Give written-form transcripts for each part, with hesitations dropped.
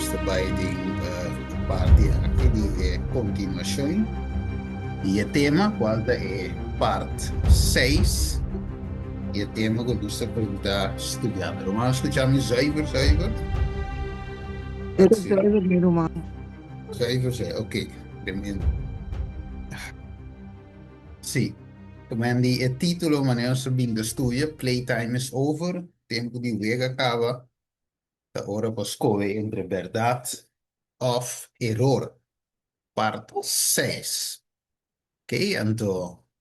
Nos ta bai den e parti aki di e kontinuashon di e tema, kual ta e part seis di e tema ku nos ta pregunta studiando. Ruman, skucha mi zuiver, zuiver? Zuiver, mi ruman. Zuiver, zuiver, ok. Tremendo. Sí. Men di e título manera nos ta bin ta studia, Playtime is over, tempu di wega kaba, ta ora pa skohe entre bèrdat òf eror, part seis. Ok, anto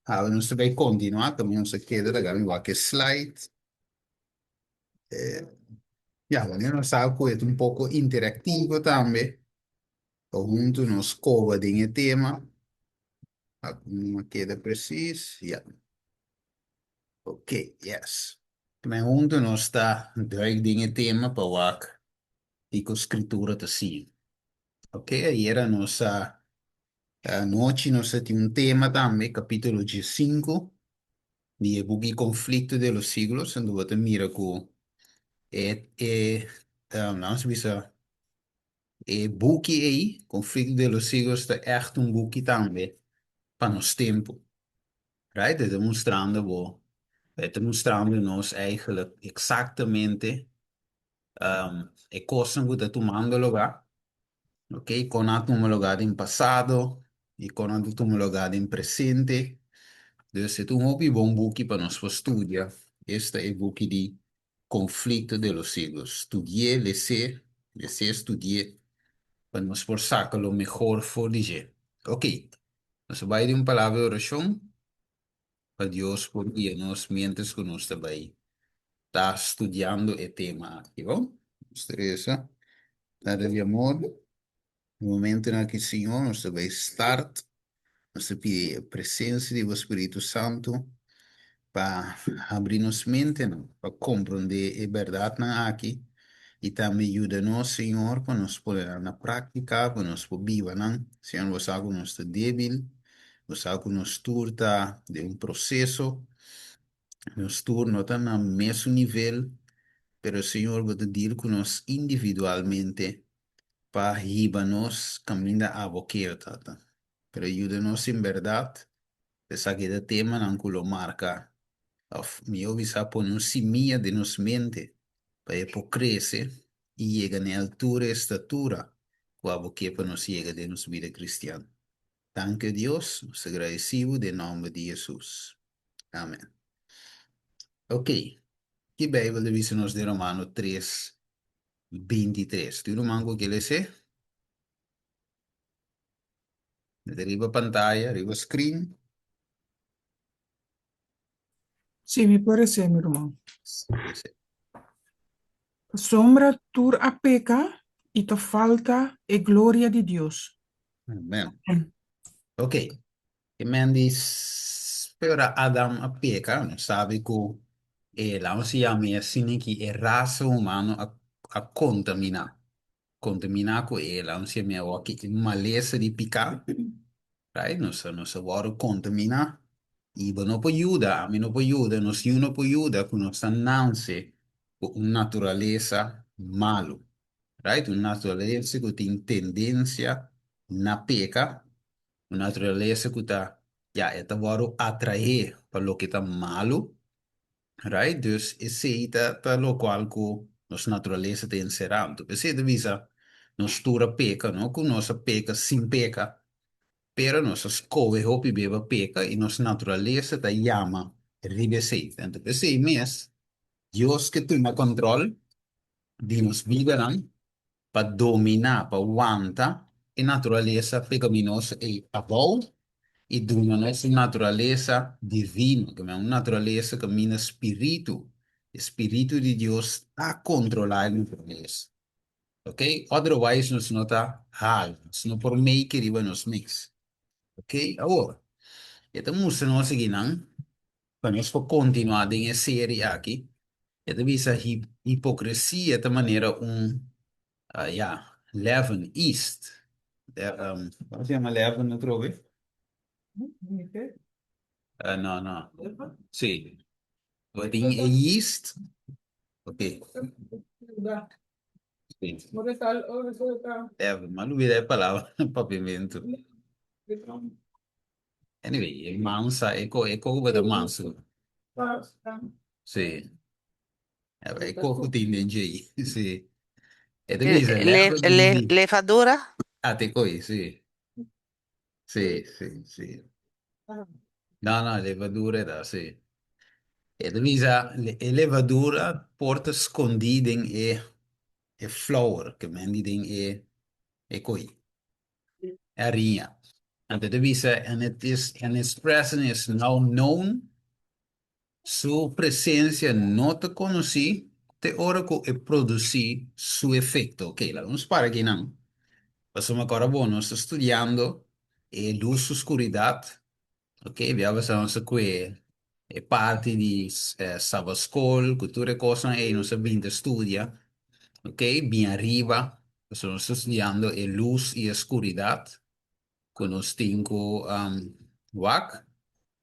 awe nos ta bai kontinuá, tambe nos ta keda laga mi wak e slide. Ya, wanneer nos sa ku e ta un poko interaktivo tambe, pa huntu nos koba den e tema. A keda precies, ya. Ok, yes. Men huntu nos ta duik den e tema pa wak kiko Skritura ta siña. Ok, ayera nos a, anochi nos a tin un tema tambe, kapítulo 15 di e buki Conflicto de los Siglos, anto bo ta mira ku e, e, laat nos bisa, E buki ei, Conflicto de los Siglos, ta ègt un buki tambe pa nos tempu. Right? E ta mustrando bo, e ta mustrando nos eigenlijk eksaktamente e kosnan ku ta tumando lugá, ok, kon a tuma lugá den pasado i kon a ta tuma lugá den presente. Dus e ta un hopi bon buki pa nos por studia. Esta e buki di Conflicto de los siglos. Studi'é, les'é, les'é, studi'é, pa nos por saca lo mehor for di dje. Ok, nos a bai den un palabra di oracion pa Dios por guia nos mientras cu nos ta bai ta studiando e tema aki, bo? Nos ta reza, Tata di amor, E momentonan aki, Señor, nos ta bai start, nos ta pidi e presencia di bo Spiritu Santo pa habri nos mentenan, pa comprende e berdadnan aki y tambe yuda nos, Señor, pa nos pone nan na practica, pa nos por biba nan. Señor, bo sa cu nos ta debil, bo sa cu nos tur ta den un proceso, nos tur no ta na mesun nivel, pero Señor, bo ta deal cu nos individualmente pa hiba nos kaminda abo kier, Tata. Pero yuda nos en bèrdat, esaki ta temanan ku lo marka òf mihó bisa pone un simia den nos mente pa e por krese i yega na e altura i estatura ku abo ke pa nos yega den nos bida kristian. Danki Dios, nos ta gradesi bo den nòmber di Hesus. Amen. Ok, ki Beibel ta bisa nos den Romano 3, 23. Tin ruman ku ke les'é? E ta riba pantaya, riba screen. Sí, mi por les'é, mi ruman. Les'é. Pasobra tur a peka i ta falta e gloria di Dios. Amen. Ok. E men di spera Adam a peka, nos sabi ku e laat nos yama e asina ki e rasa humano a a kontamina, kontamina ku e laat nos yama awor ki e malesa di pika, right, nos a nos a wòrdu kontamina i bo no por yuda, ami no por yuda, nos niun no por yuda ku nos ta nanse ku un naturalesa malu, right, un naturalesa ku tin tendensia na peka. Un naturalesa ku ta, ya, e ta wòrdu atraé pa loke ta malu, right? Dus esei ta ta lokual ku nos naturalesa ta enserá. Anto p'esei ta bisa nos tur a peka, no ku nos a peka sin peka, pero nos a skohe hopi be pa peka i nos naturalesa ta yama riba esei. Anto p'esei mes Dios ke tuma kòntròl di nos bidanan pa dominá, pa wanta e naturalesa pekaminoso ei abou i duna nos un naturalesa divino, ke men un naturalesa kaminda spiritu, e spiritu di Dios ta kontrolá e naturalesa. Ok, otherwise nos no ta hala, nos no por make riba nos mes. Ok, awor, e ta mustra nos akinan Pa nos por kontinuá den e seri aki, e ta bisa hipokresia ta manera un, ya, leaven, yeast. Komo se yama leaven atrobe? No, no. Sí. Bo tin e yeast. Ok. Sí. E, m'a lubidá e palabra papiamentu. Anyway, e mansa, e ko ku ta mansu. Sí. E ko ku tin den dje. Sí. E ta bisa leaven Levadura? Ah, te koi, sí. Sí. No, no, levadura ta, sí. E ta bisa, e levadura por ta skondí den e flour, ke men di den e koi, e hariña. Anto e ta bisa, and it is, and its presence is now known, su presensia no ta konosí te ora ku e produsí su efekto. Ok, laga nos para akinan. Pasobra mi kòrda bon, nos ta studiando e lus su skuridat. Ok, bia basa nos a kue e parti di Sabbatschool ku tur e kosnan ei nos a bin ta studia. Ok, bin ariba, pasobra nos ta studiando e lus i e skuridat ku nos tin ku wak.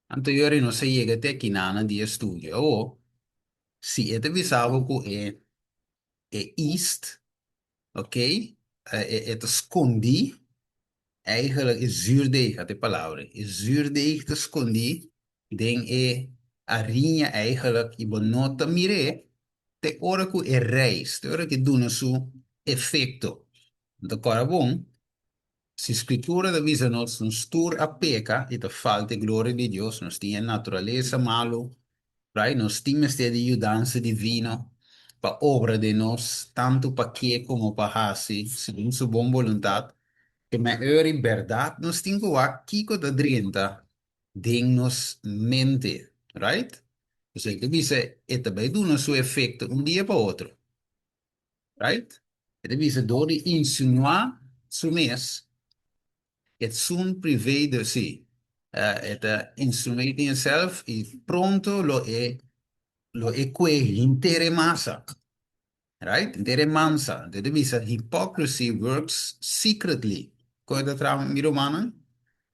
Anto yori nos a yega te akinana di e studio. Awo, si e ta bisa bo ku e yeast, ok, e ta skondí. Eigenlijk e zuurdeeg at e palabra. E zuurdeeg ta skondí den e hariña eigenlijk i bo no ta mir'é te ora ku e reis, te ora ku e duna su efekto. Anto kòrda bon, si Skritura ta bisa nos, nos tur a peka i ta falta e gloria di Dios, nos tin e naturalesa malu, right? Nos tin mester di yudansa divino pa obra den nos, tantu pa ke komo pa hasi segun su bon boluntat. Ke men eur i bèrdat nos tin ku wak kiko ta drenta den nos mente, right? Pasobra e ta bisa e ta bai duna su efekto un dia pa otro, right? E ta bisa dor di insinuá su mes. It soon prevailed the sí, e ta insinuating itself i pronto lo e lo e kue henter e masa, right? Henter e mansa. Anto e ta bisa hypocrisy works secretly. Kon e ta traha, mi rumannan?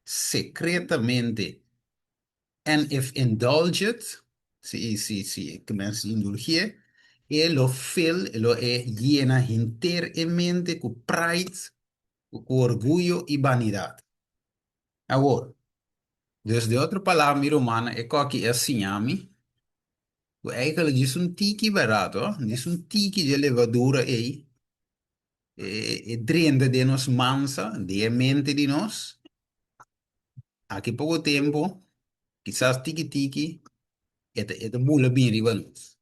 Sekretamente. And if indulged, si si si e kumens indulgié, e lo fill, e lo e yena henter e mente ku pride, ku orguyo i banidat. Awor, dus den otro palabra mi rumannan, e koki a siña mi ku eigenlijk djis un tiki barato, djis un tiki dje levadura ei, e drenta den nos mansa, den e mente di nos, aki poko tempu, kisas tiki tiki, e ta bula bin riba nos.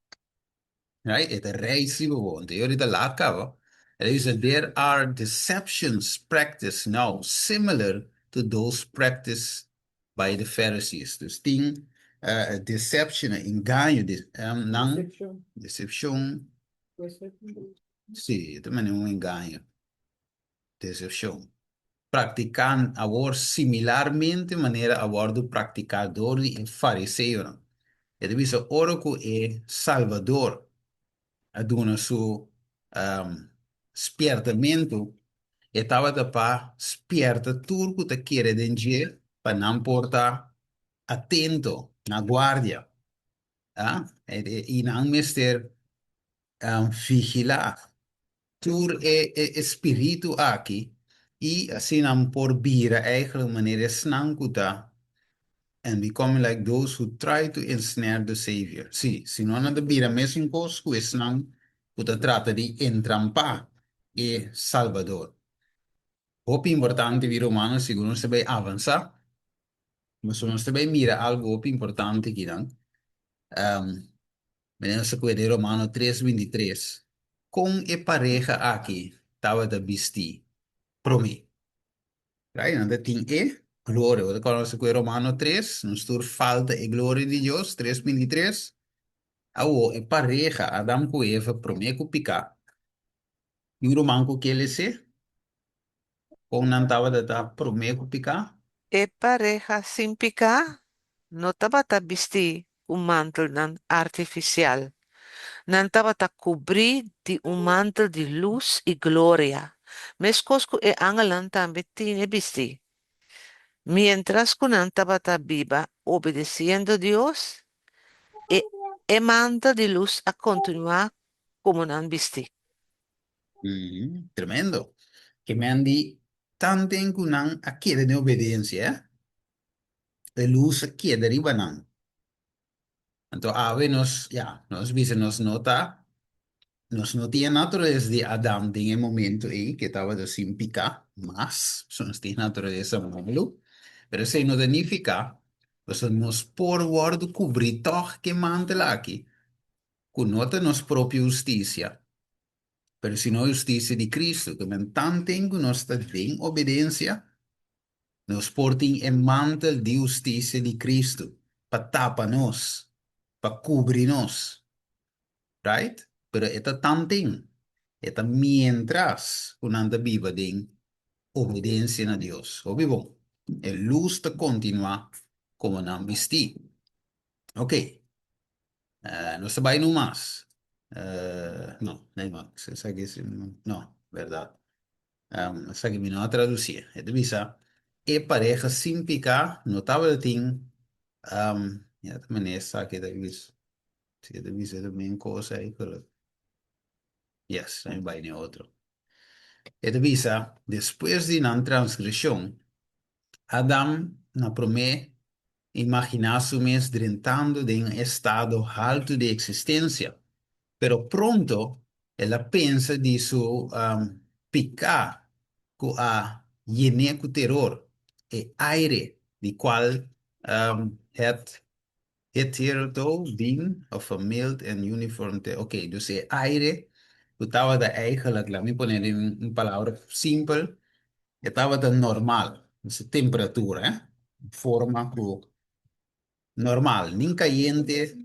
Right? E ta reis riba bo. Anto e ta laat kaba. E ta bisa, there are deceptions practiced now similar to those practiced by the Pharisees. Dus tin deception, engaño, nan decepcion. Sí, e ta manera un engaño. Decepcion. Praktiká awor similarmente manera a wòrdu praktiká dor di e fariseonan. E ta bisa ora ku e Salbador a duna su spièrtamentu, e tabata pa spièrta tur ku ta kere den dje pa nan por ta atento, na guardia, i nan mester vigilá tur e spiritu aki i asina nan por bira eigenlijk manera esnan ku ta and becoming like those who try to ensnare the Savior. Sí, si no nan ta bira mesun kos ku esnan ku ta trata di entrampá e Salbador. Hopi importante mi rumannan, segun nos ta bai avansá, pasobra nos ta bai mira algu hopi importante akinan. Mira nos ta kueda den Romano tres 23. Kon e pareha aki tabata bistí promé? Right? Nan ta tin e gloria. Bo ta kòrda nos ta kueda Romano tres, nos tur falta e gloria di Dios, tres 23. Awor, e pareha, Adam ku Eva, promé ku piká, tin ruman ku ke les'é? Kon nan tabata ta promé ku piká? E pareha sin piká no tabata bistí ku mantelnan artifisial. Nan tabata kubrí di un mantel di lus i gloria, meskos ku e angelnan tambe tin e bistí. Miéntras ku nan tabata biba obedesiendo Dios, e e mantel di lus a kontinuá komo nan bistí. Tremendo. Ke men di tanten ku nan a keda den obedensia, e lus a keda riba nan. Anto awe nos, ya, nos bisa nos no ta, nos no tin e naturalesa di Adam den e momento ei, ke tabata sin piká mas, so nos tin naturalesa malu, pero esei no ta nifiká pasobra nos por wòrdu kubrí tòg ku e mantel aki, ku no ta nos propio hustisia, pero sino e hustisia di Kristu, ke men tanten ku nos ta den obedensia, nos por tin e mantel di hustisia di Kristu pa tapa nos, pa kubri nos. Right? Pero e ta tanten, e ta mientras ku nan ta biba den obedensia na Dios. Hopi bon. E lus ta kontinuá komo nan bistí. Ok. Nos ta bai no mas. No, nee man, esaki si, no, berdad. Esaki mi no a traduci. E ta bisa, e pareha sin pica no tabata tin, ya ta mane esaki ta bisa, si e ta bisa e men cosa ei, pero yes, mi bai na e otro. E ta bisa, despues di nan transgresion, Adam na promé imaginá su mes drentando den un estado haltu di eksistensia, pero pronto el a pensa di su piká ku a yen'é ku teror, e aire di kual het hitherto been of a mild and uniform te ok, dus e aire ku tabata eigenlijk, laat mi pone den un palabra simpel, e tabata normal, dus e temperatura, eh, forma ku normal, nin kayente,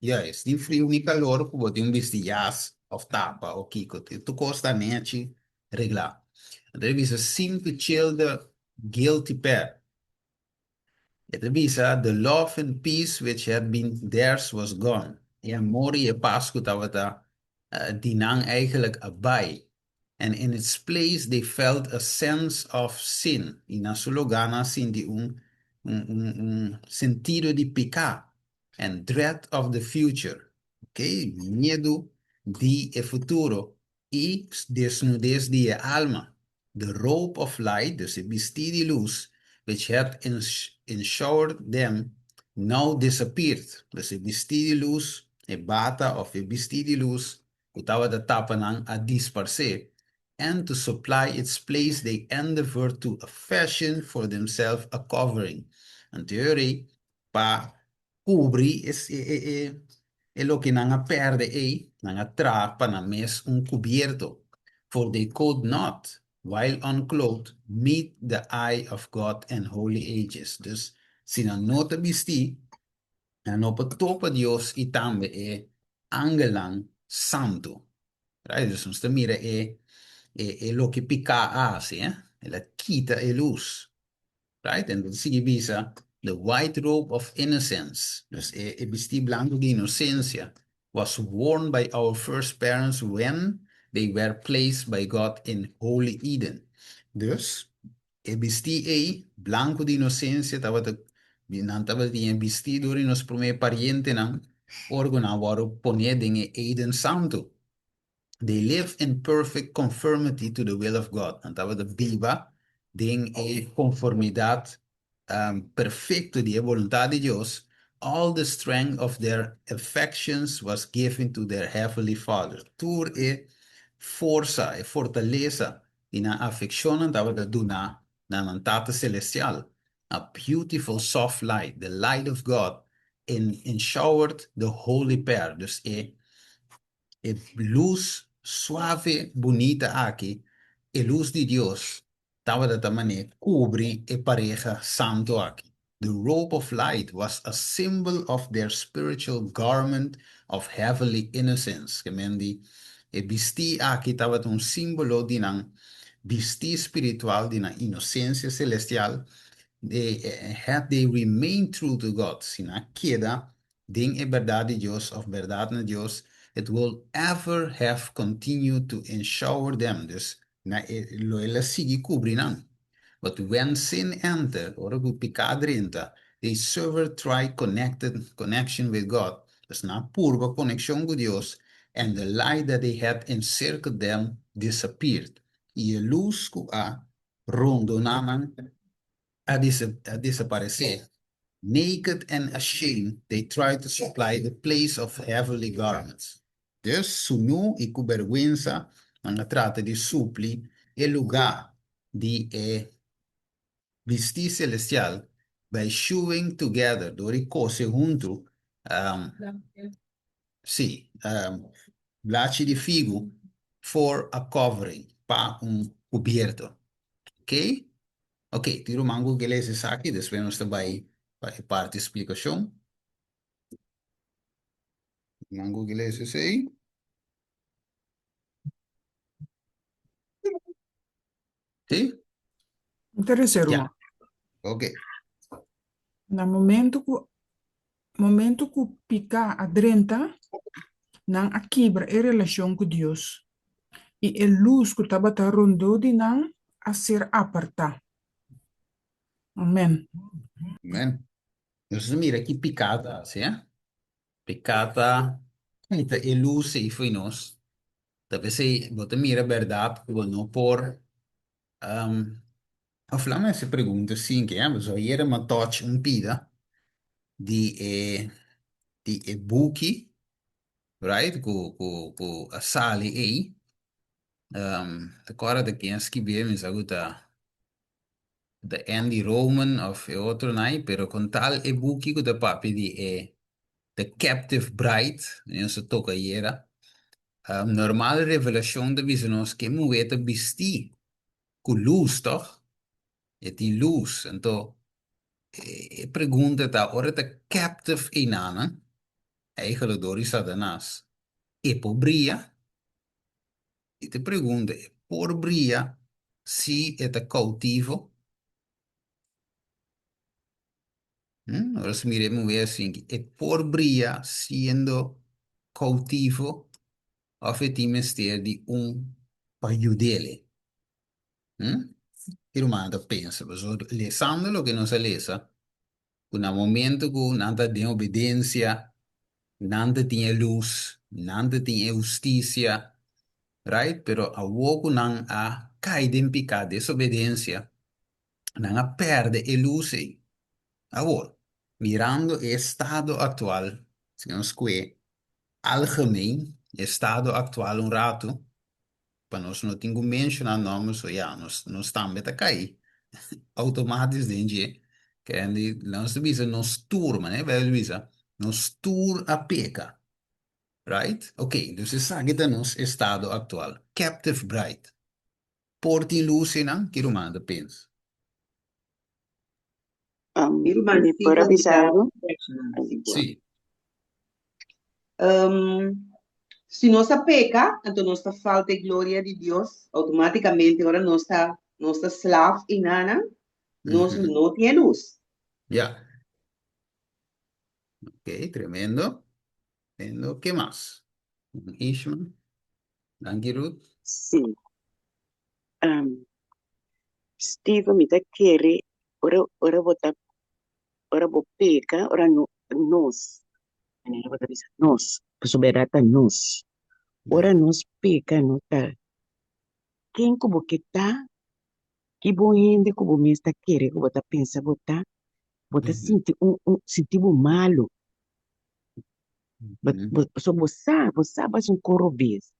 juist, nin friu ni kalor ku bo tin un bisti jas of tapa o kiko, tur kos ta nechi reglá. Anto e bisa seem to chill the guilty pair. E ta bisa, The love and peace which had been theirs was gone. E amor i e pas ku tabata di nan eigenlijk a bai. And in its place they felt a sense of sin. I na su lugá nan a sinti un un sentido di piká. And dread of the future. Okay, miedu di e futuro. I desnudez di e alma. The robe of light, dus e bistí di lus, which had enshowered them, now disappeared, dus e bistí di lus, e bata of e bistí di lus ku tabata tapa nan a disparsé, and to supply its place they endeavored to fashion for themselves a covering. Anto e ora ei, pa Kubri e loke nan a pèrdè ei, nan a traha pa nan mes un kubierto, for they could not, while unclothed, meet the eye of God and holy ages. Dus, si nan no ta bistí, nan no por topa Dios i tambe e angelnan santu. Right? Dus nos ta mira e loke piká a hasi, eh? El a kita e lus. Right? En ta sigui bisa, the white robe of innocence, dus e e bistí blanku di inosensia, was worn by our first parents when they were placed by God in holy Eden. Dus, e bistí ei, blanku di inosensia, tabata, nan tabatin e bistí dor di nos promé parientenan ora ku nan a wòrdu poné den e Eden santu. They live in perfect conformity to the will of God. Nan tabata biba den e konformidat perfekto di e boluntat di Dios. All the strength of their affections was given to their heavenly Father. Tur e forsa, e fortalesa di nan afekshonnan tabata duná na nan Tata Selestial. A beautiful soft light, the light of God, enshowered the holy pair. Dus e E lus suave bunita aki, e lus di Dios, tabata ta man'é kubri e pareha santu aki. The robe of light was a symbol of their spiritual garment of heavenly innocence. Ke men di, e bistí aki tabata un símbolo di nan bistí spiritual, di nan inosensia selestial. They, had they remained true to God, si nan a keda Den e bèrdat di Dios òf bèrdat na Dios, it will ever have continued to enshower them, dus na e lo el a sigui kubri nan. But when sin entered, ora ku piká drenta, they severed try connected connection with God, dus nan a purba konekshon ku Dios, And the light that they had encircled them disappeared. I e lus ku a rondoná nan a desaparesé. Naked and ashamed, they tried to supply the place of heavenly garments. Dus, sunú i ku bèrgwensa, nan a trata di supli e lugá di e bistí selestial by sewing together, dor di kose huntu, sí, blachi di figu for a covering, pa un kubierto. Ok? Ok, tin ruman ku ke lesa esaki, despues nos ta bai pa e parti splikashon. Ruman ku ke lesa esei? Sí? Interesé, Ya. ruman. Ok. Na momento ku momento ku piká a drenta, nan a kibra e relashon ku Dios, i e lus ku tabata rondó di nan a ser apartá. Amèn. Amèn. Nos ta mira ki piká ta hasi, eh? Piká ta kita e lus ei fo'i nos. Ta p'esei bo ta mira bèrdat ku bo no por Of laat me hasi pregunta sinke, eh, pasobra ayera mi a touch un pida di e di e buki, right, ku ku ku a sali ei. Ta kòrda ta ken a skibié, mi sa ku ta ta Andy Roman of e otronan ei, pero kon tal e buki ku ta papia di e The Captive Bride, nos a toka ayera. Normal Revelashon ta bisa nos ke muhé ta bistí ku lus, tòg? E tin lus. Anto, e pregunta ta, ora e ta captive einanan, eigenlijk dor di Satanas, e por bria? I ta pregunta, e por bria si e ta koutivo? Hm? Ora si mira e muhé asinki, e por bria siendo koutivo? Of e tin mester di un pa yud'ele? Hm? Ki rumannan ta pensa? Pasobra lesando loke nos a lesa, ku na momento ku nan ta den obedensia, nan ta tin e lus, nan ta tin e hustisia, right? Pero awor ku nan a kai den piká, desobedensia, nan a pèrdè e lus ei. Awor, mirando e estado aktual, si nos kue algemeen, estado aktual un ratu, pa nos no tin ku menshoná nòmber, so ya, nos nos tambe ta kai outomátis den dje. Kende nos ta bisa nos tur, manera e Bijbel ta bisa, nos tur a peka, right? Ok, dus esaki ta nos estado aktual, captive bride. Por tin lus einan? Ki ruman ta pensa? Mi ruman Mi sí por a por bisa bisa algo? reaccioná, sí por. Sí. Si nos a peca, anto nos ta falta e gloria di Dios automáticamente, ora nos ta nos ta slaaf i nana, nos no tin e luz. Ya. Ok, tremendo. Tremendo. Ke mas? Ishma? Danki Ruth. Sí. Steven, mi ta kere ora ora bo ta ora bo peka, ora no nos, manera bo ta bisa nos, pasobra bèrdat ta nos. Ora nos peka no ta ken ku bo ke ta, ki bon hende ku bo mes ta kere ku bo ta pensa bo ta, bo ta sinti un un sinti bo malu. Bo bo pasobra bo sa, bo sa bo hasi un kos robes.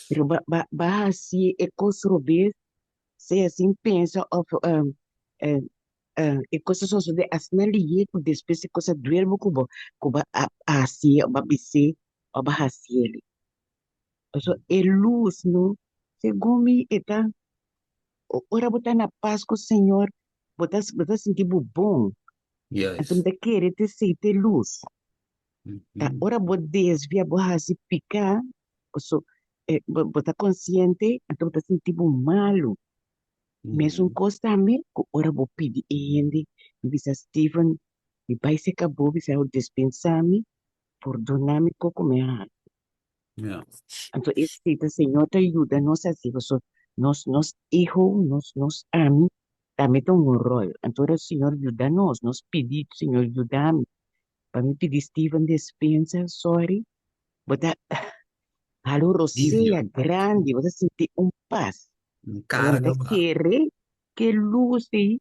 Pero ba ba ba hasi e kos robes sea sin pensa of e kos a sosode asina lihé ku despues e kos a duel bo ku bo ku bo a hasié o bo a bis'é o bo a hasié. Pasobra e lus no segun mi e ta ora bo ta na pas ku Señor bo ta bo ta sinti bo bon. Anto mi ta kere ta esei ta e lus. Ta ora bo desvia bo hasi piká paso bo ta konsiente anto bo ta sinti bo malu. Mesun kos tambe ku ora bo pidi e hende mi bisa Steven mi bai seka bo bisa despensa mi pordona mi koko mi a hasi. Anto esei ta Señor ta yuda nos hasi paso nos nos iho nos nos ami tambe ta un ròl anto ora Señor yuda nos nos pidi Señor yuda mi pa mi pidi Steven despensa sorry bo ta. Hala un Alivio. rosea grandi, bo ta sinti un pas. Un Pasobra mi karga ta baha. kere ku e lus ei,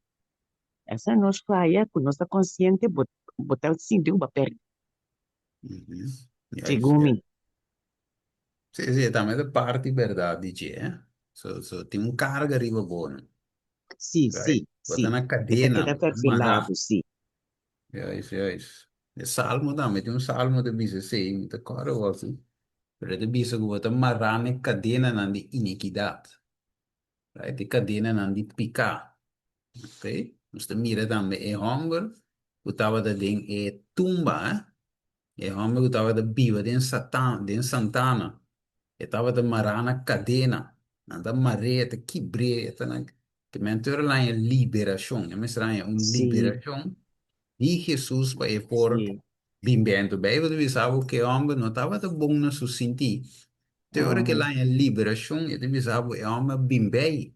esa nos faya ku nos ta konsiente, bo bo ta sinti ku bo a pèrdè. Juist, Segun ja. mi. Sí, sí, tambe ta parti bèrdat di dje, eh. So, so tin un karga riba bo, no? Sí, Right? sí, Bo ta sí. na E ta kadena, keda bo ta mará. ferfelá bo, sí. Juist, juist. E salmo tambe, tin un salmo ta bisa esei, mi ta kòrda awor si, pero e ta bisa ku bo ta mará na e kadenanan di inikidat, right? E kadenanan di piká. Ok? Nos ta mira tambe e hòmber ku tabata den e tumba, eh? E hòmber ku tabata biba den Satan, den santana, e tabata mará na kadena. Nan ta mar'é, ta kibr'é, e ta nan. Te men tur el haña liberashon. E mester haña un liberashon di Hesus pa e por bin bèn. Anto Beibel ta bisa bo ku e hòmber no tabata bon na su sintí. Te ora ku el haña liberashon, e ta bisa bo e hòmber a bin bei.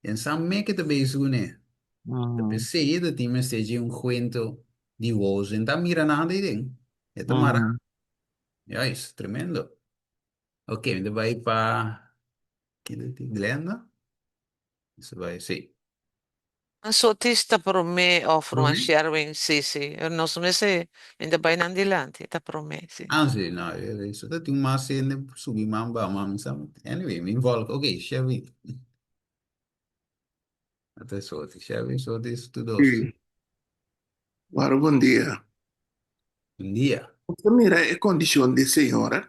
Den sa me ke ta bezig kuné. Ta p'esei e ta tin mester dje un kuento di wozo. E no ta mira nada ei den. E ta mará. Juist, tremendo. Ok, mi ta bai pa ken ta tin? Glenda? Mi ta bai, sí. Sotis ta promé of Ruan Promé? Sherwin, sí, sí. Nos mester, mi ta bai nan dilanti, ta promé, sí. Ah, sí, no, eso ta tin mas hende subi man ba man, mi sa. Anyway, mi involk. Ok, Sherwin. Ata Sotis, Sherwin, Sotis, tu dos. Sí. Waro bon dia. Bon dia. Bo ta mira e kondishon di señora,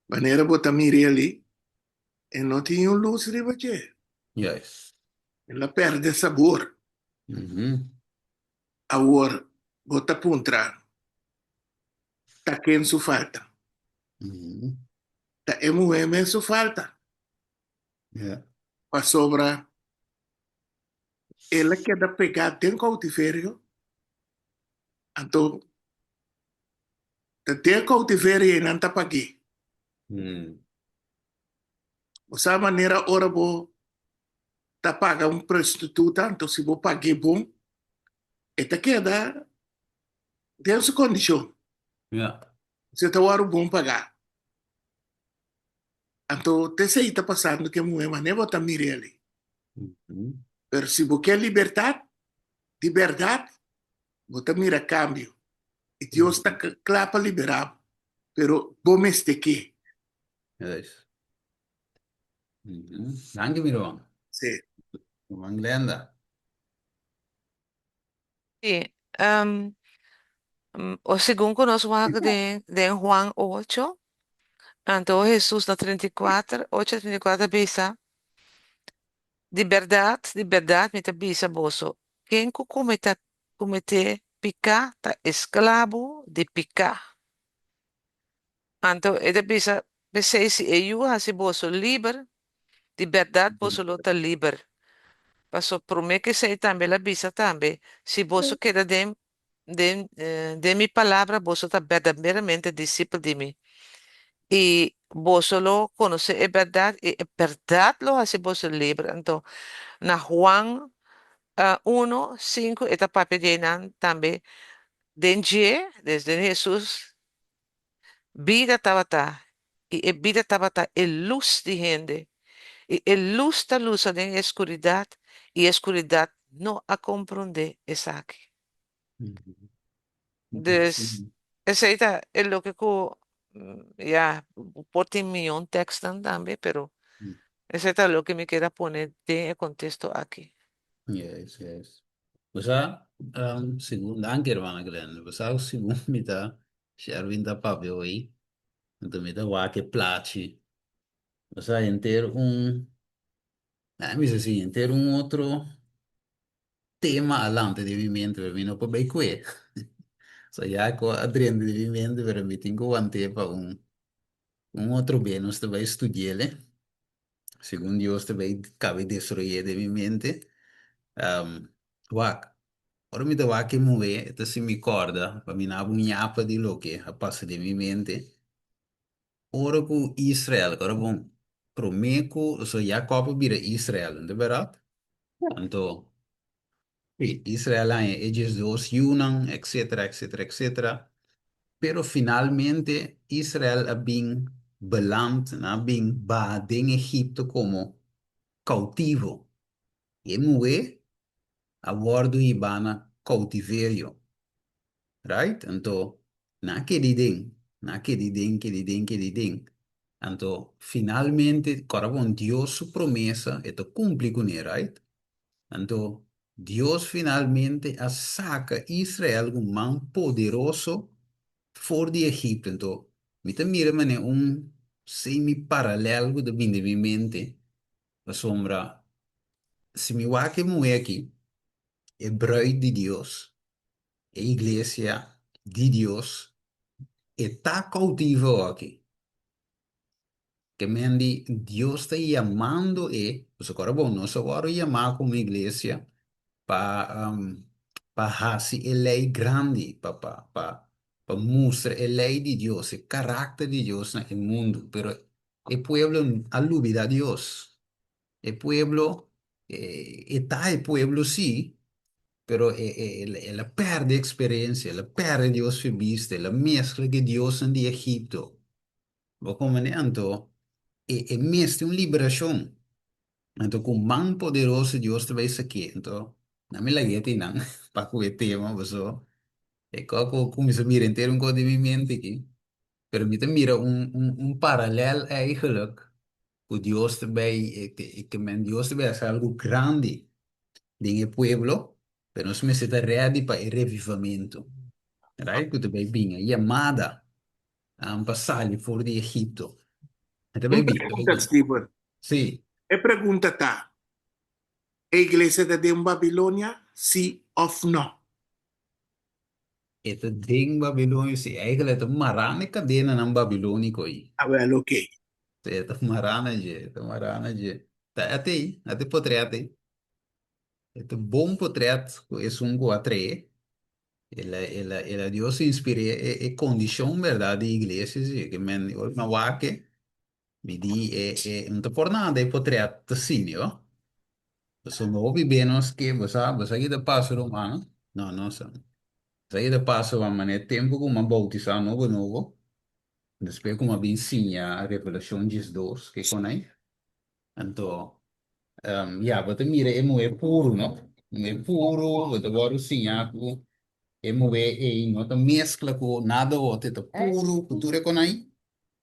manera bo ta mir'é li, E no tin un lus riba dje. Juist. El a perde sabor. Awor bo ta puntra, Ta ken su falta? Ta e muhé mes su falta. Pasobra el a keda pegá den koutiverio, anto ta den koutiverio ei nan ta pag'é. Bo sa manera ora bo ta paga un prostituta, anto si bo pag'é bon, e ta keda den su kondishon. Si e ta wòrdu bon pagá. Anto te esei ta pasando ku e muhé manera bo ta mir'é ali. Pero si bo ke libertat di bèrdat, bo ta mira kambio. I Dios ta kla pa liberá bo, pero bo mester ke. Juist. Danki mi ruman. Sí. Ruman Glenda. Sí, o segun ku nos wak den den Juan ocho, anto Hesus na 34, ocho 34 a bisa, Di bèrdat, di bèrdat mi ta bisa boso, ken ku kumeta kumeté piká ta esklabo di piká. Anto e ta bisa, P'esei si e Yu hasi boso liber, di bèrdat boso lo ta liber. Paso promé ku esei tambe el a bisa tambe, Si boso keda den den den mi palabra, boso ta berdaderamente disipel di mi. I boso lo konosé e bèrdat, i e bèrdat lo hasi boso liber. Anto na Juan uno, sinku e ta papia di einan tambe, Den dje, desde Hesus, Bida tabata, i e bida tabata e lus di hende. I e lus ta lusa den e skuridat, i e skuridat no a komprondé esaki. Dus, esei ta e loke ku, ya, por tin mion tèkstnan tambe, pero esei ta loke mi kier a pone den e kontesto aki. Yes, yes. Bo sa, segun, danki hermana Glenda, bo sa segun mi ta Sherwin ta papia hoy, anto mi ta wak e plachi. Bo sa henter un, mi bisa si, henter un otro tema a lanta den mi mente, pero mi no por bay kue. So ya ku a drenta den mi mente, pero mi tin ku want'é pa un un otro be nos ta bay studi'el. Segun Dios ta bay cabe desroy'é den mi mente. Wak, ora mi ta wak e muhé, e ta hasi mi kòrda pa mi naba un yapa di loke a pasa den mi mente. Ora ku Israel, ora bon, promé ku, so Jakòb a bira Israel, no ta bèrdat? Anto, Israel haña e diesdos yunan, etcétera, etcétera, etcétera. Pero finalmente Israel a bin. beland, nan a bin baha den Egipto komo koutivo. I e muhé a wòrdu hibá na koutiverio. Right? Anto, nan a keda den, nan a keda den, keda den, keda den. Anto, finalmente, kòrda bon, Dios su promesa e ta kumpli kuné, right? Anto, Dios finalmente a saka Israel ku man poderoso for di Egipto. Anto, mi ta mira manera un semi-paralel ku ta bini den mi mente, pasobra si mi wak e muhé aki, e bruid di Dios, e iglesia di Dios, e ta koutivo aki. Ke men di Dios ta yamando e, pasobra ora bon nos a wòrdu yamá komo iglesia pa pa hasi e lei grandi, pa pa pa pa mustra e lei di Dios, e karakter di Dios na e mundu, pero e pueblo a lubidá Dios. E pueblo, e ta e pueblo sí, pero el a pèrdè eksperensia, el a pèrdè Dios su bista, el a meskla ku e diosnan di Egipto. Bo komprendé? Anto, e mester un liberashon. Anto, ku man poderoso Dios ta bai sak'é. Anto, nan mi lag'é tin nan pa ku e tema, pasobra e kos ku kuminsá mira henter un kos den mi mente aki. Pero mi ta mira un paralèl eigelijk ku Dios ta bai, ke men Dios ta bai hasi algu grandi den e pueblo, pero nos mester ta ready pa e revivamentu, right? Ku ta bai bin, e yamada pa sali for di Egipto. E ta bai Un bin, ta bai pregunta, bin. Steven. Sí. E pregunta ta, e iglesia ta den Babilonia, sí òf nò? E ta den Babilonia, sí. Eigenlijk e ta mará na e kadenanan babilóniko ei. Awèl, oké. Sí, e ta mará na dje, e ta mará na dje. Ta at ei, at e potrèt ei. E ta bon potrèt ku esun ku a trae. El a, el a, el a Dios inspir'é e, e kondishon bèrdat di iglesia, sí. Ke men, ora mi a wak e, mi di e, e, no ta por nada e potrèt ta asina, yo. Pasobra hopi be nos ke, bo sa, bo sa ki ta pasa rumannan? No, no sa. Bo sa ki ta pasa ruman? Manera e tempu ku mi a boutisá nobo nobo, despues ku mi a bin siña Revelashon 12, ke kon ei? Anto, ya, bo ta mira e muhé puru, no? Muhé puru, bo ta wòrdu siña ku e muhé ei no ta meskla ku nada otro, e ta puru ku tur e kon ei.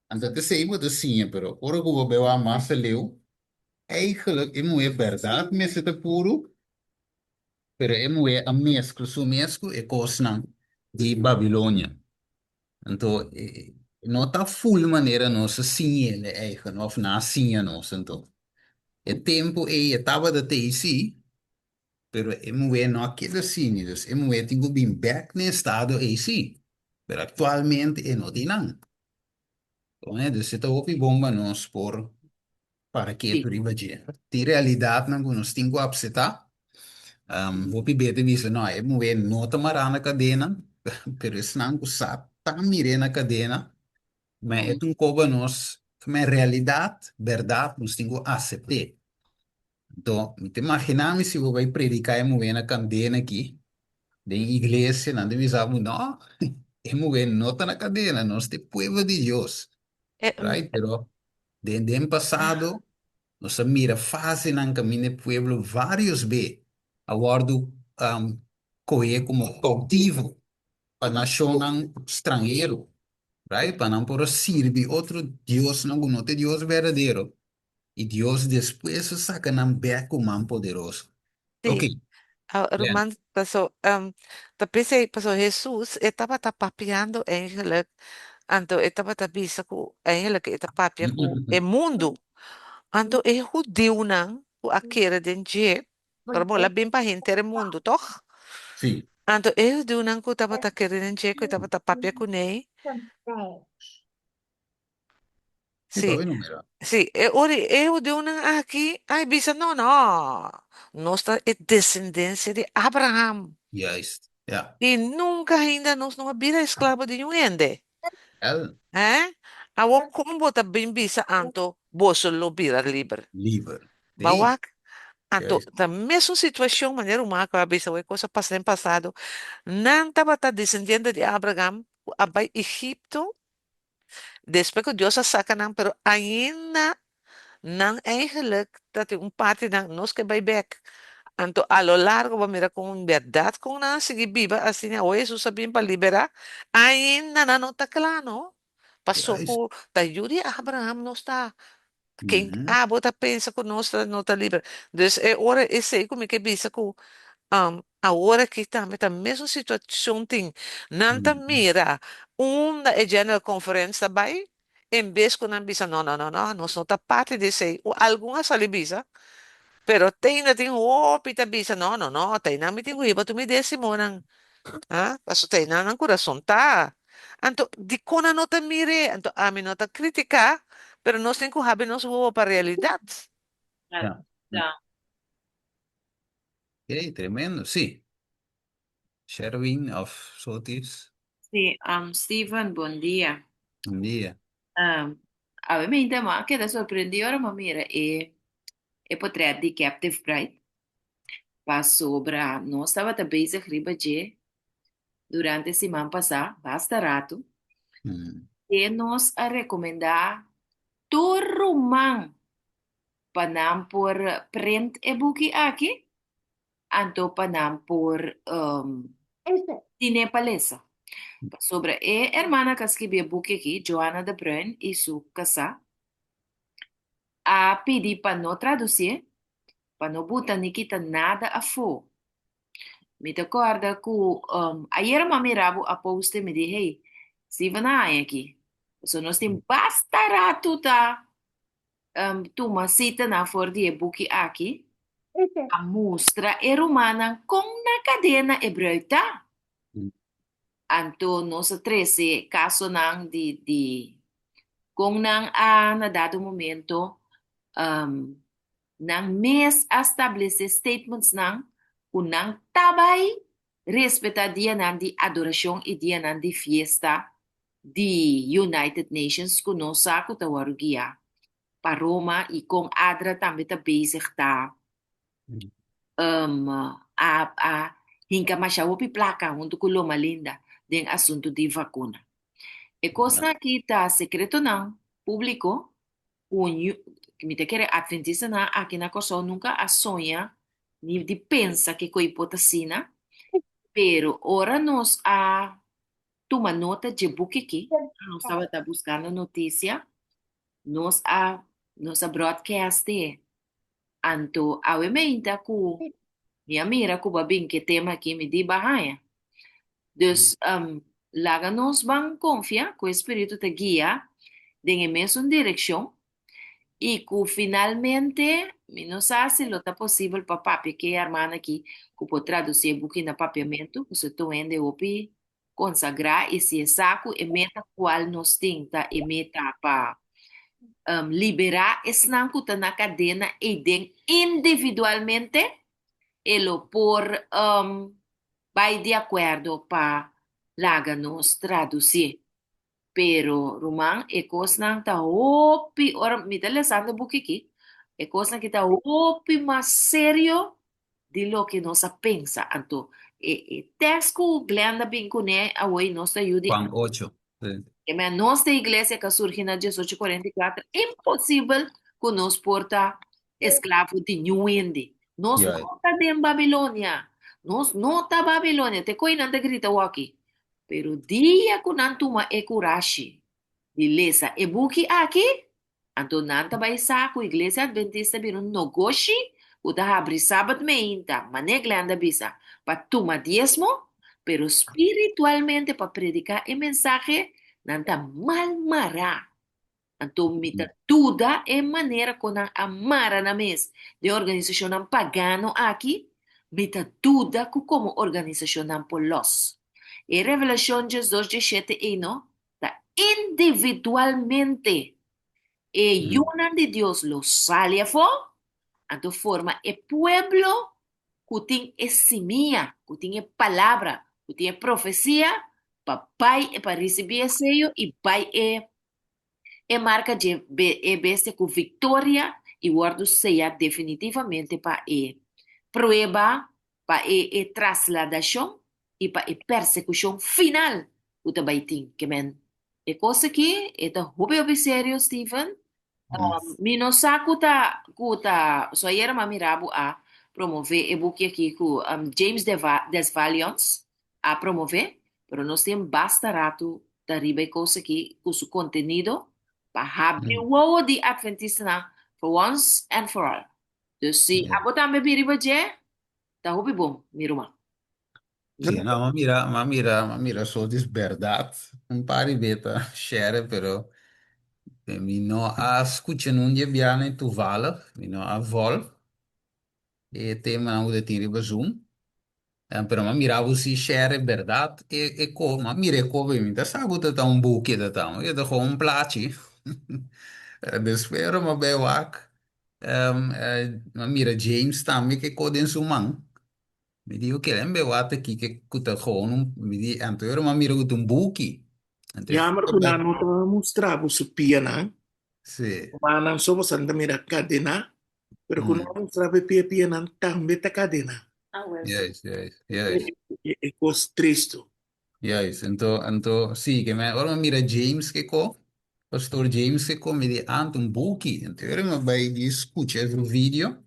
Anto t'esei bo ta siña, pero ora ku bo bai wak mas aleu, Eigenlijk e muhé bèrdat mester ta puru, pero e muhé a meskla su mes ku e kosnan di Babilonia. Anto, no ta ful manera nos a siñ'el eigen òf nan a siña nos. Anto, e tempu ei e tabata t'ei sí, pero e muhé no a keda asina. Dus e muhé tin ku bin bèk na e estado ei sí, pero aktualmente e no tin nan. Dus e ta hopi bon pa nos por para ketu riba dje. Tin realidatnan ku nos tin ku apseptá. Hopi be ta bisa, no, e muhé no ta mará na kadena, pero esnan ku sa ta mir'é na kadena, ma e ta un koba nos, ma en realidat, bèrdat, nos tin ku asept'é. Anto, mi ta imaginá mi si bo bai prediká e muhé na kandena aki, den iglesia, nan ta bisa bo, no, e muhé no ta na kadena, nos ta e pueblo di Dios. Right? Pero den den pasado nos a mira fasenan kaminda e pueblo vários be a wòrdu kohe komo koutivo pa nashonnan stranhero, right? Pa nan por a sirbi otro diosnan ku no ta e Dios berdadero. I Dios despues a saka nan bèk ku man poderoso. Sí. Ok, Ah, Glenn. ruman, paso, ta p'esei, paso Hesus e tabata papiando eigenlijk, anto e tabata bisa ku eigenlijk e ta papia ku e mundu. Anto e hudiunan ku a kere den dje, pero bo el a bin pa henter e mundu, tòg? Sí. Anto e hudiunan ku tabata kere den dje, ku e tabata papia kuné, Sí, Sí, todavía no mira. sí, e ora e hudiunan aki a bisa, no, no, nos ta e desendensia di Abraham. Juist, ja. I nunka ainda nos no a bira esklabo di niun hende. El. Eh? Awor kon bo ta bin bisa anto boso lo bira liber? Liber. Ba Sí. wak, anto Juist. ta mesun situashon manera un a kaba bisa e kos a pasa den pasado. Nan tabata desendiente di Abraham ku a bai Egipto. Despues ku Dios a saka nan, pero ainda nan eigenlijk ta tin un parti nan nos ke bai bek. Anto a lo largo bo a mira kon en bèrdat kon nan a sigui biba asina. Awor Hesus a bin pa liberá, ainda nan no ta kla no. Paso Juist. ku ta yu di Abraham nos ta. Ken Mhm. abo ta pensa ku nos ta no ta liber? Dus e ora esei ku mi ke bisa ku awor aki tambe ta mesun situashon tin. Nan ta Mhm. mira unda e General Conference ta bai en bes ku nan bisa no no no no nos no ta parti di esei. O algun a sali bisa pero te ainda tin hopi ta bisa no no no te einan mi tin ku hiba tur mi desimonan. Ah, paso ta einan nan kurason ta. Anto dikon nan no ta mir'é? Anto ami no ta kritiká, pero nos tin ku habri nos wowo pa realidat. Ja. Ok, tremendo, sí. Sherwin of Sotis, Sí, Steven, bon dia. bon dia. Um, awe mi a keda sorprendí ora mi a mira e, e potret di Captive Bride. Pasobra nos tabata bezig riba dje durante siman pasá, basta ratu. E nos a rekomendá tur ruman pa nan por print e buki aki, anto pa nan por tine pa lesa. Pasobra e hermana ku a skibi e buki aki, Joanna de Bruin i su kasá, a pidi pa no tradusié, pa no buta ni kita nada afó. Mi ta kòrda ku ayera mi a mira bo a post e mi di, hey, Steven a haña aki. Pasobra nos tin basta ratu ta tuma sitanan for di e buki aki pa mustra e rumannan kon na kadena e bruid ta. Anto nos a trese kasonan di di kon nan a na dado momento nan mes a stablesé statementsnan ku nan ta bai respetá dianan di adorashon i dianan di fiesta di United Nations ku nos sa ku ta wòrdu guiá pa Roma i kon ADRA tambe ta bezig ta a a hinka masha hopi plaka huntu ku Loma Linda den asuntu di vakuna. E kosnan aki ta sekretonan públiko ku mi ta kere adventistanan aki na Kòrsou nunka a soña ni di pensa ke koi por ta asina, pero ora nos a tuma nota dje buki aki, ora nos tabata buskando notisia, nos a nos a broadcast e. Anto awe meinta ku mi a mira ku bo a bin ku e tema aki, mi di, Bahaña. Dus laga nos ban konfia ku e spiritu ta guia den e mesun direkshon i ku finalmente mi no sa si lo ta posibel pa papia ku e hermana aki ku por tradusí e buki na papiamentu, pasobra tur hende hopi konsagrá i si e sa ku e meta kual nos tin ta e meta pa liberá esnan ku ta na kadena eiden individualmente, e lo por bai di akuerdo pa laga nos tradusié. Pero, ruman, e kosnan ta hopi, ora mi ta lesando e buki aki, e kosnan aki ta hopi mas serio di loke nos a pensa. Anto, e e tèst ku Glenda bin kuné awor i nos ta yu di. Juan ocho, sí. E men nos ta iglesia ku a surgi na diesocho kuarenta i kuater, imposibel ku nos por ta esklavo di niun hende. Nos Ja. no ta den Babilonia. Nos no ta Babilonia. Te koe nan ta grita awaki. Pero dia ku nan tuma e kurashi di lesa e buki aki, anto nan ta bai sa ku Iglesia Adventista bira un nogoshi ku ta habri sabat meinta, manera Glenda bisa, pa tuma diesmo, pero spiritualmente pa prediká e mensahe nan ta mal mará. Anto mi ta duda e manera kon nan a mara nan mes den organisashonnan pagano aki, mi ta duda ku komo organisashon nan por lòs. E Revelashon diesdos dieshete ei no ta individualmente e yunan di Dios lo sali afó, anto forma e pueblo ku tin e simia, ku tin e palabra, ku tin e profesia pa bai pa risibí e seyo i bai e E marka dje e bestia ku viktoria i wòrdu seyá definitivamente pa e prueba, pa e e trasladashon i pa e persekushon final ku ta bai tin. Ke men. E kos aki e ta hopi hopi serio, Steven. Mi no sa ku ta ku ta so ayera m'a mira bo a promove e buki aki ku James Desvalions a promove, pero nos tin basta ratu ta riba e kos aki ku su kontenido pa habri wowo di Adventistanan for once and for all. Dus si abo tambe bin riba dje, ta hopi bon, mi ruman. Sí, no, m'a mira, m'a mira, m'a mira so dis berdad. Un par di be ta share, pero mi no a scucha nun dje biaha toevallig, mi no a volg e temanan ku ta tin riba Zoom. Pero m'a mira bo si share berdad e e ko, m'a mira e ko, mi ta sa ku ta ta un buki ta ta, e ta gewoon un plachi. Pero despues ora m'a bai wak, m'a mira James tambe ke ko den su man. Mi di, oké, en be wak aki ke ku ta gewoon un, mi di, anto ora m'a mira ku ta un buki. Anto e Jammer ku nan no ta mustra bo su pianan. Sí. Manan so boso ta mira kadená, pero ku nan mustra bo e pia pianan tambe ta kadená. Ah, wel sí. Juist, juist, juist. E kos tristu. Juist, anto, anto, sí, ke men, ora mi mira James ke ko, Pastor James ke ko, mi di, anto un buki. Anto ora mi bai di skucha su video,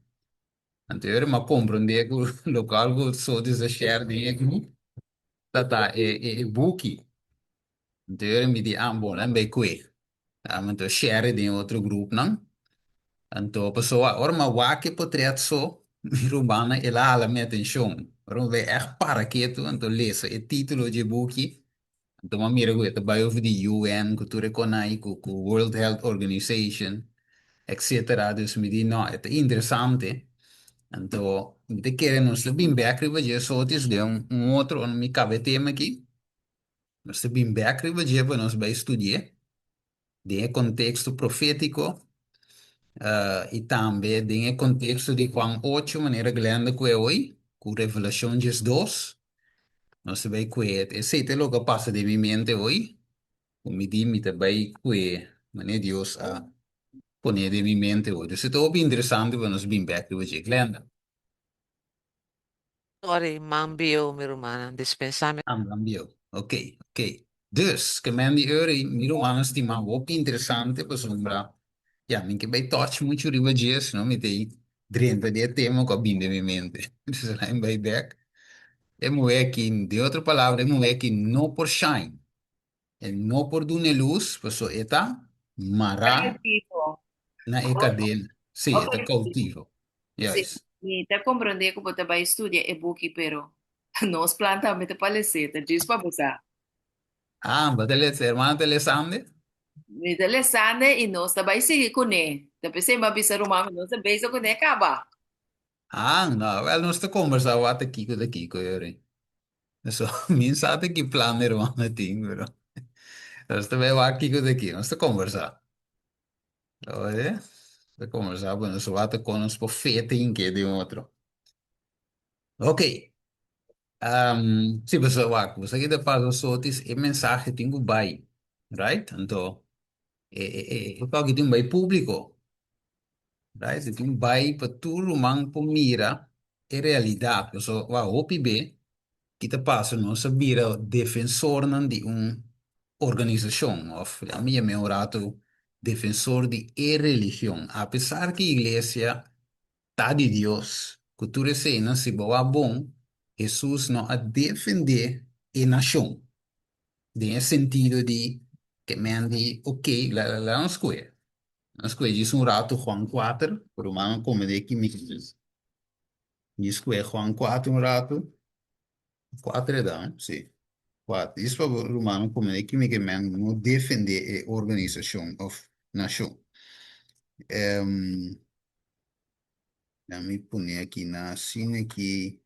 Anto ora mi a komprondé ku lokual ku Sotis a share den e grup ta ta e e buki. Anto ora mi di, ah bon, laat mi bai kue. Anto share den otro grupnan. Anto pasobra ora mi a wak e potret so, mi rumannan el a hala mi atenshon. Ora mi bai ègt para ketu anto lesa e título dje buki, Anto m'a mira ku e ta bai over di UN, ku tur e konai, ku ku World Health Organization, etcetera. Dus mi di, no, e ta interesante. Anto mi ta kere nos ta bin bek riba dje sotis den un un otro, ora mi kaba e tema aki, nos ta bin bek riba dje pa nos bai studi'é. Den e konteksto profétiko i tambe den e konteksto di Juan ocho, manera Glenda kue hoy, ku Revelashon 12, nos ta bai kue, esei ta loke a pasa den mi mente hoy, ku mi di mi ta bai kue manera Dios a pone den mi mente hoy. Dus e ta hopi interesante pa nos bin bèk riba dje. Glenda. Sorry, man bieu, mi rumannan, dispensa mi. Ah, man bieu. Ok, ok. Dus, ke men di eur ei, mi rumannan stima, hopi interesante pasobra, ya, mi ke bai touch muchu riba dje, sino mi ta drenta di e tema ku a bin den mi mente. Dus laat mi bai bek. E muhé aki, den otro palabra, e muhé aki no por shine. E no por duna e lus, pasobra e ta mará Cautivo. na e kadena. Sí, e ta Ok. cautivo. Sí, Juist. mi ta comprende cu bo ta bay studia e buki, pero nos plan tambe ta pa les'é, ta djis pa bo sa. Ah, bo ta lesa, hermano ta lesande? Mi ta lesande i nos ta bay sigui cuné. Ta p'esei mi a bisa ruman cu nos ta bezig cuné caba. Ah, no, wel nos ta combersa wak ta kico ta kico, Yori. So, mi sa ta ki plan mi rumannan tin, pero nos ta bai wak kiko ta ki, nos ta kombersá. Oye, ta kombersá, pero nos wak ta kon nos por fete hinke den otro. Ok, um, si pasobra wak, bo sa ki ta pasa sotis, e mensahe tin ku bai, right? Anto, e, e, e, e toki tin bai públiko. Right? E tin bai pa tur ruman por mira e realidat. Pasobra wak hopi be ki ta pasa nos a bira defensornan di un organisashon òf mi yam'é un ratu defensor di e religion. Apesar ku iglesia ta di Dios, ku tur eseinan si bo wak bon Hesus no a defendé e nashon den e sentido di ke men di ok la nos kue. Nos kue djis un ratu Juan kuater, rumannan kome de ki mi Djis kue Juan kuater un ratu. Kuater e da, si. Kuater. Djis pa bo rumannan kome de ki mi ke men no defende e organisashon òf nashon. Laat mi pone aki na asina aki.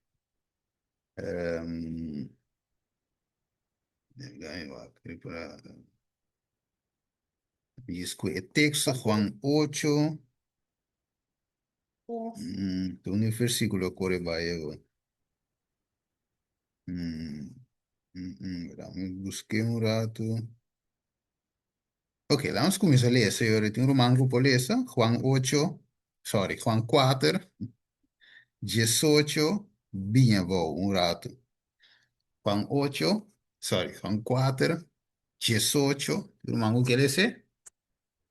Djis ku e teksto Juan ocho. Mm, un versículo kore bai awo. Mm, mm, mm, dame busqué un rato. Ok, laat ons kuminsá lesa. Yori tin un ruman ku por lesa. Juan 8, sorry, Juan 4, 18, bin abou un rato. Juan 8, sorry, Juan 4. 18, ruman ku ke lese?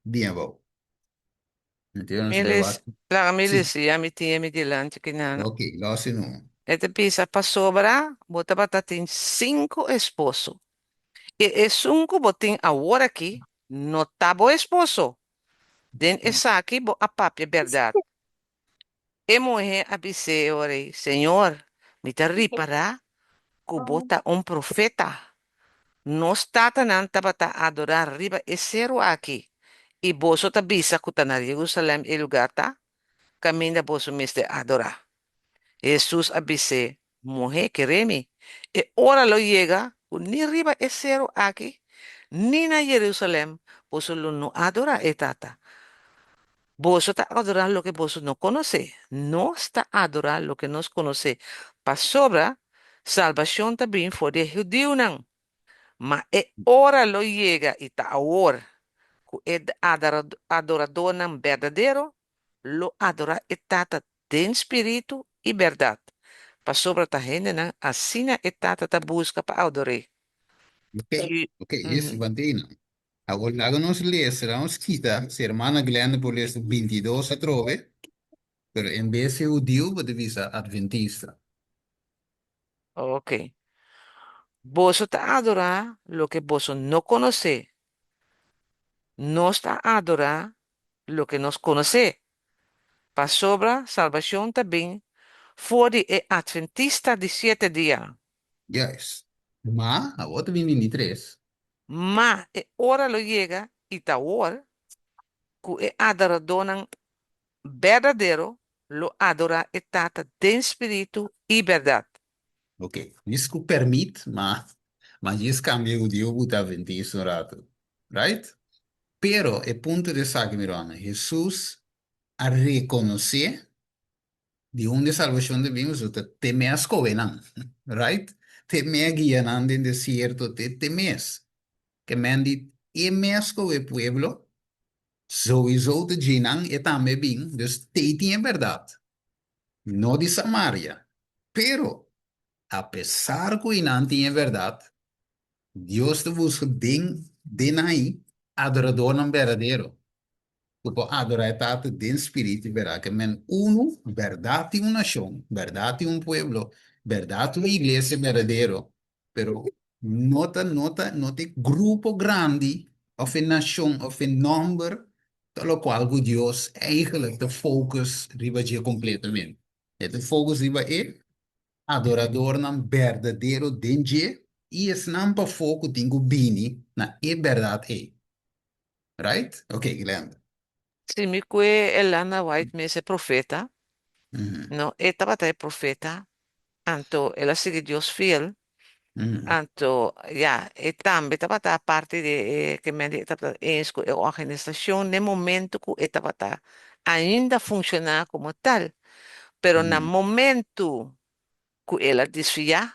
Bien abou. Mi les, laga mi lesi, ami tin e mi dilanti kinan. Ok, los e numa. E ta bisa, Pasobra bo tabata tin sinku esposo, i esun ku bo tin awor aki no ta bo esposo. Den esaki bo a papia bèrdat. E muhé a bis'é e ora ei, Señor, mi ta ripará ku bo ta un profeta. Nos tatanan tabata adorá riba e seru aki, i boso ta bisa ku ta na Jerusalèm e lugá ta kaminda boso mester adorá. Hesus a bis'é, Muhé, kere mi, e ora lo yega ku ni riba e seru aki ni na Jerusalèm boso lo no adorá e Tata. Boso ta adorá loke boso no konosé, nos ta adorá loke nos konosé, pasobra salbashon ta bin for di e hudiunan. Ma e ora lo yega, i ta awor, ku e adoradónan berdadero lo adorá e Tata den spiritu i bèrdat, pasobra ta hendenan asina e Tata ta buska pa ador'é. Ok, ok, listo, Valentina. Awor laga nos lesa, laga nos kita, si hermana Glenda por lesa 22 atrobe, pero en bes di hudiu bo ta bisa adventista. Ok. Boso ta adorá loke boso no konosé. Nos ta adorá loke nos konosé, pasobra salbashon ta bin for di e Atventista di Siete Dia. Juist. Ma, awor ta bin 23. Ma e ora lo yega, i ta awor, ku e adoradónan berdadero lo adorá e Tata den spiritu i bèrdat. Ok, djis ku permit, ma ma djis kambia hudiu ku ta adventista un ratu. Right? Pero e punto di esaki, mi rumannan, Hesus a rekonosé di unda e salbashon ta bin, pasobra ta te mes a skohe nan. Right? Te mes a guia nan den desierto, te te mes. Ke men di e mes skohe e pueblo, Souiso ta dje nan e tambe bin, dus tei tin e bèrdat, no di Samaria. Pero, apesar ku einan tin e bèrdat, Dios ta buska den den nan ei adoradornan berdadero, ku por adorá e Tata den spiritu i bèrdat. Ke men unu, bèrdat tin un nashon, bèrdat tin un pueblo, bèrdat un iglesia berdadero, Pero no ta no ta no ta e grupo grandi of e nashon of e nòmber ta lokual ku Dios eigenlijk ta focus riba dje kompletamente. E ta focus riba e adoradornan berdadero den dje i esnan pafó ku tin ku bini na e bèrdat ei. Right? Ok, Glenda. Si mi kue Elana White mes e profeta, no, e tabata e profeta, anto el a sigui Dios fiel, anto ya, e tambe tabata parti di e ke men di e tabata eens ku e organisashon n'e momento ku e tabata ainda funshoná komo tal, pero na momento ku el a desviá,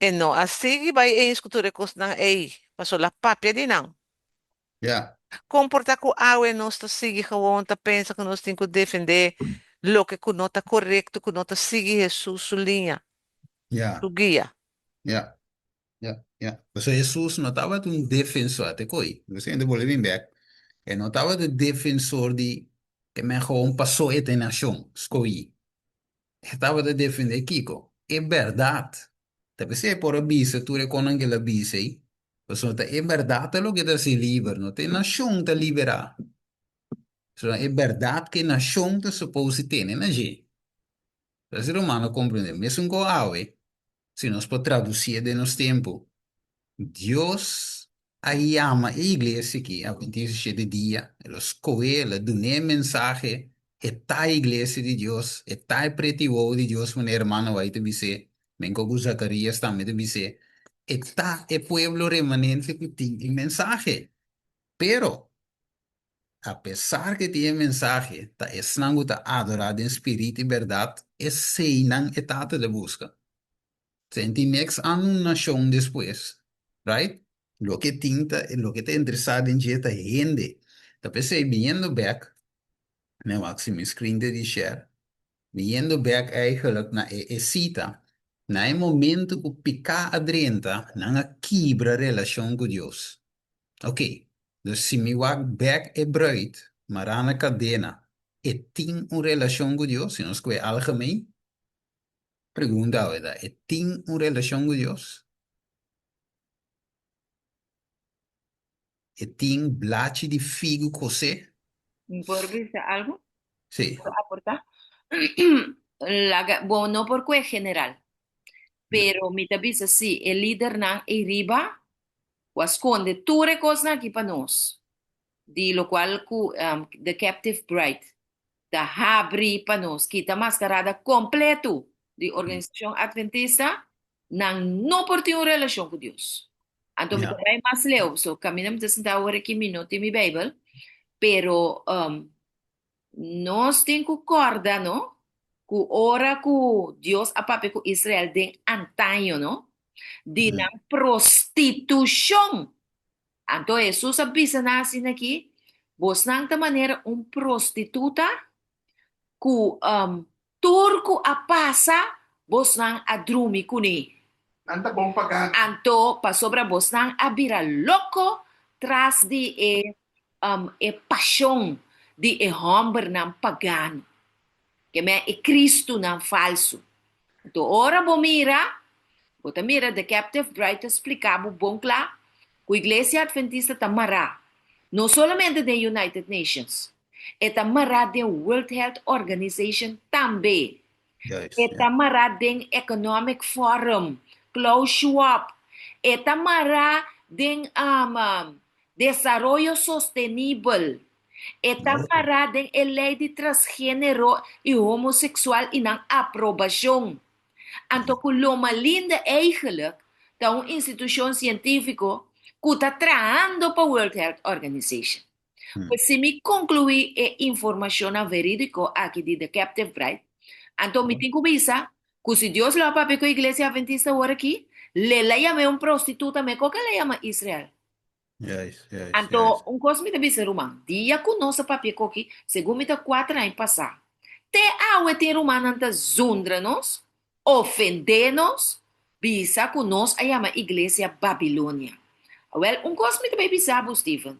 e no a sigui bai eens ku tur e kosnan ei, pasobra el a papia di nan. Ja. Kon por ta ku awe nos ta sigui gewoon ta pensa ku nos tin ku defendé loke ku no ta korekto, ku no ta sigui Hesus su liña, Ja. su guia? Ja. Ja, ja. Pasobra Hesus no tabata un defensor, te koe, nos hende bolbe bin bek, e no tabata defensor di ke men gewoon pasó e ta e nashon skohí. E tabata defendé kiko? E bèrdat. Ta p'esei e por a bisa tur e konan ku el a bisa ei, pasobra ta e bèrdat ta loke ta hasi liber, no ta e nashon ta liberá. Pasobra e bèrdat ku e nashon ta supos di tene na dje. Ta si ruman a komprendé. Mesun ku awe, si nos por tradusié den nos tempu, Dios a yama e iglesia aki Adventista di Shete Dia, el a skohe, el a dun'é e mensahe, e ta e iglesia di Dios, e ta e preti wou di Dios manera hermano White ta bis'é, menko ku Zakarias tambe ta bis'é, e ta e pueblo remanente ku tin e mensahe. Pero, apesar ku e tin e mensahe, ta esnan ku ta adorá den spiritu i bèrdat, eseinan e Tata ta buska. Senti next an un nashon despues, right? Loke tin ta, loke ta interesá den dje ta hende. Ta p'esei biniendo bek, mi a wak si mi screen ta di share, biniendo bek eigenlijk na e e sita. Na e momento ku piká a drenta, nan a kibra relashon ku Dios. Ok, dus si mi wak bèk e bruid mará na kadena, e tin un relashon ku Dios? Si nos kohe algemeen, pregunta awe ta, e tin un relashon ku Dios? E tin blachi di figu kosé? Mi por bisa algu? Sí. Por aportá? Laga, bo no por kue general, pero mi ta bisa si e lidernan ei riba ku a skonde tur e kosnan aki pa nos, di lokual ku The Captive Bride ta habri pa nos, kita maskarada kompletu di Organisashon Adventista, nan no por tin un relashon ku Dios. Anto mi ta bai mas leu, so kaminda mi ta sinta awor aki mi no tin mi Beibel, pero nos tin ku kòrda no ku ora ku Dios a papia ku Israel den antaño no, di nan prostitushon. Anto Hesus a bisa nan asina aki, Bosnan ta manera un prostituta ku Tur ku a pasa, bosnan a drumi kuné. Nan ta bon pagá. Anto, pasobra bosnan a bira loko tras di e e pashon di e hòmbernan pagano, ke men e kristunan falsu. Anto ora bo mira, bo ta mira The Captive Bride ta splika bo bon kla ku Iglesia Adventista ta mará, no solamente den United Nations, E ta mará den World Health Organization tambe. Juist, E ja. ta mará den Economic Forum, Klaus Schwab. E ta mará den um, um, Desaroyo Sostenibel. E ta Oh. mará den e lei di transgénero i homoseksual i nan aprobashon. Anto ku Loma Linda eigenlijk ta un institushon sientífiko ku ta trahando pa World Health Organization. Pues si mi konkluí e informashonnan verídiko aki di The Captive Bride, anto mi tin ku bisa ku si Dios lo a papia ku e Iglesia Adventista awor aki, l'e la yam'é un prostituta mekor ku el a yama Israel. Juist, juist, Anto juist. un kos mi ta bisa ruman, dia ku nos a papia koki, segun mi ta kuater aña pasá, te awe tin rumannan ta zundra nos, ofendé nos, bisa ku nos a yama iglesia Babilonia. Awèl, un kos mi ta bai bisa bo, Steven,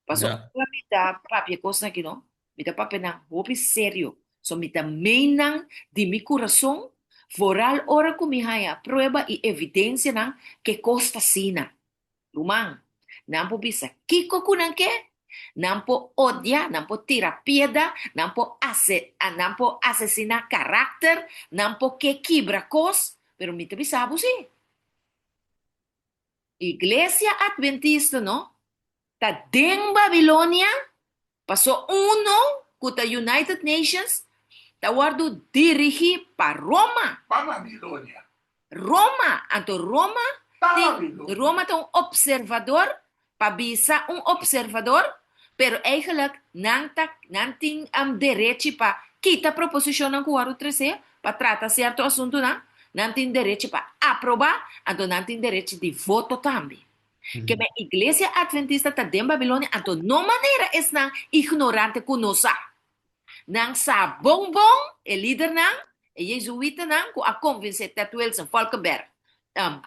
Paso Ja. ora mi ta papia kosnan aki no, mi ta papia nan hopi serio. So mi ta meen nan di mi kurason, vooral ora ku mi haña prueba i evidensianan ke kos ta asina. Ruman, nan por bisa kiko ku nan ke, nan por odia, nan por tira pieda, nan por ase, nan por asesiná karakter, nan por ke kibra kos, pero mi ta bisa bo si. Iglesia Adventista no ta den Babilonia paso uno ku ta United Nations ta wòrdu dirigí pa Roma. Pa Babilonia. Roma, anto Roma Pa tin Babilonia. Roma ta un observador pa bisa un observador pero eigenlijk nan ta nan tin derechi pa kita proposishonnan ku wòrdu tresé pa trata sierto asuntunan, nan tin derechi pa aprobá, anto nan tin derechi di voto tambe. Ke men Iglesia Adventista ta den Babilonia, anto no manera esnan ignorante ku no sa. Nan sa bon bon, e lidernan, e jezuitanan ku a konvensé Ted Wilson, Falkenberg,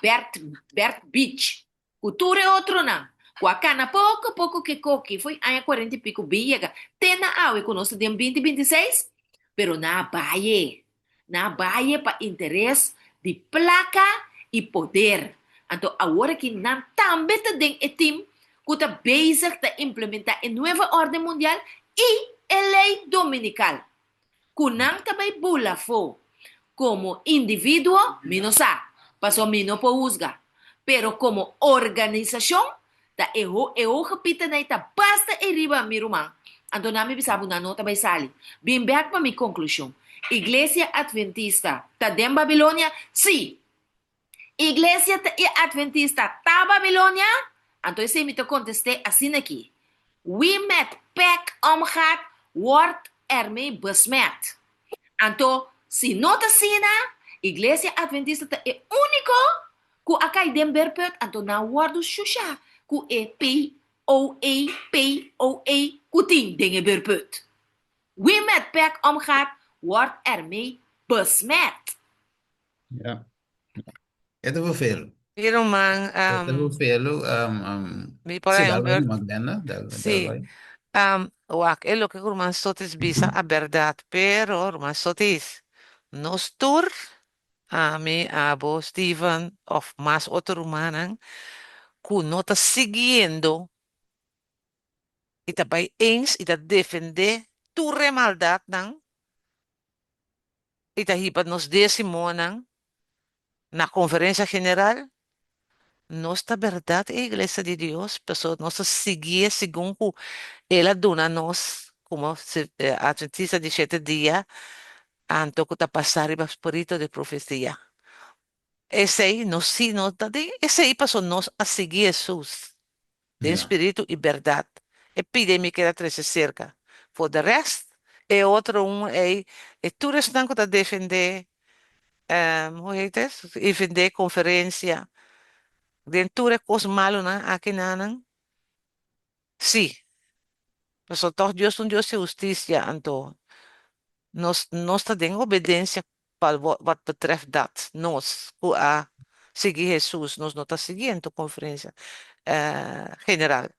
Bert, Bert Beach, Ku tur e otronan ku a kana poko poko ke koki fo'i aña kuarenta i piku bin yega te na awe ku nos ta den binti 26, pero nan a baye. Nan a baye pa interes di plaka i poder. Anto awor aki nan tambe ta den e tim ku ta bezig ta implementá e nueva orden mundial i e lei dominikal. Ku nan ta bai bula afó komo individuo mi no sa, pasobra mi no por husga. Pero komo organisashon ta e e hoge pitanan ei ta basta ei riba mi ruman. Anto nan mi bisa bo nan no ta bai sali. Bin bèk pa mi konklushon. Iglesia Adventista ta den Babilonia? Sí! Iglesia Adventista ta Babilonia? Anto esei mi ta kontest'é asina aki, Wie met pek omgaat, wordt ermee besmet. Anto, si no ta asina, Iglesia Adventista ta e úniko ku a kai den berput, anto nan wòrdu shusha ku e POA, POA ku tin den e berput. Wie met pek omgaat, wordt ermee besmet. Ja. E ta vervelu. Mi ruman, E ta vervelu. Mi por Sí, haña dal un bai beurt? numa, Glenda. Dal, dal Sí. bai. Wak, e loke ku ruman Sotis bisa a bèrdat, pero ruman Sotis, nos tur, ami, abo, Steven òf mas otro rumannan ku no ta siguiendo i ta bai eens i ta defendé tur e maldatnan i ta hiba nos désimonan na konferensia general, nos ta bèrdat e iglesia di Dios, pasobra nos ta siguié segun ku El a duna nos komo Atventista di shete dia, anto ku ta pasá riba spiritu di profesia. Esei nos sí no ta den esei pasobra nos a sigui Hesus den spiritu i bèrdat. E pidi ei mi keda trese serka. For de rest, e otro un ei, e tur esnan ku ta defendé, hoe heet het, defendé konferensia den tur e kos malunan aki nanan, Sí, pasobra tòg Dios ta un Dios di hustisia, anto nos nos ta den obedensia pa wat betreft dat. Nos ku a sigui Hesus, nos no ta siguiendo konferensia general.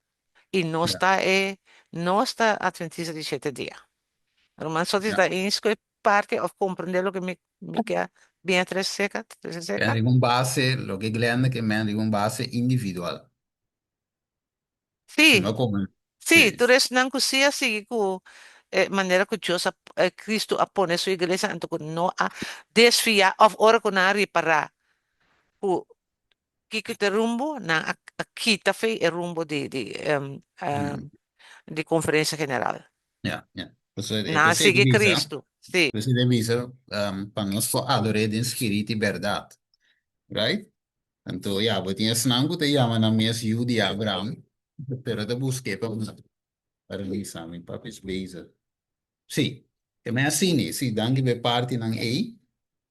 I nos ta e nos ta Atventista di shete dia. Ruman Sotis ta eens ku e parti òf komprendé loke mi mi ke a bin a trese serka, trese serka? Riba un base, loke Glenda ke men riba un base individual. Sí, Sino como, sí, sí. tur esnan ku sí a sigui ku e manera ku Dios a, eh, Cristo a pone su iglesia, anto ku no a desviá òf ora ku nan a ripará ku kiko ta e rumbo, nan a, a kita fe e rumbo di, di, em, em, di konferensia general. Ja, ja. Pasobra e Nan a p'esei sigui ta bisa, Cristo, sí. p'esei ta bisa, um, pa nos por ador'é den spiritu i bèrdat. Right? Anto ya, bo tin esnan ku ta yama nan mes yu di Abraham, pero ta busk'é pa pa realisá mi papia is bezig. Sí, e men asina, sí, danki pa e partinan ei.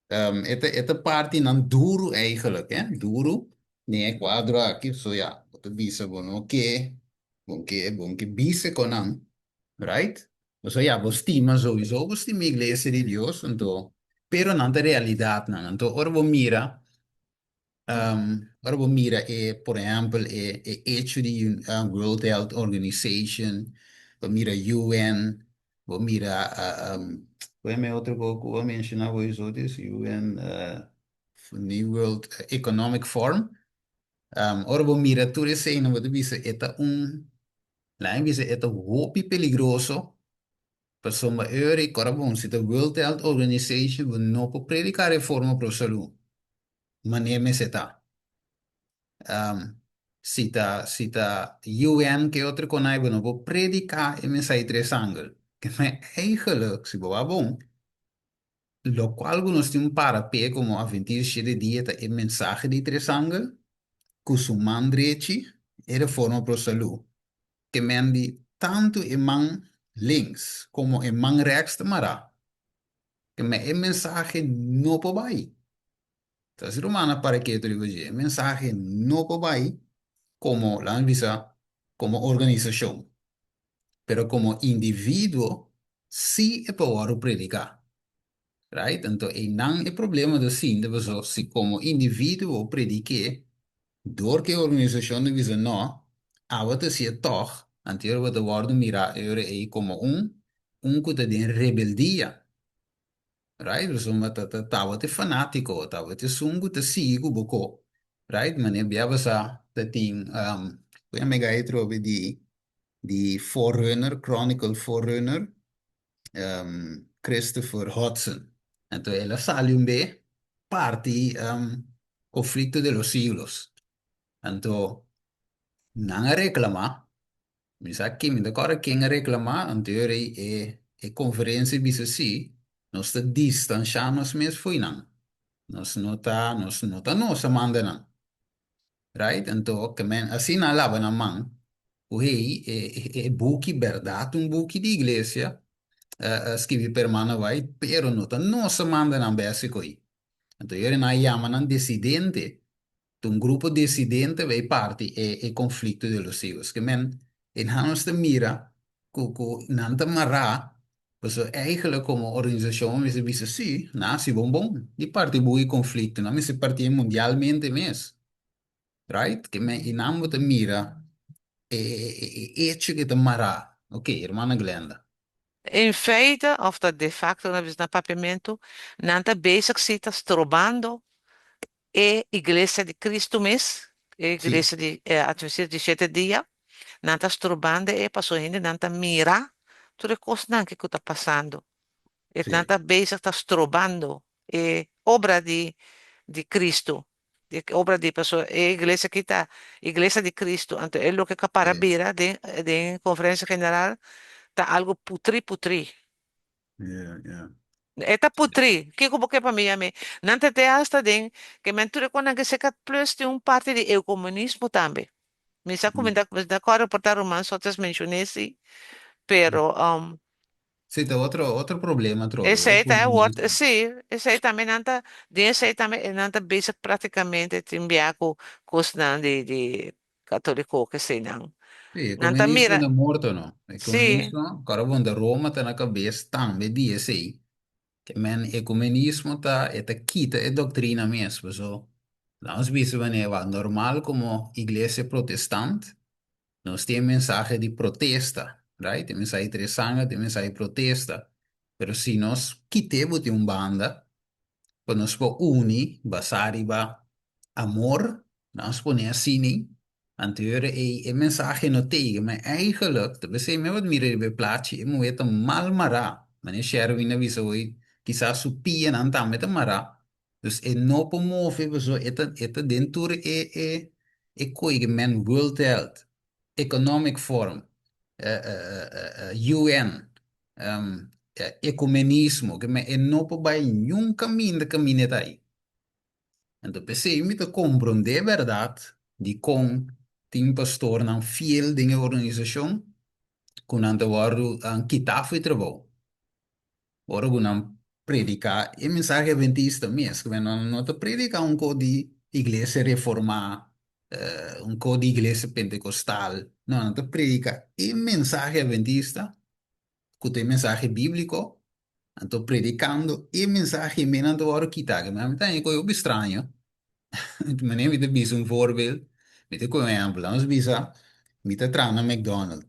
E ta e ta partinan duru eigenlijk, hè, duru den e kuadro aki, so ya, bo ta bisa bo no ke, bo ke, bo ke bisa ku nan, right? Pasobra ya, bo stima souiso, bo stima iglesia di Dios, anto, pero nan ta realidatnan, anto ora bo mira Ora bo mira e, por ehèmpel, e e hecho di World Health Organization, bo mira UN, bo mira ku e otro ku ku bo a menshoná bo esotes, UN, New World Economic Forum. Ora bo mira tur eseinan bo ta bisa e ta un, laga mi bisa e ta hopi peligroso pasobra e ora ei kòrda bon si ta World Health Organization bo no por prediká reforma pro salú. Manera mester ta. Si ta si ta UN ke otro konai bo no por prediká e mensahe tres angel. Ke men eigenlijk si bo wak bon, lokual ku nos tin para p'e komo Adventista shete dia ta e mensahe di tres angel ku su man drechi e reforma pro salú. Ke men di tantu e man links komo e man rèks ta mará. Ke men e mensahe no por bai. Ta si ruman a para ketu riba dje. E mensahe no por bai komo, laga mi bisa, komo organisashon, pero komo individuo sí e por wòrdu prediká. Right? Anto einan e problema ta sinta pasobra si komo individuo bo predik'é, dor ku e organisashon ta bisa nò, abo ta hasié tòg, anto bo ta wòrdu mirá e ora ei komo un un ku ta den rebeldia. Right? Pasobra ta ta tabata e fanátiko, tabata esun ku ta sigui ku bo ko. Right? Manera bia basá ta tin ku e mega e trobe di di Forerunner, Chronicle Forerunner, Christopher Hudson. Anto el a sali un be parti Conflicto de los Siglos. Anto nan a reklamá Mi sa ken, mi ta kòrda ken a reklamá, anterior ei e e konferensia bisa si, nos ta distanshá nos mes fo'i nan. Nos no ta, nos no ta nos a manda nan. Right? Anto, ke men asina a laba nan man ku hey, e e buki bèrdat un buki di iglesia, a skibi pa hermana White, pero no ta nos a manda nan bèsiko ei. Anto, yori nan a yama nan desidente Ta un grupo disidente bay parti e e conflicto de los siglos. Ke men e nan nos ta mira ku ku nan ta mará. Pasobra eigenlijk komo organisashon mester bisa si, nan hasi bon bon di parti bui konflikto, nan mester partié mundialmente mes. Right? Ke men i nan bo ta mira e e echo ke ta mará. Ok, hermana Glenda. In feite, of ta de facto na bisa na papiamentu, nan ta bezig si ta strobando e Iglesia di Cristo mes, e Iglesia di Adventista di Shete Dia, nan ta strobando e pasobra hendenan ta mira tur e kosnan ke ku ta pasando. E nan ta bezig ta strobando e obra di di Cristo, e obra di pasobra e iglesia aki ta Iglesia di Cristo, anto e loke ka para bira den den Conferencia General ta algo putri putri. E ta putri. Kiko bo ke pa mi yam'é? Nan ta te hasta den ke men tur e konan ke seka plus tin un parti di eukomunismo tambe. Mi sa ku mi ta mi ta kòrda por ta ruman Sotes menshoné si, pero Sí, ta otro otro problema atrobe, esei ta e wòrd, ekumenismo. sí, esei tambe nan ta, den esei tambe nan ta bezig praktikamente tin bia ku kosnan di di katoliko keseinan. Sí, e Nan ta komunismo mira, ta morto no. E sí. komunismo, kòrda bon ta Roma ta na kabes tambe di esei. Ke men ekumenismo ta e ta kita e doktrina mes. Paso nos bisa manera wak normal komo iglesia protestant nos tin e mensahe di protesta, right? E mensahe interesante ta e mensahe di protesta. Pero si nos kit'é bo tin un banda pa nos por uni basá riba amor, nos pone asina, anto e ora ei e mensahe no tei, ma eigenlijk ta p'esei mi a mira riba e plachi, e muhé ta mal mará, manera Sherwin a bisa hoy, kisas su pianan tambe ta mará, dus e no por move pasobra e ta e ta den tur e e e koe ku men World Health Economic Forum, UN, ecumenismo, ke men e no por bai niun kaminda kaminda e ta ai. Anto p'esei mi ta komprondé bèrdat dikon tin pastornan fiel den e organisashon ku nan ta wòrdu kitá for e trabou. Ora ku nan prediká e mensahe adventista mes, ku nan no ta prediká un kos di iglesia reformá, un kos di iglesia pentekostal, no, nan ta prediká e mensahe adventista ku ta e mensahe bíbliko, anto predikando e mensahe me nan ta wòrdu kitá. Ke mi ta haña koe hopi straño. Manera mi ta bisa un voorbeeld, mi ta kohe un ehèmpel. Nos bisa mi ta traha na McDonald.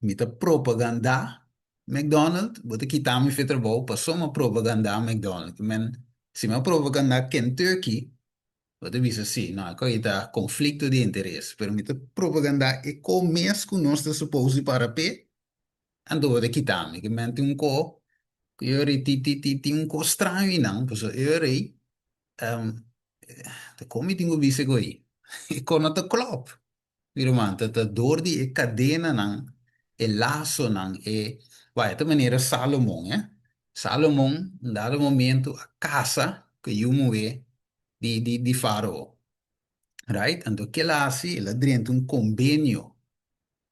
Mi ta propagandá McDonald, bo ta kita mi for trabou pasobra mi a propagandá McDonald. Men, si mi a propagandá Kentucky, Bo ta bisa si, no, aki ta konflikto di interes, pero mi ta propagandá e ko mes ku nos ta supos di para p'e, anto bo ta kita mi. Ke men tin un ko ku e ora ei tin tin tin tin un ko straño einan, pasobra e ora ei ta kon mi tin ku bisa ku ei? E ko no ta klòp. Mi ruman, ta ta dor di e kadenanan, e lasonan, e, wak, e ta manera Salomon, eh. Salomon, un dado momento, a kasa ku e yu muhé di, di, di Fárao. Right? Anto ke el a hasi? El a drenta un kombenio.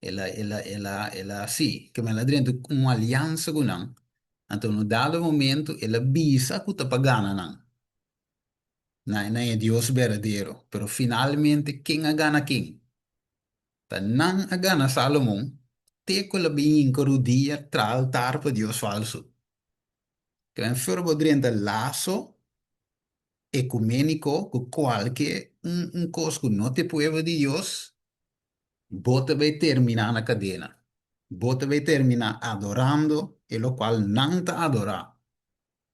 El a, el a, el a, el a, sí, ke el a drenta un aliansa ku nan. Anto un dado momento el a bisa ku ta pa gana nan. Na na e Dios berdadero. Pero finalmente ken a gana ken? Ta nan a gana Salomon te ku el a bin hinka rudia traha altar pa dios falsu. Kren fer bo drenta laso ekuméniko ku kualke un un kos ku no ta e pueblo di Dios, bo ta bai terminá na kadena. Bo ta bai terminá adorando e lokual nan ta adorá.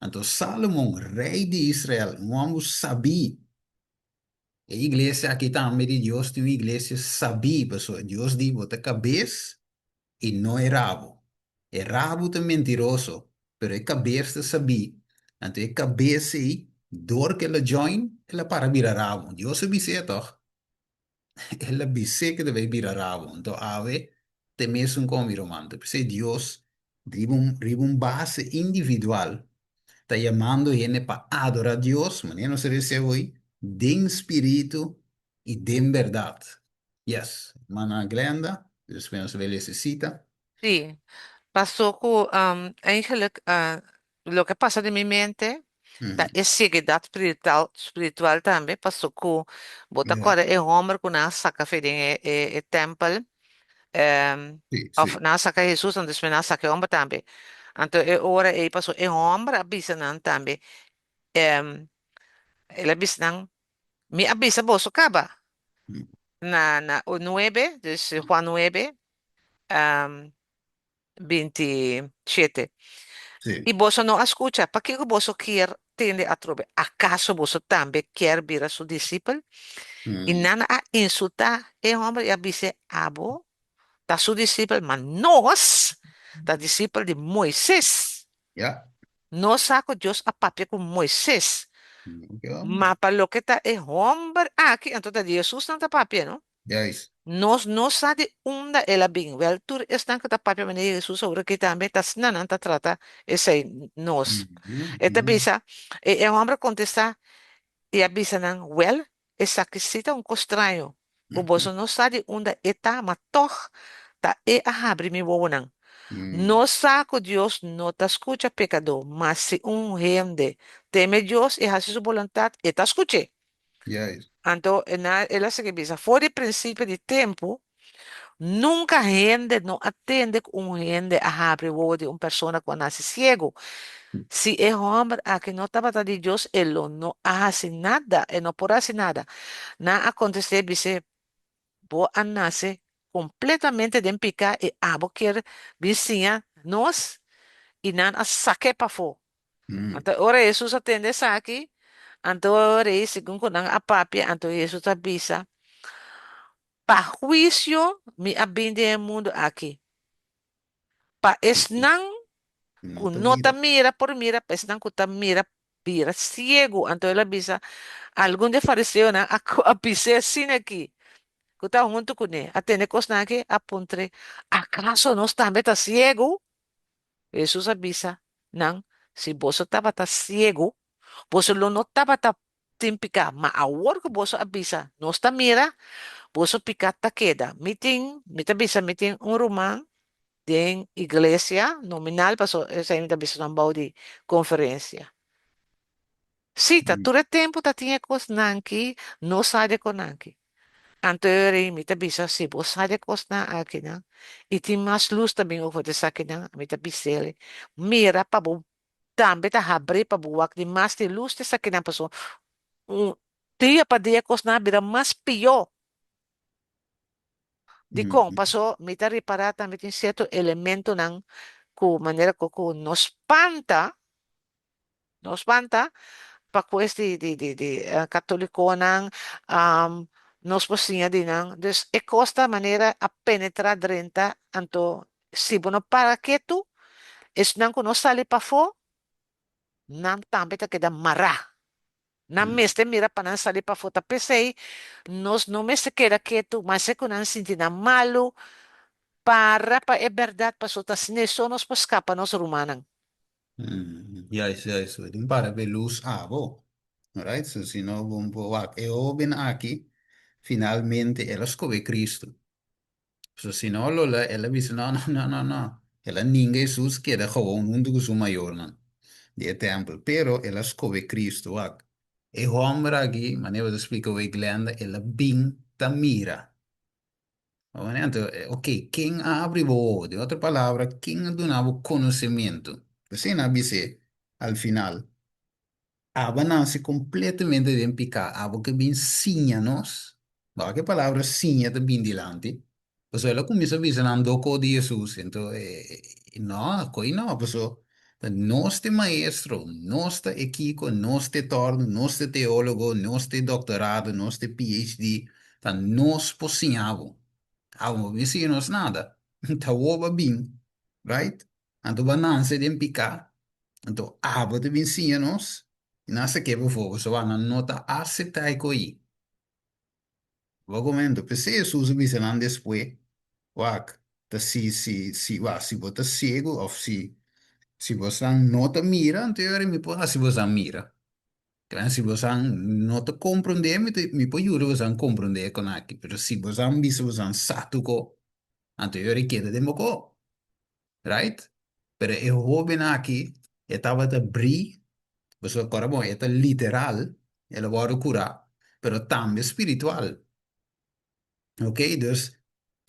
Anto Salomon, rei di Israel, un hòmber sabí. E iglesia aki tambe di Dios tin un iglesia sabí, pasobra Dios di bo ta kabes i no e rabu. E rabu ta mentiroso, pero e kabes ta sabí. Anto e kabes ei, dor ku el a join, el a para bira rabu. Dios a bis'é tòg. El a bis'é ku ta bai bira rabu. Anto awe ta e mesun kon, mi ruman. Ta p'esei Dios riba un riba un base individual ta yamando hende pa adorá Dios, manera nos a rese hoy, den spiritu i den bèrdat. Yes, hermana Glenda, despues nos ta bai lesa e sita. Sí, pasó ku eigenlijk loke a pasa den mi mente ta e sieguedat spiritual, spiritual tambe, pasó ku bo ta kòrda e hòmber ku nan a saka fe den e e e tèmpel, Sí, òf sí. nan a saka Hesus, anto despues nan a saka e hòmber tambe. Anto e ora ei paso e hòmber a bisa nan tambe, el a bisa nan, Mi a bisa boso kaba. Na na nuebe, dus Juan nuebe, 27. Sí. I boso no a skucha, pakiko boso kier tende atrobe? Akaso boso tambe kier bira su disipel? I nan a insultá e hòmber i a bis'é, Abo ta su disipel, ma nos ta disipel di Moises. Ya. Nos sa ku Dios a papia ku Moises, ma pa loke ta e hòmber aki, anto ta di Hesus nan ta papia, no? Juist. Nos no sa di unda el a bin. Wèl, tur esnan ku ta papia manera di Hesus awor aki tambe ta asina nan ta trata esei nos. E ta bisa, e e hòmber a kontestá i a bisa nan, Wèl, esaki sí ta un kos straño, ku boso no sa di unda e ta, ma tòg ta e a habri mi wowonan. Nos sa ku Dios no ta skucha pekadó, ma si un hende teme Dios i hasi su boluntat, e ta skuch'é. Juist. Anto el a sigui bisa, For di prinsipio di tempu, nunka hende no a tende ku un hende a habri wowo di un persona ku a nase siegu. Si e hòmber aki no tabata di Dios, e lo no a hasi nada, e no por hasi nada. Nan a kontest'é bis'é, Bo a nase kompletamente den piká i abo kier bin siña nos? I nan a sak'é pafó. Anto ora Hesus a tende esaki, anto ora ei segun ku nan a papia, anto Hesus a bisa, Pa huisio mi a bin den e mundu aki, pa esnan ku no ta mira por mira, pa esnan ku ta mira bira siegu. Anto el a bisa, algun di e fariseonan a a bis'é asina aki, ku ta huntu kuné, a tende kosnan aki, a puntr'é, Akaso nos tambe ta siegu? Hesus a bisa nan, Si boso tabata siegu, boso lo no tabata tin piká. Ma awor ku boso a bisa, Nos ta mira, boso piká ta keda. Mi tin, mi ta bisa, mi tin un ruman den iglesia nominal, pasobra esei mi ta bisa nan bou di konferensia. Sí, ta tur e tempu ta tin e kosnan ki no sa di e kosnan aki. Anto e mi ta bisa, si bo sa di e kosnan akinan i tin mas lus ta bin over di esakinan, mi ta bis'el, mira pa bo tambe ta habrí pa bo wak di mas di lus di esakinan, pasobra un dia pa dia e kosnan a bira mas pió. Dikon? Paso mi ta ripará tambe tin sierto elementonan ku manera ku ku no spanta, no spanta pa ku es di di di di katolikonan, nos por siña di nan. Dus e kos ta manera a penetrá drenta, anto si bo no para ketu, esnan ku no sali pafó, nan tambe ta keda mará. Nan mester mira pa nan sali pafó. Ta p'esei nos no mester keda ketu, maske ku nan sinti nan malu, para pa e bèrdat, pasobra ta asina so nos por skapa nos rumannan. Juist, juist. We tin para p'e lus abo. Alright, so si no bo por wak e hóben aki, finalmente el a skohe Cristo. So si no lo la el a bisa no no no no no. El a ninga Hesus keda gewoon huntu ku su mayornan di e tèmpel. Pero el a skohe Cristo. Wak, e hòmber aki, manera bo ta splika awor Glenda, el a bin ta mira. Anto, ok, ken a abri bo wowo? Den otro palabra, ken a duna bo konosementu? P'esei nan a bis'é al final, Abo a nase kompletamente den piká, abo ke bin siña nos. Wak e palabra siña ta bin dilanti. Pasobra el a kuminsá bisa nan doko di Hesus. Anto, no, ko'i no, pasobra ta nos ta e maestro, nos ta e kiko, nos ta e tòrnu, nos ta e teólogo, nos ta e doktorado, nos ta e PhD, ta nos por siña bo. Abo no por bin siña nos nada. Ta awor bo a bin, right? Anto bo a nase den piká, anto abo ta bin siña nos? I nan sa ke bo pasobra nan no ta aseptá e ko'i. Bo komento, p'esei Hesus a bisa nan despues, Wak, ta si, si, si, wak, si bo ta siegu òf si, si bosan no ta mira, anto e ora mi por hasi bosan mira. Kla, si bosan no ta komprondé, mi ta, mi por yuda bosan komprondé e kon aki, pero si bosan bisa bosan sa tuko, anto e ora e keda den bo ko. Right? Pero e hóben aki, e tabata brí, pasobra kòrda bon, e ta literal, el a wòrdu kurá, pero tambe spiritual. Ok, dus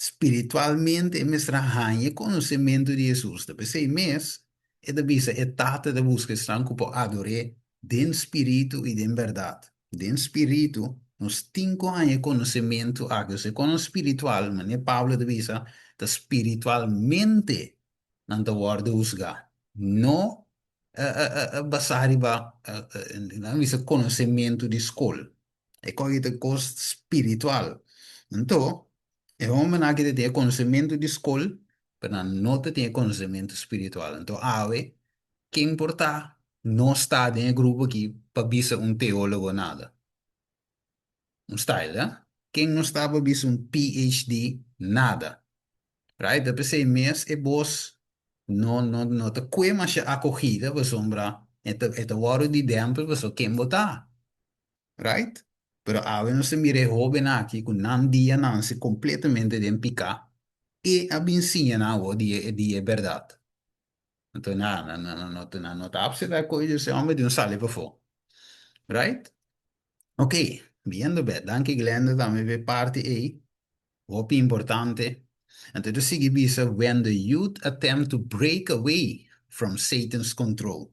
spiritualmente e mester a haña e konosementu di Hesus. Ta p'esei mes. E ta bisa e Tata ta buska esnan ku por ador'é den spiritu i den bèrdat. Den spiritu, nos tin ku haña e konosementu aki. Osea, kon nos spiritual, manera Pablo ta bisa, ta spiritualmente nan ta wòrdu husgá, no basá riba, nan bisa, konosementu di skol. E kos aki ta kos spiritual. Anto, e hombernan aki ta tin e konosementu di skol, pero nan no ta tin e konosementu spiritual. Anto awe, ken por ta no sta den e grupo aki pa bisa un teólogo nada? Un style, eh? Ken no sta pa bisa un PhD nada? Right? Ta p'esei mes e bos no no no ta kue masha akogida pasobra e ta e ta wòrdu di dèmpel pasobra ken bo ta. Right? Pero awe nos ta mira e hóbennan aki ku nan dia nanse kompletamente den piká e a bin siña nan awor di e di e bèrdat. Anto nan nan nan no nan no ta apseptá koe di esei hòmber di un sali pafó. Right? Ok, biendo bèk. Danki Glenda tambe pa e parti ei. Hopi importante. Anto e ta sigui bisa when the youth attempt to break away from Satan's control.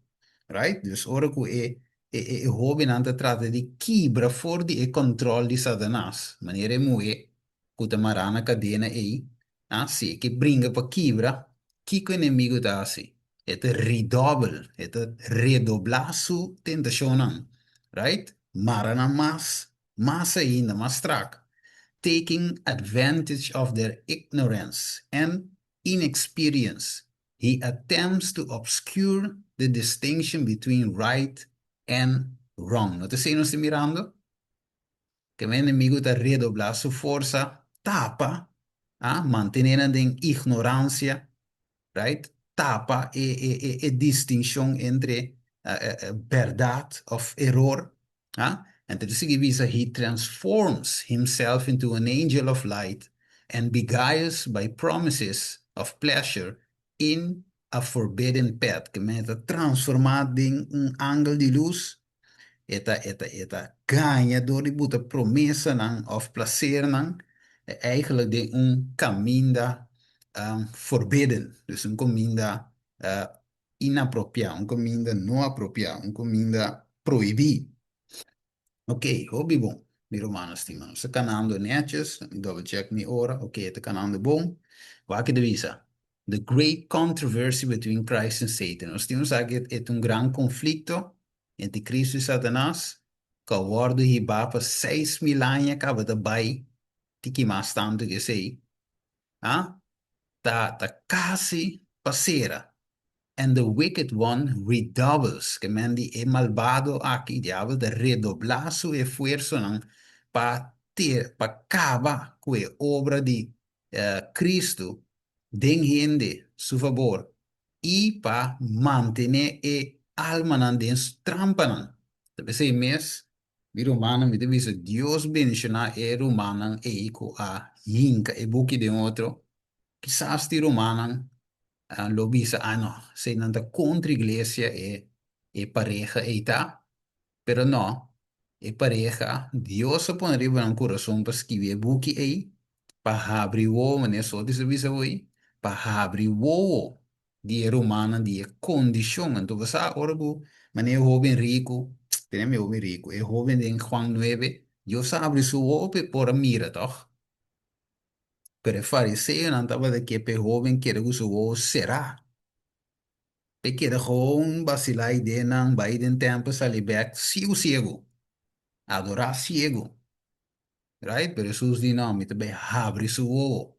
Right? Dus ora ku e e e hobennan ta trata di kibra for di e control di Satanas, manera e muhé ku ta mará na kadena ei, ah, si e ke bringa pa kibra, kiko enemigu ta hasi? E ta redouble, e ta redoblá su tentashonnan. Right? Mara nan mas Mas ainda, mas strak, taking advantage of their ignorance and inexperience, he attempts to obscure the distinction between right and wrong. No ta esei nos ta mirando? Ke e enemigu ta redoblá su forsa, tapa, ah, mantené nan den ignoransia, right? Tapa e e e e distinshon entre bèrdat òf eror, ah? Anto ta sigui bisa, He transforms himself into an angel of light and beguiles by promises of pleasure in a forbidden path. Ke men e ta transformá den un angel di lus, e ta e ta e ta gaña dor di buta promesanan òf plasernan eigenlijk den un kaminda forbidden, dus un kaminda inapropiá, un kaminda no apropiá, un kaminda prohibí. Ok, hopi bon, mi rumannan stima. Nos ta kanando nètjes, mi double check mi ora, ok, e ta kanando bon. Wak ta bisa, The great controversy between Christ and Satan. Nos tin un sa ku e ta un gran konflikto entre Cristo i Satanas ku a wòrdu hibá pa 6000 aña kaba ta bai tiki mas tantu ku esei. Ah, ta ta kasi pa sera. And the wicked one redoubles, ke men di e malbado aki, diabel, ta redoblá su efuersonan pa ter pa kaba ku e obra di Cristo den hende su fabor i pa mantené e almanan den su trampanan. Ta p'esei mes, mi rumannan, mi ta bisa Dios bendishoná e rumannan ei ku a hinka e buki den otro. Kisas tin rumannan lo bisa, Ah no, eseinan ta kontra iglesia e e pareha ei ta. Pero no, e pareha, Dios a pone riba nan kurason pa skibi e buki ei, pa habri wowo, manera Sotis a bisa hoy, pa habri wowo di e rumannan di e kondishon. Anto bo sa ora ku manera e hoben riku, tene mi hoben riku, e hoben den Juan nuebe, Dios a habri su wowo pa e por a mira, tòg? Pero e fariseonan tabata ke pa e hoben keda ku su wowo será. P'e keda gewoon basilá idenan, bai den tèmpel sali bèk siegu siegu, adorá siegu. Right? Pero Hesus di, No, mi ta bai habri su wowo.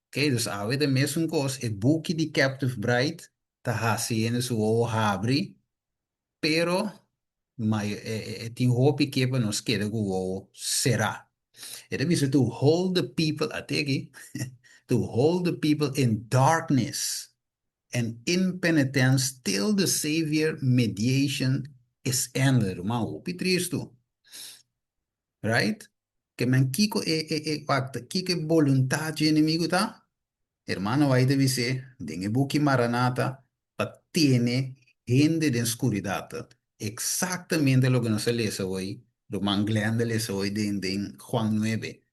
Oké, dus awe ta e mesun kos, e buki di Captive Bride ta hasi hende su wowo habri, pero mayo e tin hopi ke pa nos keda ku wowo será. E ta bisa to hold the people, ate aki, to hold the people in darkness and in penitence till the Savior mediation is ended. Ruman, hopi tristu. Right? Ke men kiko e e e wak ta kiko e boluntat dje enemigu ta? Hermano White ta bis'é den e buki Maranatha pa tene hende den skuridat. Eksaktamente loke nos a lesa hoy, ruman Glenn a lesa hoy den den Juan nuebe.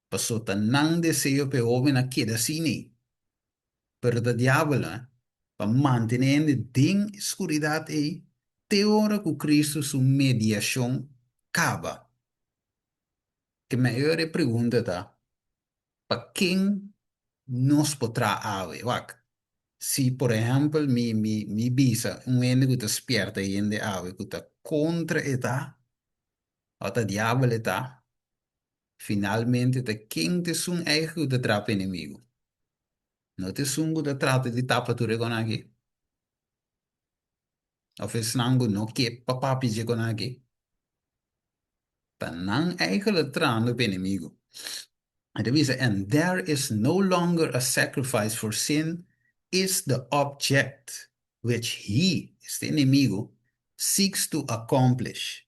Paso ta nan deseo pa e hóben a keda asina ei. Pero ta diabel, eh. Pa mantené hende den e skuridat ei te ora ku Kristu su mediashon kaba. Ke mayor e pregunta ta, Pa ken nos por traha awe? Wak, si por ehèmpel mi mi mi bisa un hende ku ta spièrta hende awe ku ta kontra e ta, òf ta diabel e ta, finalmente ta ken ta esun eigen ku ta traha pa enemigu? No ta esun ku ta trata di tapa tur e konan aki? Òf esnan ku no ke pa papia dje konan aki? Ta nan eigenlijk trahando pa enemigu. E ta bisa, And there is no longer a sacrifice for sin is the object which he, esta enemigu, seeks to accomplish.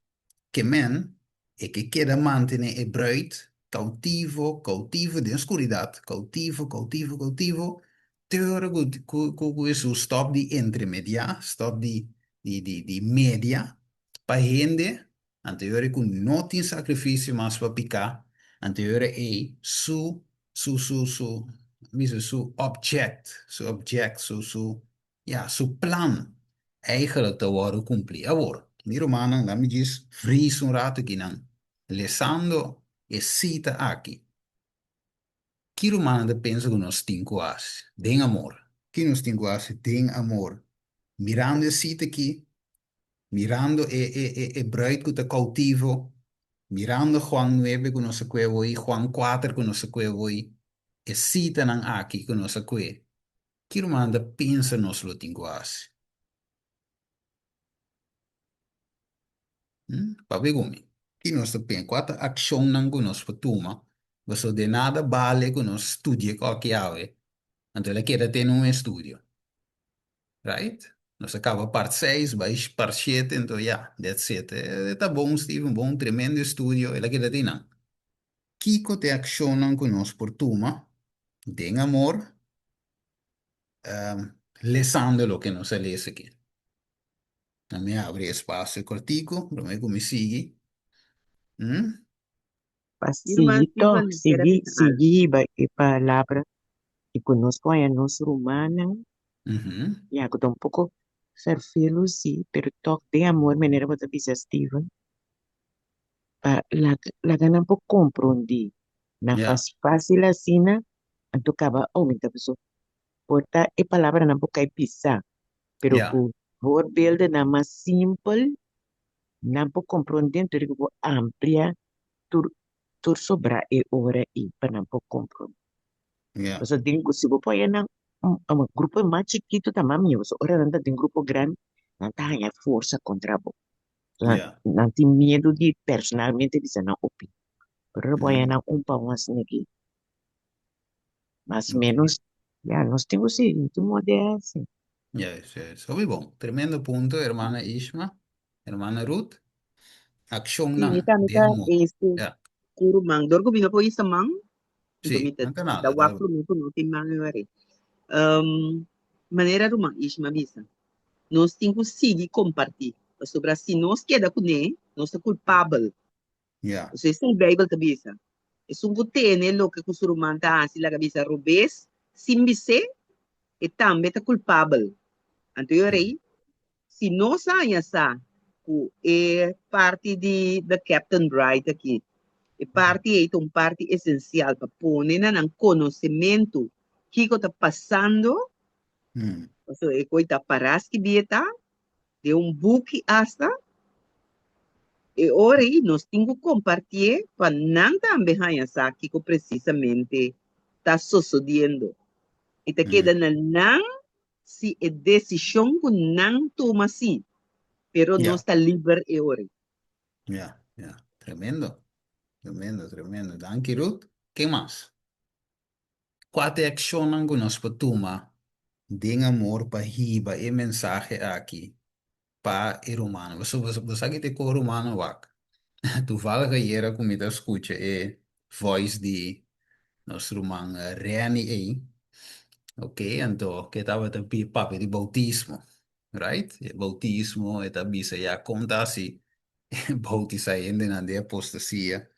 Ke men, e ke keda mantene e bruid cautivo, cautivo den oscuridad, cautivo, cautivo, cautivo, te ora cu cu cu Hesus stop di entremedia, stop di di di di media pa hende, anto e ora cu no tin sacrificio mas pa pica, anto e ora ey su su su su bisa su object, su object, su su Ya, su plan eigenlijk ta wòrdu kumplí. Awor, mi rumannan, laat mi djis vries un ratu akinan, lesando e sita aki. Ki rumannan ta pensa ku nos tin ku hasi den amor? Ki nos tin ku hasi den amor? Mirando e sita aki, mirando e e e e bruid ku ta koutivo, mirando Juan nuebe ku nos a kue awor, Juan kuater ku nos a kue awor, e sitanan aki ku nos a kue, Ki ruman ta pensa nos lo tin ku hasi? Hm? Papia ku mi. Ki nos ta pensa? Kua ta akshonnan ku nos por tuma? Pasobra de nada bale ku nos studia koki awe, anto el a keda tene un estudio. Right? Nos a kaba part seis, bai part shete, anto ya, that's it. E ta bon, Steven, bon, tremendo estudio, el a keda tin nan. Kiko ta e akshonnan ku nos por tuma den amor lesando loke nos a lesa aki? Na mi abri espasio kòrtiku promé ku mi sigui. Pa sigui tòg, sigui, sigui hiba e palabra i ku nos por haña nos rumannan, ya ku ta un poko fèrfelu sí, pero tòg den amor manera bo ta bisa Steven, pa laga laga nan por komprondé. Na Ya. fas fásil asina, anto kaba oumenta paso por ta e palabranan por kai pisá, pero Ya. ku voorbeeldennan mas simpel nan por komprondé, anto di ku por amplia tur tur sobrá e ora ei pa nan por komprondé. Ya. Paso den si bo pone nan un un grupo mas chikitu ta mas mihó, paso ora nan ta den grupo grandi nan ta haña forsa kontra bo. Nan, Ya. nan tin miedu di personalmente bisa nan opinion. Pero ora bo haña nan un pa un asina aki, mas Ok. menos, ya, nos tin ku sigui, no tin moda di hasi. Juist, juist. Hopi bon. Tremendo punto, hermana Ishma, hermana Ruth. Sí, mi Akshonnan tambe den ta amor. este Ya. ku ruman. Dor ku mi no por hisa man, anto Sí, mi ta no ta mi nada, ta wak ta promé ku no tin man e wari. Um, manera ruman Ishma bisa, Nos tin ku sigui kompartí, pasobra si nos keda kuné, nos ta kulpabel. Ya. Pasobra esei Beibel ta bisa, Esun ku tene loke ku su ruman ta hasi laga bisa robes sin bis'é, e tambe ta kulpabel. Anto e ora ei, si nos haña sa ku e parti di The Captain Bride aki, e parti ei ta un parti esensial pa pone na nan konosementu kiko ta pasando, Pasobra e koe ta pará skibí e ta den un buki asta. E ora ei nos tin ku kompartié pa nan tambe haña sa kiko presisamente ta sosodiendo. I ta keda na nan si e desishon ku nan tuma sí, pero nos ta liber e ora ei. Ya, ya. Tremendo. Tremendo, tremendo. Danki Ruth. Ken mas? Kua ta e akshonnan ku nos por tuma den amor pa hiba e mensahe aki pa e rumannan? Pasobra bo sa ki ta e kos rumannan wak. Toevallig ayera ku mi ta skucha e voice di nos ruman Renny ei, ok, anto ke tabata papia di boutismo, right? E boutismo e ta bisa ya kon ta hasi boutisá hendenan den apostasia.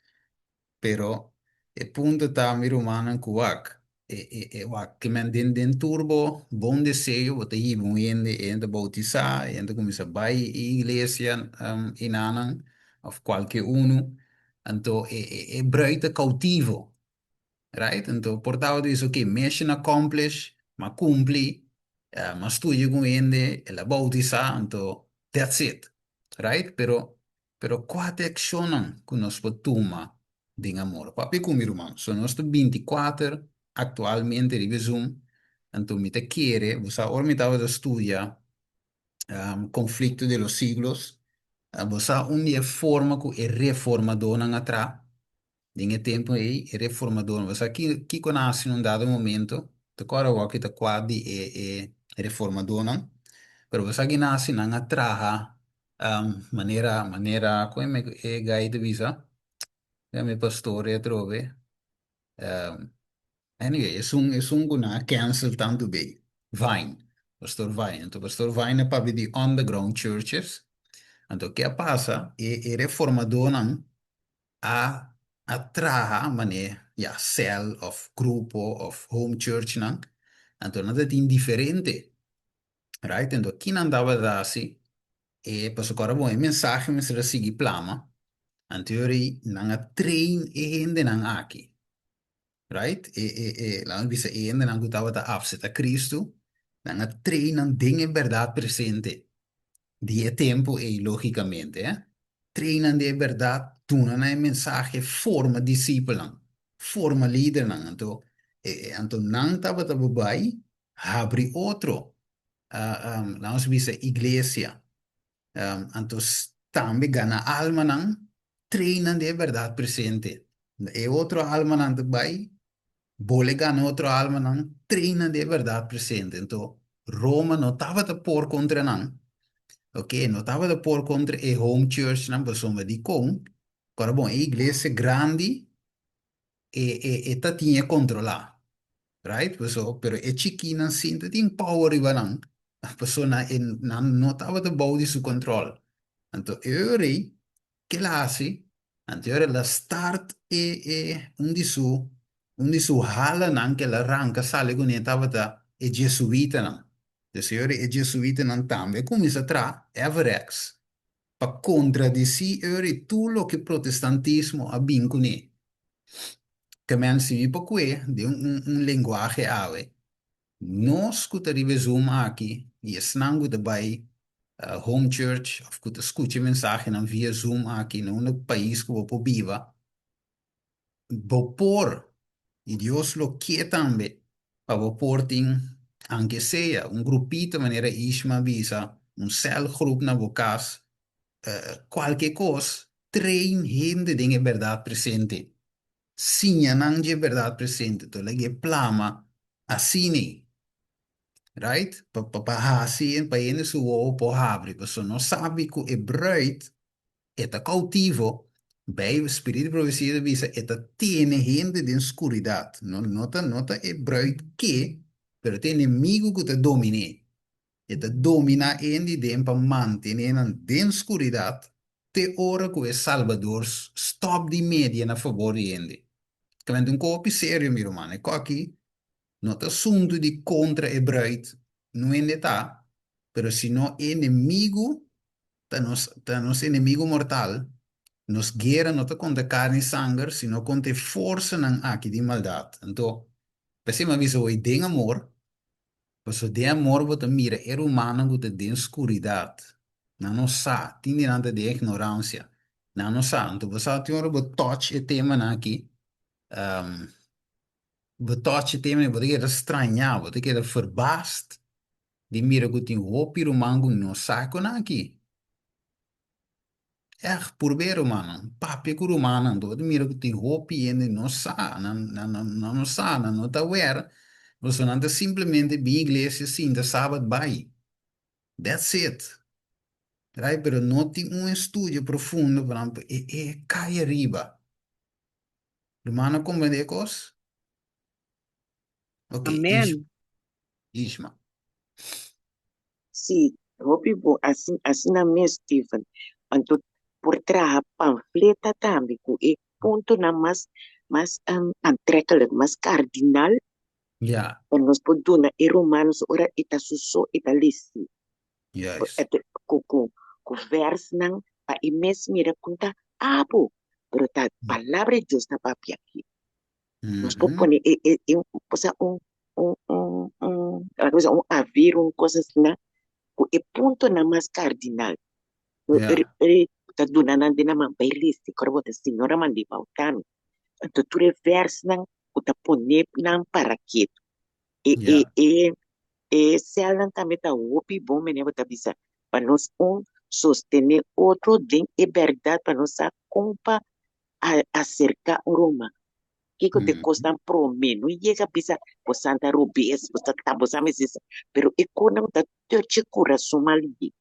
Pero e punto ta mi rumannan ku wak. E e e wak ke men den den tur bo bon deseo bo ta hiba un hende e hende ta bautisá e hende ta kuminsá bai e iglesia enanan òf kualke unu anto e e e bruid ta koutivo right anto por tabata bisa ok mission accomplish m'a kumpli m'a studia ku un hende el a bautisá anto that's it right pero Pero kua ta e akshonnan ku nos por tuma den amor? Papia ku mi ruman. So nos ta 24 aktualmente riba e Zoom, anto mi ta kere, bo sa ora mi tabata studia Conflicto de los Siglos, bo sa un di e forma ku e reformadónan a traha Den e tempu ei, e reformadornan, bo sa ki kiko nan hasi na un dado momento? Ta kòrda awor ki ta kua di e e reformadornan, pero bo sa ki nan hasi? Nan a traha manera manera kon e e gai ta bisa? Mi pastor e atrobe. Anyway, esun esun ku nan a cancel tantu bei, Vine, Pastor Vine. Anto Pastor Vine a papia di underground churches. Anto ke a pasa? E e reformadornan a a traha mane ya cel of grupo of home churchnan, anto nan ta tin diferente, right? Anto kinan tabata hasi e pasobra ora bon e mensahe mester a sigui plama, anto yori nan a train e hendenan aki, right? E e e laat mi bisa e hendenan ku tabata apsepta Cristo, nan a train nan den e bèrdat presente di e tempu ei lógikamente, eh. Train nan den e bèrdat, duna nan e mensahe, forma disipelnan, forma lidernan. Anto e anto nan tabata por bai habri otro, laat nos bisa iglesia, Anto tambe gana almanan, train nan den e bèrdat presente. E otro almanan ta bai, bole gana otro almanan, train nan den e bèrdat presente. Anto Roma no tabata por kontra nan, ok, no tabata por kontra e home churchnan pasobra dikon? Kòrda bon, e iglesia grandi e e e ta tin e kontrolá, right? Paso, pero e chikinan sin ta tin power riba nan, paso nan e nan no tabata bou di su kontrol. Anto e ora ei, ke el a hasi? Anto e ora el a start e e un di su un di su halanan ke el a ranka sali kuné tabata e jesuitanan. Dus e ora ei e jesuitanan tambe a kuminsá traha Everex pa kontradisí eur tur loke protestantismo a bin kuné. Ke men si mi por kue den un un lenguahe awe, nos ku ta riba e Zoom aki i esnan ku ta bai home church òf ku ta skucha e mensahenan via Zoom aki na unda pais ku bo por biba, Bo por, i Dios lo ke tambe, pa bo por tin, anke sea, un grupito manera Ishma a bisa, un celgroep na bo kas, kualke kos, train hende den e bèrdat presente. Siña nan dje bèrdat presente, to laga e plama asina, right? Pa pa hasi, pa hende su wowo por habri, pasobra nos sabi ku e bruid E ta koutivo, Bijbel, Spiritu di Profesia ta bisa, e ta tene hende den skuridat. No, no ta, no ta e bruid ke, pero ta e enemigu ku ta domin'é. E ta dominá hende den pa mantené nan den skuridat te ora ku e Salbador stòp di media na fabor di hende. Kamente un kopi serio, mi ruman. E koki no ta asuntu di kontra e bruid, no hende ta, pero sino e enemigu Ta nos, ta nos enemigo mortal. Nos guera no ta kontra karni i sanger, sino kontra e forsanan aki di maldat. Anto, p'esei mi a bisa hoy den amor, pasobra den amor bo ta mira e rumannan ku ta den skuridat. Nan no sa, tin di nan ta den ignoransia. Nan no sa. Anto bo sa tin ora bo touch e temanan aki, bo touch e temanan bo ta keda strañá, bo ta keda verbaasd Di mira ku tin hopi ruman ku no sa kon aki. Ègt, purbe rumannan, papia ku rumannan, bo ta mira ku tin hopi hende no sa, nan nan nan no sa, nan no ta aware, pasobra nan ta simplemente bin iglesia sinta sabat bai. That's it. Right? Pero no tin un estudio profundo pa nan e e kai ariba. Rumannan a komprende e kos? Ok, Amen. Ishma. Sí, hopi bo asina asina mes Steven. Anto por traha pamfleta tambe ku e puntonan mas mas aantrekkelijk, mas kardinal. Ja. Pa nos por duna e ruman so ora e ta su so e ta lesi. Juist. Ku ku ku vèrsnan pa e mes mira kon ta abo, pero ta palabra di Dios ta papia aki. Nos por pone e e e osea un un un un laga bisa un avir un cosa asina ku e puntonan mas kardinal. Ja. Ta duna nan den nan man bai lesi kor bo ta Señor a mand'é pa otami. Anto tur e vèrsnan ku ta pone nan para ketu. E e Ja. e e sèlnan tambe ta hopi bon manera bo ta bisa pa nos un sostené otro den e bèrdat pa nos sa kon pa aserká un ruman. Kiko ta e kosnan promé? No yega bisa bo santa robes, bo ta ta bo sa mester sa, pero e kosnan ku ta touch e kurason mal di.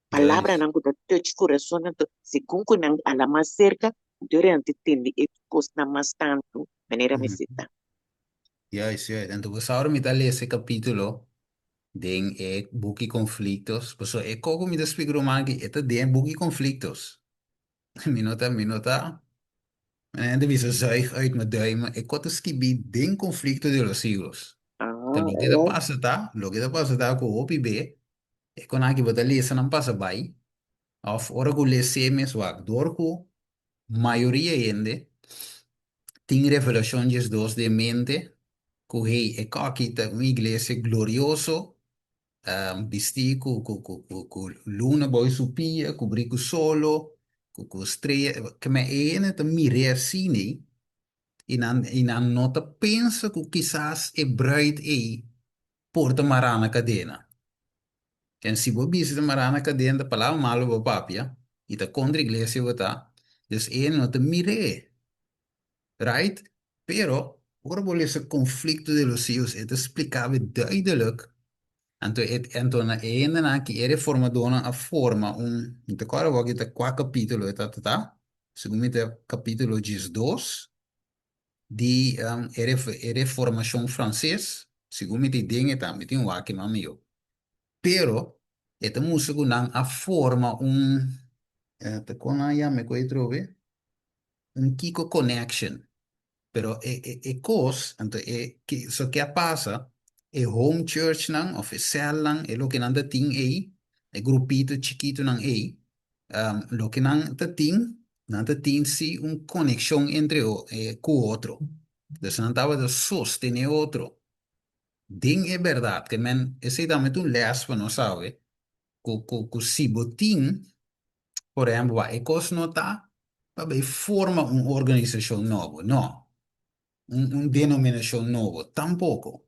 Palabranan ku ta touch kurasonnan to segun ku nan ala mas serka, durante tende e kosnan mas tantu manera mester ta. Juist, juist. Anto bo sa ora mi ta lesa e kapítulo den e buki Conflictos, pasobra e kos ku mi ta splika ruman aki e ta den e buki Conflictos. Mi no ta, mi no ta, mi no ta bisa zuig uit mijn duimen, e kos ta skibí den Conflicto de los Siglos. Ta loke ta pasa ta, loke ta pasa ta ku hopi be e kon aki bo ta lesa nan pasa bai, òf ora ku les'é mes wak, dor ku mayoria hende tin Revelashon 12 den mente ku hey e koki ta un iglesia glorioso bistí ku ku ku ku ku luna bou su pia kubrí ku solo ku ku strea keme e hende ta mir'é asina i nan i nan no ta pensa ku kisas e bruid ei por ta mará na kadena. En si bo bisa ta mará na kadena ta palabra malu bo papia i ta kontra iglesia bo ta, dus e no ta mir'é. Right? Pero ora bo lesa Conflicto de los Siglos e ta spliká bo duidelijk anto e anto na e hendenan aki e reformadónan a forma un mi ta kòrda awor aki ta kua kapítulo e ta ta segun mi ta kapítulo 12 di e Reformacion Frances, segun mi ta den e ta, mi tin wak mas miyo. Pero e ta mustra cu nan a forma un, ta con nan a yama e cu ei trobe? Un Kiko Connection. Pero e e e cos, anto e so ke a pasa, e home churchnan of e celnan, e loke nan ta tin ei, e grupito chikitonan ei, Loke nan ta tin, nan ta tin sí un konekshon entre ku otro. Dus nan tabata sostené otro den e bèrdat. Ke men, esei tambe ta un lès pa nos awe, ku ku ku si bo tin, por ehèmpel, wak e kos no ta pa bai forma un organisashon nobo, no, un un denominashon nobo, tampoko.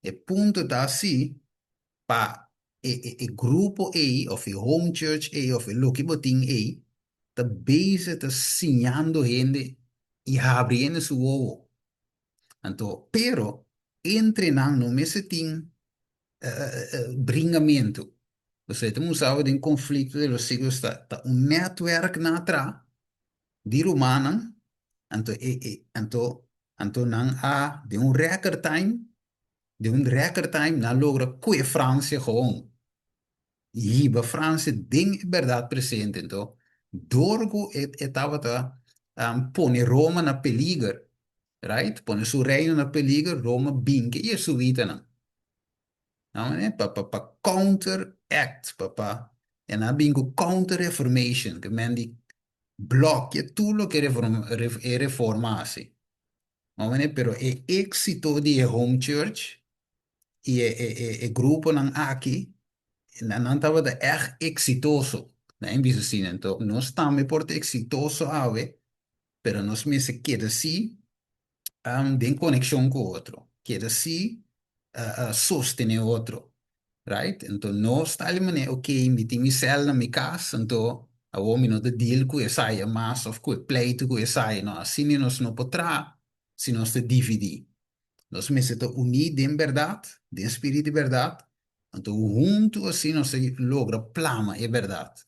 E punto ta sí pa e e e grupo ei of e home church ei of e loke bo tin ei ta bezig ta siñando hende i habri hende su wowo. Anto, pero entre nan no mester tin bringamentu. Pasobra e ta mustra awe den Conflicto de los Siglos ta ta un netwerk nan a traha di rumannan, anto e e anto anto nan a den un record time Den un record time nan logra kue Francia gewoon hiba Francia den e berdad presente. Enton dor ku e e tabata pone Roma na peliger, right, pone su reino na peliger, Roma bin ke jesuitanan. Nan manera pa pa pa counteract, pa pa e nan a bin ku counter reformation, ke men di blòkia tur loke e reforma hasi. Mane, pero e éxito di e home church i e, e, e, e gruponan aki, nan, nan tabata ègt eksitoso. Nan a bisa asina. Anto, nos tambe por ta eksitoso awe, pero nos mester keda sí um, den konekshon ku otro. Keda sí uh, uh, sostené otro. Right? Anto nos ta ali manera, ok, mi tin mi sèl na mi kas, anto awor mi no ta deal ku esaya mas òf ku e pleitu ku esaya. No, asina nos no por traha si nos ta dividí. Nos mester ta uní den bèrdat, den spirit di bèrdat, anto huntu asina nos ta logra plama e bèrdat.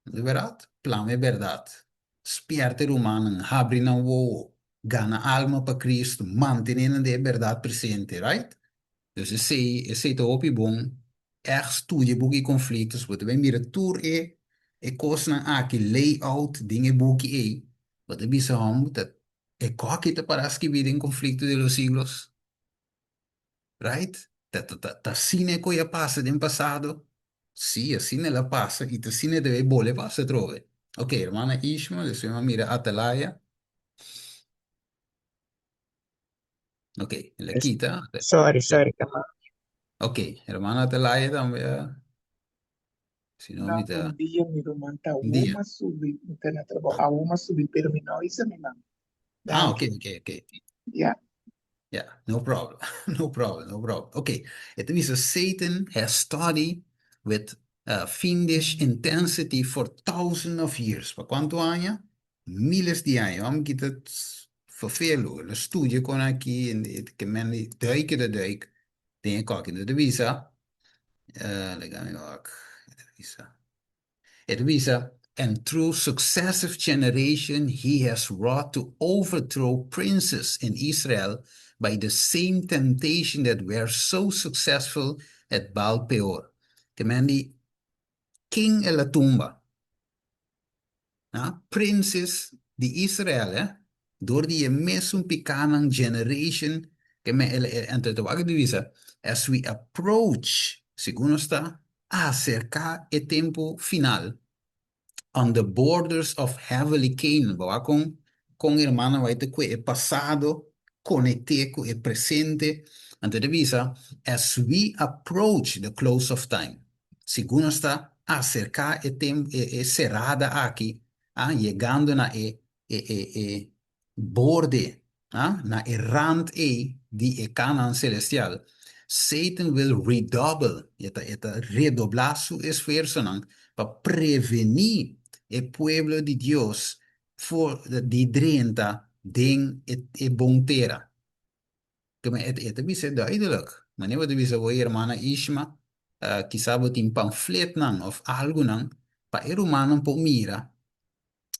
Di bèrdat, plama e bèrdat. Spièrta e rumannan, habri nan wowo, gana alma pa Kristu, mantené nan den e bèrdat presente, right? Dus esei, esei ta hopi bon. Ègt studia e buki Conflictos, bo ta bai mira tur e e kosnan aki layout den e buki ei, bo ta bisa hòmber ta e kòki ta pará skibí den Conflicto de los Siglos. Right? Ta ta ta ta asina e koe a pasa den pasado? Sí, asina el a pasa i ta asina e debe bole pasa atrobe. Ok, hermana Ishma, despues mi a mira Atalaya. Ok, el a kita. Sorry, sorry, kama. Ok, hermana Atalaya tambe a... Si no, mi ta... Un dia mi ruman ta Un dia. awor m'a subi, mi ta na trabou, awor m'a subi, pero mi no a bisa mi mama. Ah, ok, Danki. ok, ok. Ya. Yeah, no problem. No problem, no problem. Ok, e ta bisa Satan has studied with uh, fiendish intensity for thousands of years. Pa kuantu aña? Miles di aña. Wam kita vervelu. El a studia kon aki en ke men di duik e ta duik den e koki. Enton ta bisa, uh, laga mi wak. E ta bisa. E ta bisa, And through successive generation he has wrought to overthrow princes in Israel by the same temptation that were so successful at Baal Peor. Te men di, ken el a tumba? Ha? Princes di Israel, eh? Dor di e mesun pikánan generation ke men el, el, anto e ta wak di bisa, as we approach, segun nos ta aserká e tempu final, on the borders of heavenly Canaan, bo wak kon, kon hermana bai ta kue e pasado konekt'é ku e presente, anto e ta bisa, as we approach the close of time, segun nos ta aserká e tem, e, e serada aki, ah, yegando na e e e e borde, ah, na e rand ei di e Canaan celestial, Satan will redouble, e ta e ta redoblá su esfuersonan pa prevení e pueblo di Dios for di drenta den e e bon tera. Keme e e ta bisa duidelijk. Manera bo ta bisa bo hermana Ishma, kisa bo tin pamfletnan of algunan pa e rumannan por mira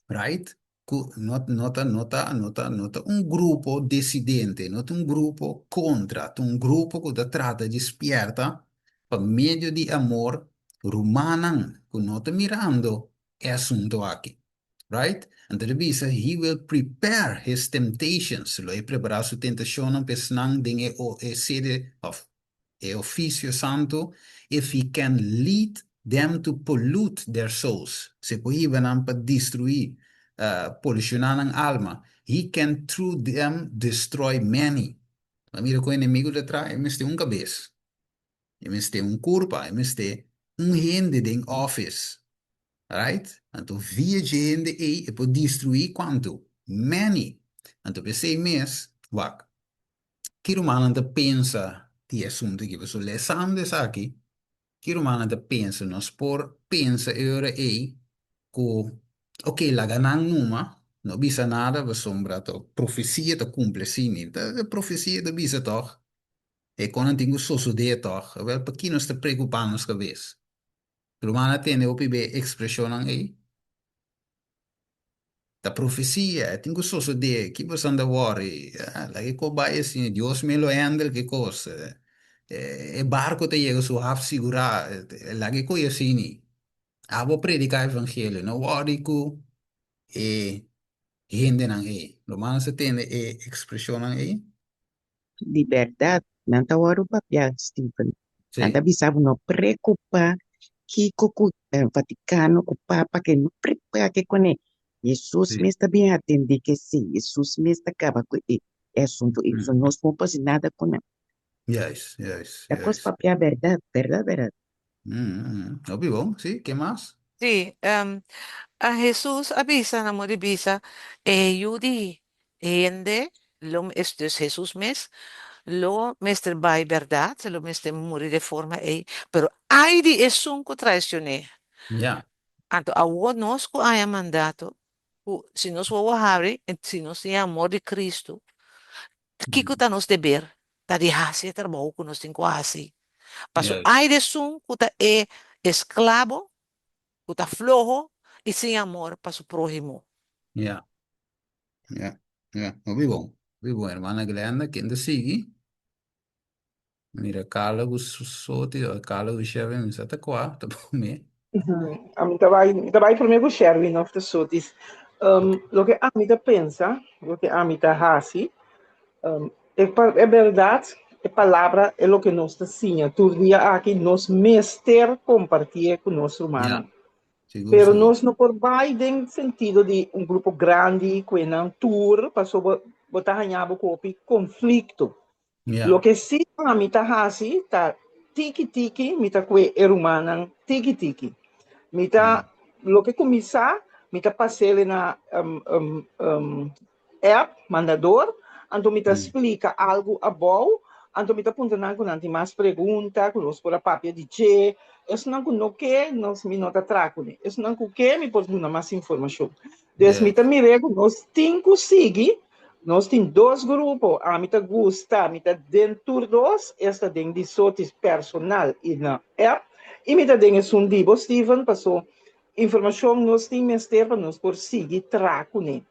right? Ku no no ta no ta no ta no ta un grupo desidente, no ta un grupo kontra, ta un grupo ku ta trata di spierta pa medio di amor rumannan ku no ta mirando e asunto aki, right? Anto ta bisa he will prepare his temptations, lo e prepará su tentashonnan pa esnan den e e sede òf e ofisio santu, if he can lead them to pollute their souls, si e por hiba nan pa destruí, polushoná nan alma, he can through them destroy many. Bo mira ku enemigu ta traha, e mester un kabes, e mester un kurpa, e mester un hende den office, right? Anto via dje hende ei e por destruí kuantu? Many. Anto p'esei mes, wak, Ki rumannan ta pensa di e asuntu aki? Pasobra lesando esaki, ki rumannan ta pensa? Nos por pensa e ora ei ku, oke, laga nan numa, no bisa nada pasobra ta profesia ta kumpli asina. Ta e profesia ta bisa tòg, e konan tin ku sosodé tòg. Awèl, paki nos ta preokupá nos kabes? Rumannan a tende hopi be ekspreshonnan ei? Ta profesia, e tin ku sosodé, ki boso anda wòri? Laga e kos bai asina, Dios mes lo handle ki kos. E barko ta yega su haf sigurá, laga e kos asina. Abo prediká evangelio, no wòri ku e hendenan ei. Lo mas a tende e ekspreshonnan ei? Di bèrdat, nan ta wòrdu papia, Steven. Nan ta bisa bo no preokupá kiko ku Vatikano, ku Papa, ke no preokupá ke kuné. Hesus mes ta bin atendé ke si. Hesus mes ta kaba ku e asuntu ei. So nos no por hasi nada ku nan. Juist, juist, Ta kos juist. papia bèrdat, bèrdat, bèrdat. Hopi bon, sí, ke mas? Sí, a Hesus a bisa na modo di bisa, e Yu di hende lo, es dus Hesus mes, lo mester bai bèrdat, lo mester muri di e forma ei, pero ai di esun ku traicion'é. Ja. Anto awor nos ku haña mandato, ku si nos wowo habri, si nos tin e amor di Cristo, Kiko ta nos deber? Ta di hasi e trabou ku nos tin ku hasi. Paso ai di esun ku ta e esklabo, ku ta floho i sin amor pa su próhimo. Ya, ya, ya. Hopi bon, hopi bon. Hermana Glenda, ken ta sigui? Mira Carla ku Soti o Carla ku Sherwin, mi sa ta kua ta promé. Ami ta bai, mi ta bai promé ku Sherwin of ta Sotis. Um, loke ami ta pensa, loke ami ta hasi, um, e, pa, e bèrdat, E palabra e loke nos ta siña tur dia aki, nos mester kompartié ku nos rumannan. Sigur, Pero sigur. nos no por bai den sentido di un grupo grandi ku e nan tur, pasobra bo ta haña bo ku hopi konflikto. Ja. Loke sí ami ta hasi ta tiki tiki mi ta kue e rumannan tiki tiki. Mi ta loke ku mi sa mi ta pas'el na app mandador anto mi ta splika algu abou anto mi ta puntra nan ku nan tin mas pregunta ku nos por a papia di dje. Esnan ku no ke nos mi no ta traha kuné. Esnan ku ke mi por duna mas informashon. Dus mi ta mir'é ku nos tin ku sigui Nos tin dos grupo, ami ta gusta, mi ta den tur dos, esta den di Sotis personal i na app, i mi ta den esun di bo Steven, paso informashon nos tin mester pa nos por sigui traha kuné.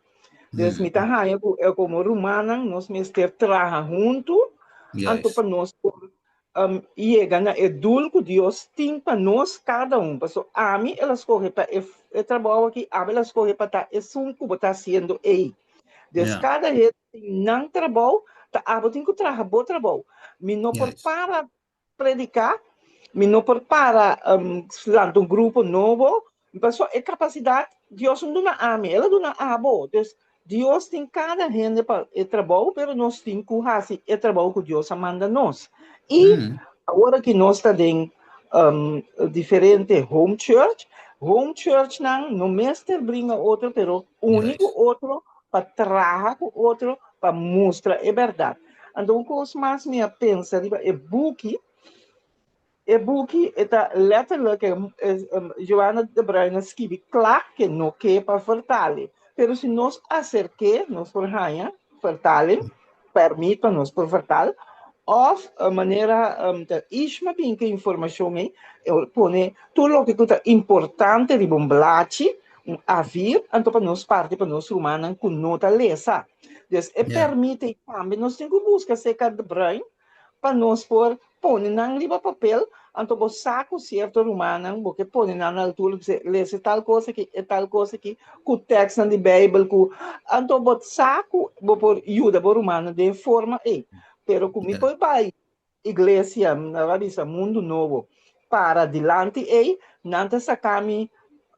Dus mi ta haña ku komo rumannan nos mester traha huntu, anto pa nos por yega na e doel ku Dios tin pa nos kada un. Paso ami el a skohe pa e e trabou aki, abo el a skohe pa ta esun ku bo ta hasiendo ei. Dus Ja. kada hende tin nan trabou, ta abo tin ku traha bo trabou. Mi no por Juist. para prediká, mi no por para lanta un grupo nobo, paso e kapasidat Dios no duna ami, el a duna abo. Dus Dios tin kada hende pa e trabou, pero nos tin ku hasi e trabou ku Dios a manda nos. I awor ki nos ta den diferente home church, home churchnan no mester bringa otro, pero uni ku otro pa traha ku otro pa mustra e bèrdat. Anto un kos mas mi a pensa riba e buki. E buki e ta letterlijk Joanna de Bruin a skibi kla ke no ke pa vertale. Pero si nos aserk'é nos por haña vertaling, pèrmit pa nos por vertal, òf manera ta Ishma bin ku e informashon ei, e pone tur loke ku ta importante riba un blachi, un A4, anto pa nos parti pa nos rumannan ku no ta lesa. Dus e pèrmit ei tambe nos tin ku buska serka de Bruin pa nos por pone nan riba papel, anto bo sa ku sierto rumannan bo ke pone nan na altura bisa lesa e tal kos aki, e tal kos aki, ku tèkstnan di Beibel ku anto bo sa ku bo por yuda bo rumannan den e forma ei. Pero ku mi por bai iglesia, nan a bisa Mundu Nobo, para dilanti ei, nan ta saka mi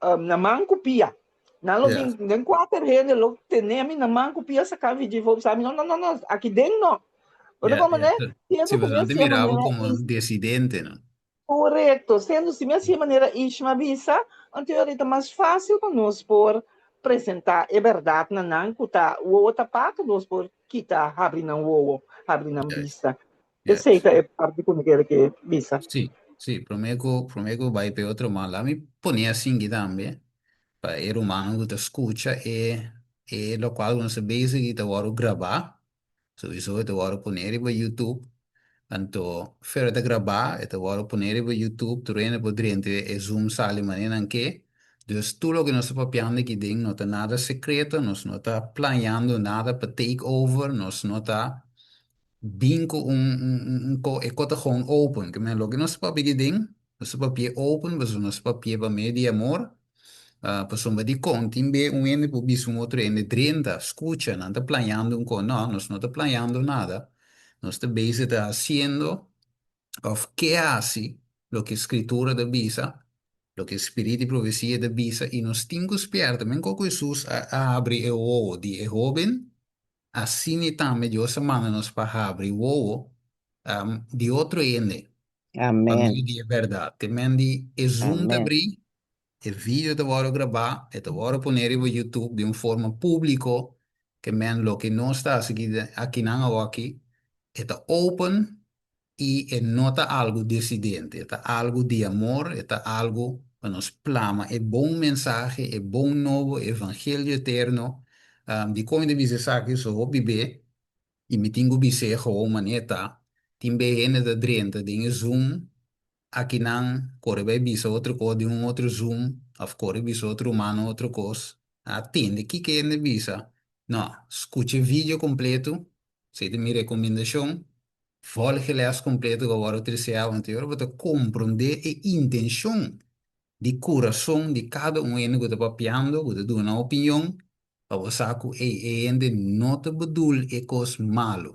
na man ku pia. Nan lo bin den kuater hende lo tene mi na man ku pia saka mi dje for bisa mi no no no no aki den no. Bo ta Yeah, comprende? yeah. Siendo Sí, ku pero mi nan te hasié mira bo manera como Is un desidente, no? Korekto. Siendo si mi hasié manera Ishma bisa, anto e ta mas fásil pa nos por presentá e bèrdat na nan ku ta wowo tapá ku nos por kita habri nan wowo, habri nan Juist, bista. Esei juist. ta e parti ku mi kere ke bisa. Sí, sí, promé ku promé ku bai p'e otro man, laat mi pone asinki tambe pa e rumannan ku ta skucha e e lokual ku nos ta bezig i ta wòrdu grabá. Souiso e ta wòrdu pone riba YouTube. Anto fero e ta grabá, e ta wòrdu pone riba YouTube, tur hende por drenta e Zoom sali manera nan ke. Dus tur loke nos ta papiando aki den no ta nada sekreto, nos no ta planeando nada pa take over, nos no ta bin ku un un ko, e ko ta gewoon open. Ke men loke nos ta papia aki den, nos ta papia open pasobra nos ta papia pa medio di amor. Pasobra dikon tin be un hende por bisa un otro hende drenta, skucha, nan ta planeando un kos. No, nos no ta planeando nada. Nos ta bezig ta hasiendo òf ke hasi loke Skritura ta bisa, loke Spirit di Profesia ta bisa i nos tin ku spièrta. Men kon ku Hesus a habri e wowo di e hóben, asina tambe Dios a manda nos pa habri wowo di otro hende pa Amèn. medio di e bèrdat. Te men di e Zoom ta Amèn. bri E video ta wòrdu grabá, e ta wòrdu poné riba YouTube di un forma públiko, ke men loke nos ta hasi akinan awòki, e ta open i e no ta algu desidente, e ta algu di amor, e ta algu pa nos plama e bon mensahe, e bon nobo, e evangelio eterno. Dikon mi ta bisa esaki? So hopi be i mi tin ku bis'é gewoon manera ta, tin be hende ta drenta den e Zoom Akinan kore bai bisa otro kos den un otro zoom of kore bisa otro humano otro kos. A tende kiko hende bisa. No, skucha e video kompleto, esei ta mi rekomendashon. Volg e les kompleto ku a wòrdu trese awe anterior bo ta komprondé e intenshon di kurason di kada un hende ku ta papiando, ku ta duna opinion, pa bo sa ku ey e hende no ta bedul e kos malu.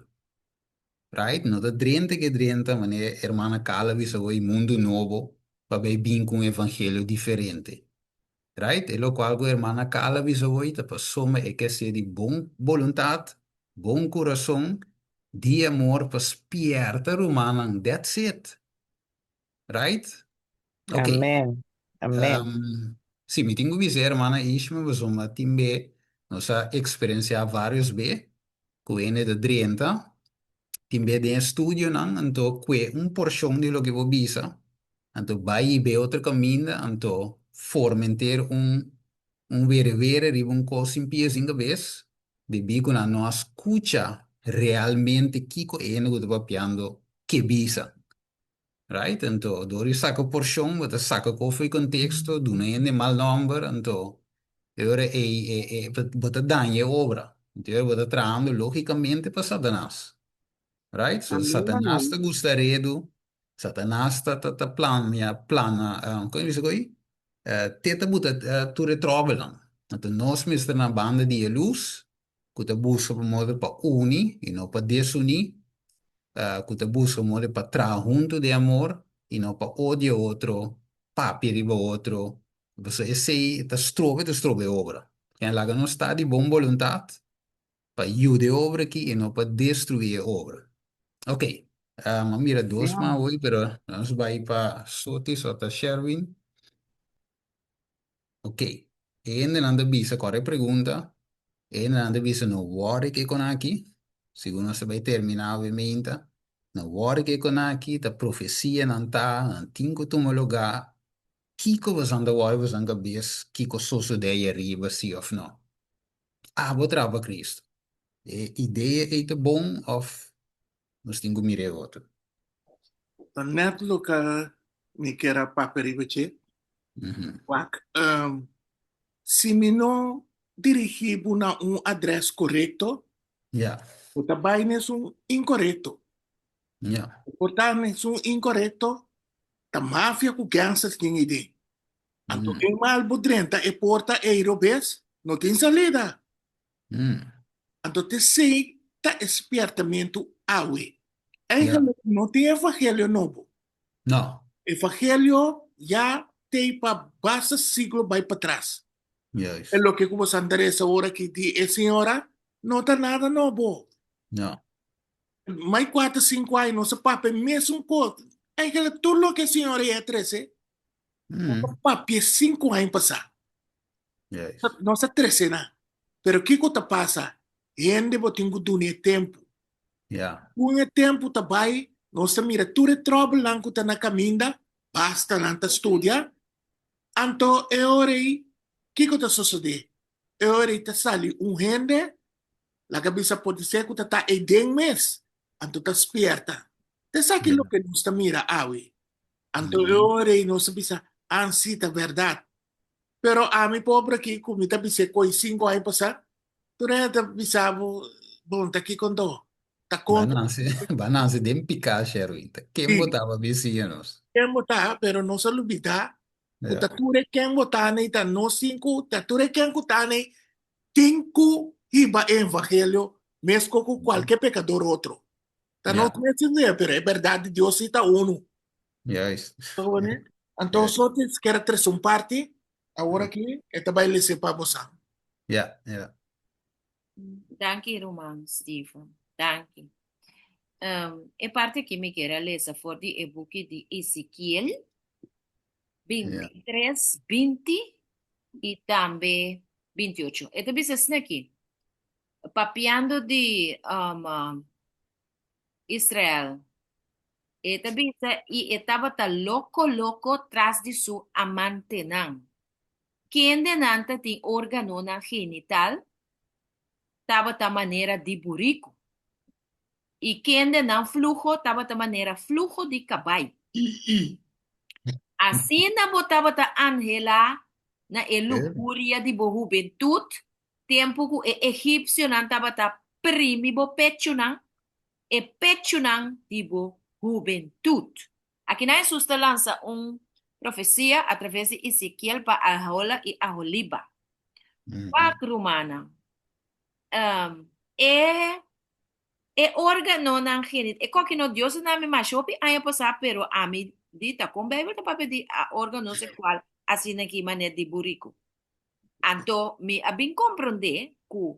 Right? No ta drenta ke drenta, manera hermana Carla bisa hoy, mundu nobo, pa bay bin ku un evangelio diferente. Right? E lokual ku hermana Carla bisa hoy ta pasobra e ke ser di bon boluntat, bon kurason, di amor pa spierta rumannan. That's it. Right? Ok. Amen. Amen. Um, si, mi tin ku bisa hermana Ishma pasobra tin be nos a eksperensiá vários be ku hende ta drenta, tin be den e studionan, anto kue un porshon di loke bo bisa, anto bai i be otro kaminda, anto forma henter un un were were riba un kos sin pia sin kabes, debí ku nan no a skucha realmente kiko e hende ku ta papiando ke bisa. Right? Anto, dor di saka porshon, bo ta saka kos for di konteksto, duna hende mal nòmber, anto e ora ei e e bo ta daña e obra. Anto e ora bo ta trahando lógikamente pa Satanas. Right? So Satanas ta gusta redu, Satanas ta ta ta plania plana, kon e bisa ku ei? Te ta buta tur e tròbelnan. Anto nos mester na banda di e lus, ku ta buska pa modo pa uni i no pa desuní, ku ta buska modo pa traha huntu den amor i no pa odia otro, papia riba otro, pasobra esei ta stroba, ta stroba e obra. Ken laga nos ta di bon boluntat pa yuda e obra aki i no pa destruí e obra. Ok, a mira dos man hoy, pero nos bai pa Sotis o ta Sherwin. Ok, e hendenan ta bisa, kòrda e pregunta, e hendenan ta bisa no wòri ke kon aki, segun nos ta bai terminá awe meinta, no wòri ke kon aki, ta profesianan ta, nan tin ku tuma lugá, kiko bosan ta wòri bosan kabes kiko sosodé ei ariba si òf no? Abo traha pa Cristo. E idea ei ta bon òf nos tin ku mira e otro? Ta nèt loke mi kier a papia riba dje. Wak, si mi no dirigí bo na un adrès korekto, bo ta bai na esun inkorekto. Bo por ta na esun inkorekto, ta mafia ku gangsters tin ei den. Anto e mal bo drenta e porta ei robes, no tin salida. Anto t'esei ta e spiertamentu awe. Eigenlijk no tin evangelio nobo. No. Evangelio ya t'ei pa basta siglo bai patras. Juist. E loke ku bo sa interesa ora aki di e señora no ta nada nobo. No. Mai kuater sinku aña nos a papia e mesun kos. Eigenlijk tur loke e señora ei a trese nos a papia sinku aña pasá. Juist. Nos a trese nan. Pero kiko ta pasa? Hende bo tin ku duna e tempu. Ja. Kun e tempu ta bai, nos ta mira tur e tròbelnan ku ta na kaminda, basta nan ta studia. Anto e ora ei, kiko ta sosodé? E ora ei ta sali un hende, laga bisa podisé ku ta ta ei den mes, anto ta spierta. Ta esaki loke nos ta mira awe. Anto e ora ei nos ta bisa, An si, ta bèrdat. Pero ami pobre aki ku mi ta bis'é koi sinku aña pasá, tur hende ta bisa bo, bon, ta kiko anto? Ta Ba kontra. nase, ba nase den piká, Sherwin. Ta ken bo Sí, ta pa bisiña nos? ken bo ta, pero nos a lubidá ku Ja. ta tur e ken bo ta nei, ta nos tin ku, ta tur e ken ku ta nei tin ku hiba e evangelio meskos ku kualke pekador otro. Ta nos Ja. mes tin ku pero e bèrdat di Dios sí ta unu. Juist. Anto Juist. so ti kier a trese un parti, awor aki e ta bai lese pa bosan. Ja, ja. Danki ruman Steven. Danki. Um, e parti aki mi kier a lesa for di e buki di Ezekiel 23, 20 i tambe 28. E ta bisa asina aki, papiando di um, Israel. E ta bisa, I e tabata loko loko tras di su amantenan. Kendenan ta tin órganonan genital tabata manera di buriku, i kendenan fluho tabata manera fluho di kabai. Asina bo tabata anhelá na e luhuria di bo hubentut, Tempu ku e egipsionan tabata primi bo pechunan, e pechunan di bo hubentut. Akinan Hesus ta lansa un profesia atraves di Ezekiel pa Ahola i Aholiba. Wak, rumannan, e. E órganonan genit e koki no Dios a na mi masha hopi aña pasá pero ami di ta kon Bijbel ta papia di a órgano seksual asina ki manera di buriku. Anto mi a bin komprondé ku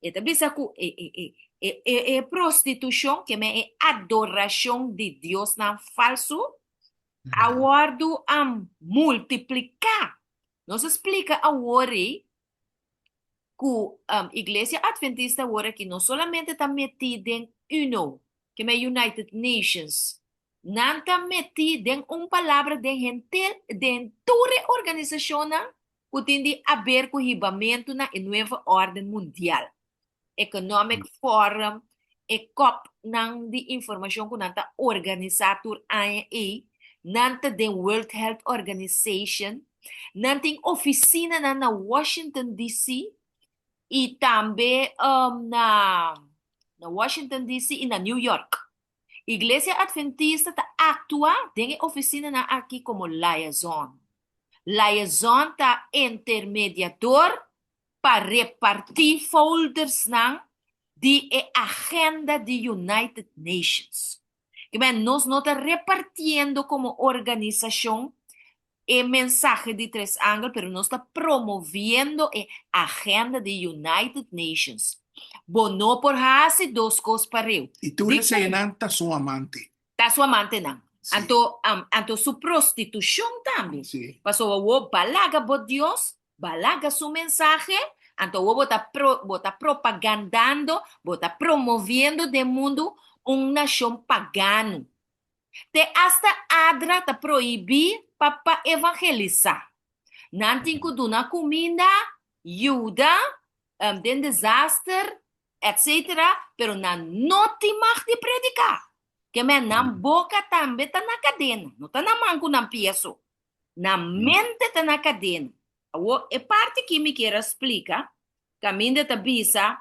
e ta bisa ku e e e e e e prostitushon ke men e adorashon di diosnan falsu a wòrdu multipliká. Nos a splika awor ei ku Iglesia Adventista awor aki no solamente ta metí den UNO, ke men United Nations, nan ta metí den un palabra den henter den tur e organisashonnan ku tin di aber ku hibamentu na e nuevo órden mundial. Economic Forum, e kòpnan di informashon ku nan ta organisá tur aña ei, nan ta den World Health Organization, nan tin ofisinanan na Washington DC i tambe na na Washington DC i na New York. Iglesia Adventista ta aktua den e ofisinanan aki komo liaison. Liaison ta intermediador pa repartí foldersnan di e agenda di United Nations. Kimen nos no ta repartiendo komo organisashon e mensahe di Tres Angel, pero nos ta promoviendo e agenda di United Nations. Bo no por hasi dos kos pareu. I tur eseinan ta su amante. Ta su amantenan. Sí. Anto, anto su prostitushon tambe. Sí. Pasobra bo balaga bo Dios, balaga su mensahe, anto awor bo ta pro, bo ta propagandando, bo ta promoviendo den mundu un nashon pagano. Te asta ADRA ta prohibí pa pa evangelisá. Nan tin ku duna kuminda, yuda den desaster, etc. Pero nan no tin mag di prediká. Ke men nan boka tambe ta na kadena, no ta na man ku nan pia so. Nan mente ta na kadena. Awor, e parti ki mi kier a splika, kaminda ta bisa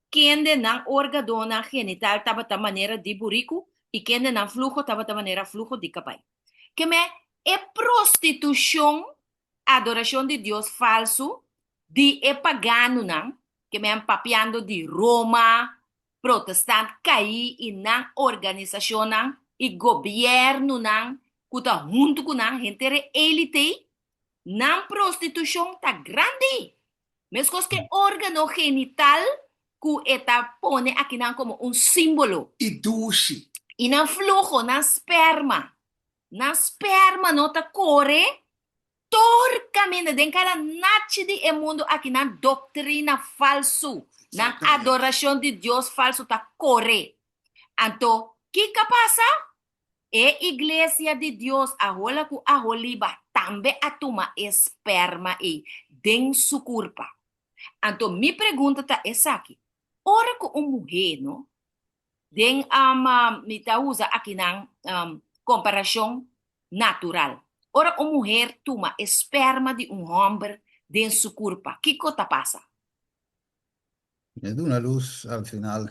kende nan orgadonan genital tabata manera di buriku i kende nan fluho tabata manera fluho di kabai. Keme e prostitushon, adorashon di dios falsu, di e paganunan, keme papiando di Roma, protestant kai i nan organisashonnan i gobièrnunan ku ta huntu ku nan, henter e élite, nan prostitushon ta grandi. Meskos ku e órgano genital ku e ta pone akinan komo un símbolo. I dushi. I nan fluho, nan sperma. Nan sperma no ta kore Tur kaminda den kada nachi di e mundu aki nan doktrina falsu, nan adorashon di dios falsu ta kore. Anto, kiko a pasa? E iglesia di Dios Ahola ku Aholiba tambe a tuma e sperma ei den su kurpa. Anto mi pregunta ta esaki, ora ku un muhé no Den mi ta usa akinan komparashon natural. Ora un muher tuma e sperma di un hòmber den su kurpa, kiko ta pasa? E duna lus al final.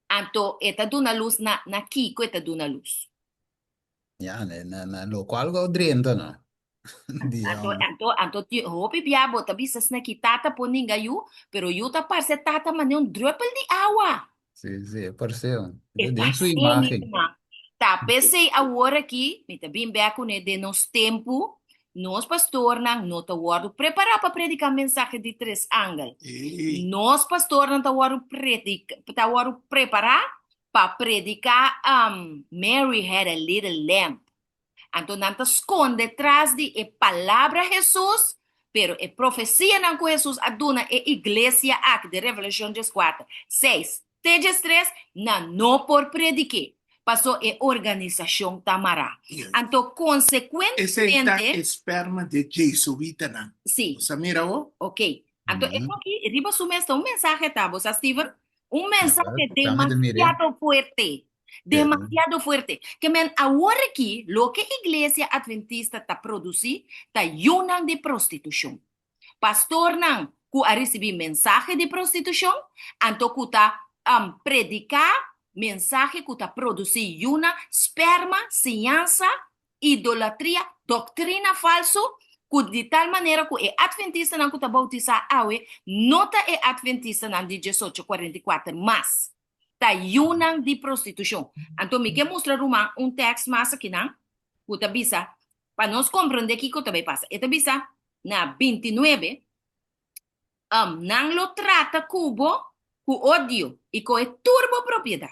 Anto e ta duna lus na na kiko e ta duna lus? Ya, na na lokual ku a drenta no. Di Anto, hòmber. anto, anto ti hopi bia bo ta bisa asina ki tata por ninga yu, pero yu ta parse tata manera un druppel di awa. Sí, sí, e parse un. E Den su parse, mi imagen. ruman. Ta p'esei awor aki mi ta bin bek kuné den nos tempu, nos pastornan no ta wòrdu prepará pa prediká mensahe di tres angel. Ey. Nos pastornan ta wòrdu prediká, ta wòrdu prepará pa prediká Mary had a little lamb. Anto nan ta skonde tras di e palabra Hesus, pero e profesianan ku Hesus a duna e iglesia aki den Revelashon dieskuater, seis te diestres, nan no por predik'é, paso e organisashon ta mará. Anto Esei ta konsekuentemente. e sperma di e jesuitanan. Sí. Bo sa mira awo? Ok. Anto e koki riba su mes ta un mensahe ta, bo sa Steven? Un mensahe Dame te mir'é. demasiado fuerte. Demasiado fuerte. Ke men awor aki loke Iglesia Adventista ta produsí ta yunan di prostitushon. Pastornan ku a risibí mensahe di prostitushon, anto ku ta prediká mensahe ku ta produsí yunan, sperma, siñansa, idolatria, doktrina falsu. Ku di tal manera ku e atventistanan ku ta boutisá awe no ta e atventistanan di diesocho kuarenta i kuater mas. Ta yunan di prostitushon. Anto mi ke mustra ruman un tèks mas akinan ku ta bisa pa nos komprondé kiko ta bai pasa. E ta bisa na bintinuebe, Nan lo trata ku bo ku odio i kohe tur bo propiedat.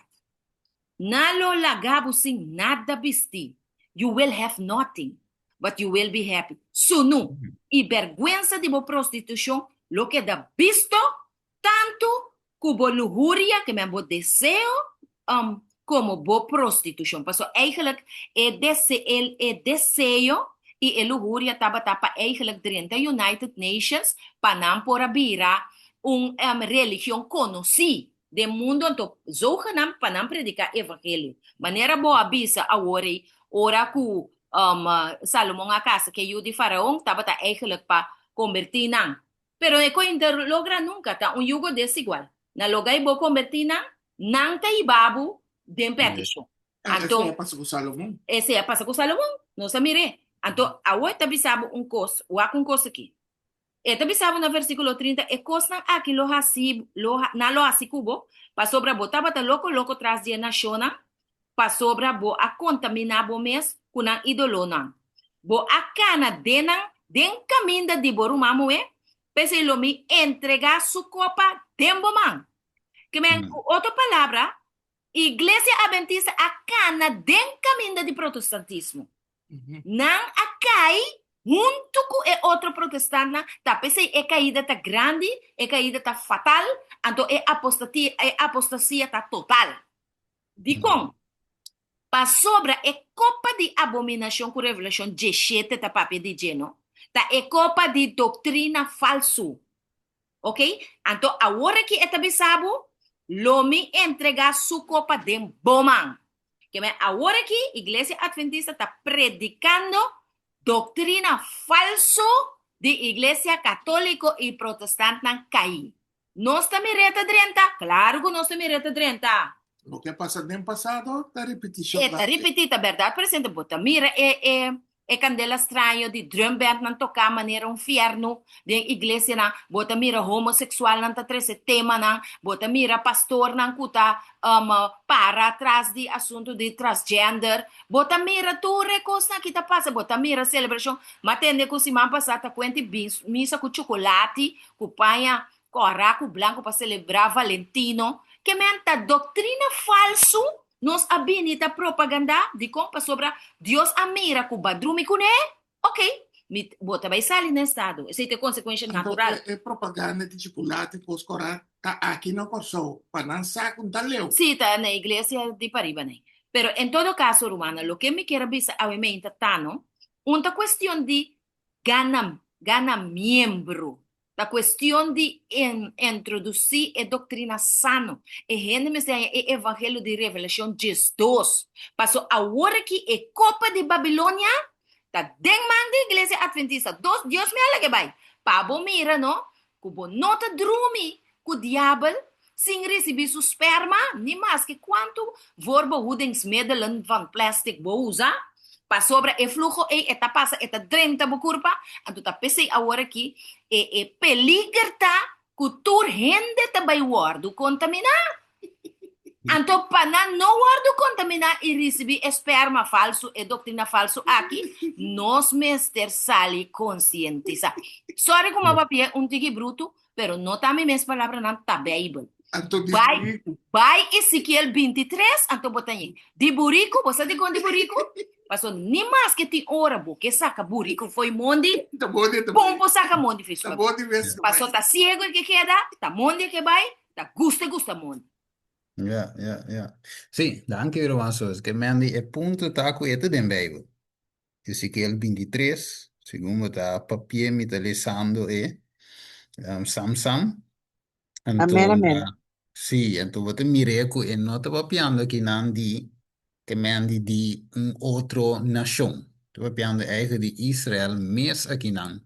Nan lo laga bo sin nada bisti. You will have nothing, but you will be happy. Sunu i bèrgwensa di bo prostitushon lo keda bisto tantu ku bo luhuria, ke men bo deseo, komo bo prostitushon. Pasobra eigenlijk e dese e deseo i e luhuria tabata pa eigenlijk drenta United Nations pa nan por a bira un religion konosí den mundu anto zogenaamd pa nan prediká evangelio. Manera bo a bisa awor ei ora ku Salomon a kasa ku e yu di Faraon tabata eigenlijk pa kombertí nan Pero e koe no ta logra nunka, ta un yugo desigual. Na loga i bo kombertí nan, nan ta hiba bo den perdishon. Anto, esei a pasa ku Salomon. Esei a pasa ku Salomon, nos a mir'é. Anto, awor e ta bisa bo un kos, wak un kos aki. E ta bisa bo na versíkulo 30, E kosnan aki lo hasi, lo, nan lo hasi ku bo, pasobra bo tabata loko loko tras di e nashonnan, pasobra bo a kontaminá bo mes ku nan ídolonan. Bo a kana den nan den kaminda di bo ruman muhé, p'esei lo mi entregá su kopa den bo man. Ke men, ku otro palabra, Iglesia Adventista a kana den kaminda di protestantismo. Nan a kai huntu ku e otro protestantnan, ta p'esei e kaida ta grandi, e kaida ta fatal, anto e apostasia ta total. Dikon? Pasobra e kopa di abominashon ku Revelashon diesshete ta papia di dje, no? Ta e kopa di doktrina falsu. Ok? Anto awor aki e ta bisa bo, Lo mi entregá su kopa den bo man. Ke men awor aki Iglesia Adventista ta predikando doktrina falsu di Iglesia Katóliko i Protestantnan kaí. Nos ta mir'é ta drenta? Klaru ku nos ta mir'é ta drenta. Loke a pasa den pasado ta ripití E ta ripití, ta bèrdat presente. Bo ta mira e e e kandela straño di drumbandnan toká manera un fièrnu den iglesianan. Bo ta mira homoseksualnan ta trese temanan. Bo ta mira pastornan ku ta para tras di asuntu di transgender. Bo ta mira tur e kosnan aki ta pasa. Bo ta mira selebrashon. M'a tende ku siman pasá ta kuenti bin misa ku chokolati ku paña kòrá ku blanku pa selebrá Valentino, ke men ta doktrina falsu nos a bini ta propagandá, dikon? Pasobra Dios a mira ku ba drumi kuné, ok, mi bo ta bai sali na estado, esei ta e konsekuensha Anto natural. e propaganda di chukulati kos kòrá ta aki na Kòrsou, pa nan sa ku n'ta leu. Sí, ta na iglesia di pariba nei. Pero en todo kaso, rumannan, loke mi kier a bisa awe meinta ta no, un ta kuestion di Gana gana miembro. Ta cuestion di introduci e doctrina sano. E hende mester haña e evangelio di Revelacion 12. Paso awor aki e copa di Babilonia ta den man di Iglesia Adventista. Dos, Dios mi a laga e bai. Pa bo mira no, Ku bo no ta drumi ku diabel sin risibí su sperma, ni maske kuantu voorbehoedingsmiddelen van plastic bo usa, pasobra e fluho ei e ta pasa, e ta drenta bo kurpa, anto ta p'esei awor aki e e peliger ta ku tur hende ta bai wòrdu kontaminá. Anto pa nan no wòrdu kontaminá i risibí e sperma falsu, e doktrina falsu aki, nos mester sali konsientisá. Sòri ku mi a papia un tiki brutu, pero no ta mi mes palabranan, ta Beibel. Anto di Bai, buriku. bai Ezekiel 23, anto bo ta ñe. Di buriku, bo sa dikon di buriku? Paso ni maske tin ora bo ke saka buriku fo'i mondi, Ta mondi ta kon bai. por saka mondi fo'i su Ta kabes? mondi mes ta bai. Paso ta siego e ke keda, ta mondi e ke bai, Ta gusta gusta mondi. Ja, ja, ja. Sí, danki ruman Sos. Ke Mandy, e punto ta ku e ta den Bijbel. Ezekiel 23, segun bo ta papia mi ta lesando e um, sam sam. Anto, Amen, amen. sí, anto bo ta mir'é ku e no ta papiando akinan di Ke men di un otro nashon. Ta papiando eigen di Israel mes akinan,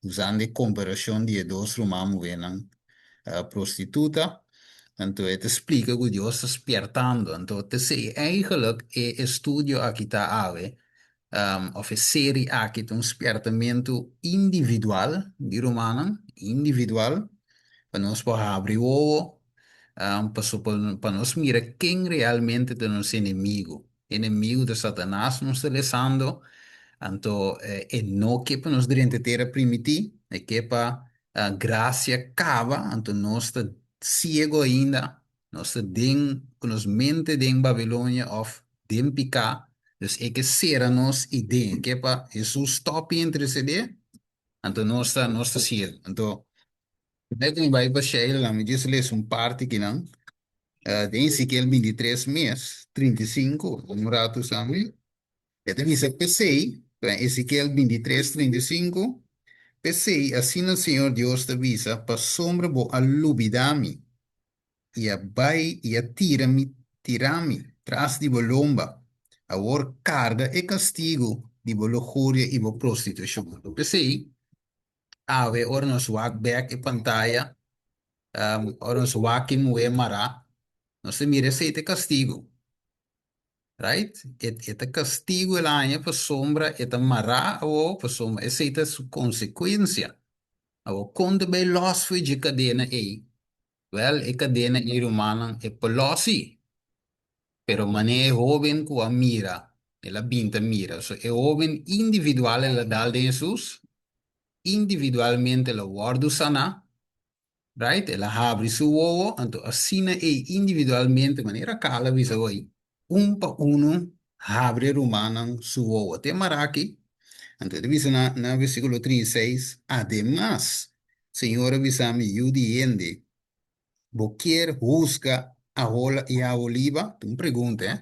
usando e komparashon di e dos ruman muhénan prostituta. Anto e ta splika ku Dios ta spièrtando. Anto t'esei eigenlijk e estudio aki ta awe. Òf e seri aki ta un spièrtamentu individual di rumannan, individual, pa nos por habri wowo, paso pa nos mira ken realmente ta nos enemigu. Enemigu ta Satanas nos ta lesando, anto e no ke pa nos drenta e tera primití, e ke pa grasia kaba, anto nos ta siego ainda. Nos ta den ku nos mente den Babilonia òf den piká, dus e ke sera nos i den e ke pa Hesus stòp i intersedé, anto nos ta nos ta siel. Anto promé ku mi bai pa Sheila mi djis lesa un parti kinan den Ezekiel bintitres mes 35, un ratu Sammy, e ta bisa p'esei, Ezekiel bintitres 35, P'esei asina Señor Dios ta bisa, pasobra bo a lubidá mi i a bai i a tira mi tira mi tras di bo lomba. Awor karga e kastigu di bo luhuria i bo prostitushon. P'esei, awe ora nos wak bèk e pantaya, ora nos wak e muhé mará, nos ta mira esei ta e kastigu. Right? E e ta kastigu el haña pasobra e ta mará awor, pasobra esei ta su konsekuensia. Awor, kon ta bai lòs for dje kadena ei? Wèl, e kadena ei rumannan e por lòs sí, pero manera e hóben ku a mira, el a bin ta mira. So e hóben individual el a dal den Hesus, individualmente el a wòrdu saná, right? El a habri su wowo, anto asina ei individualmente, manera Carla a bisa hoy, un pa unu habri e rumannan su wowo. Te maraki, anto e ta bisa na na versíkulo 36, Ademas, Señor a bisa mi, Yu di hende, bo kier husga Ahola i Aholiba? Ta un pregunta, eh?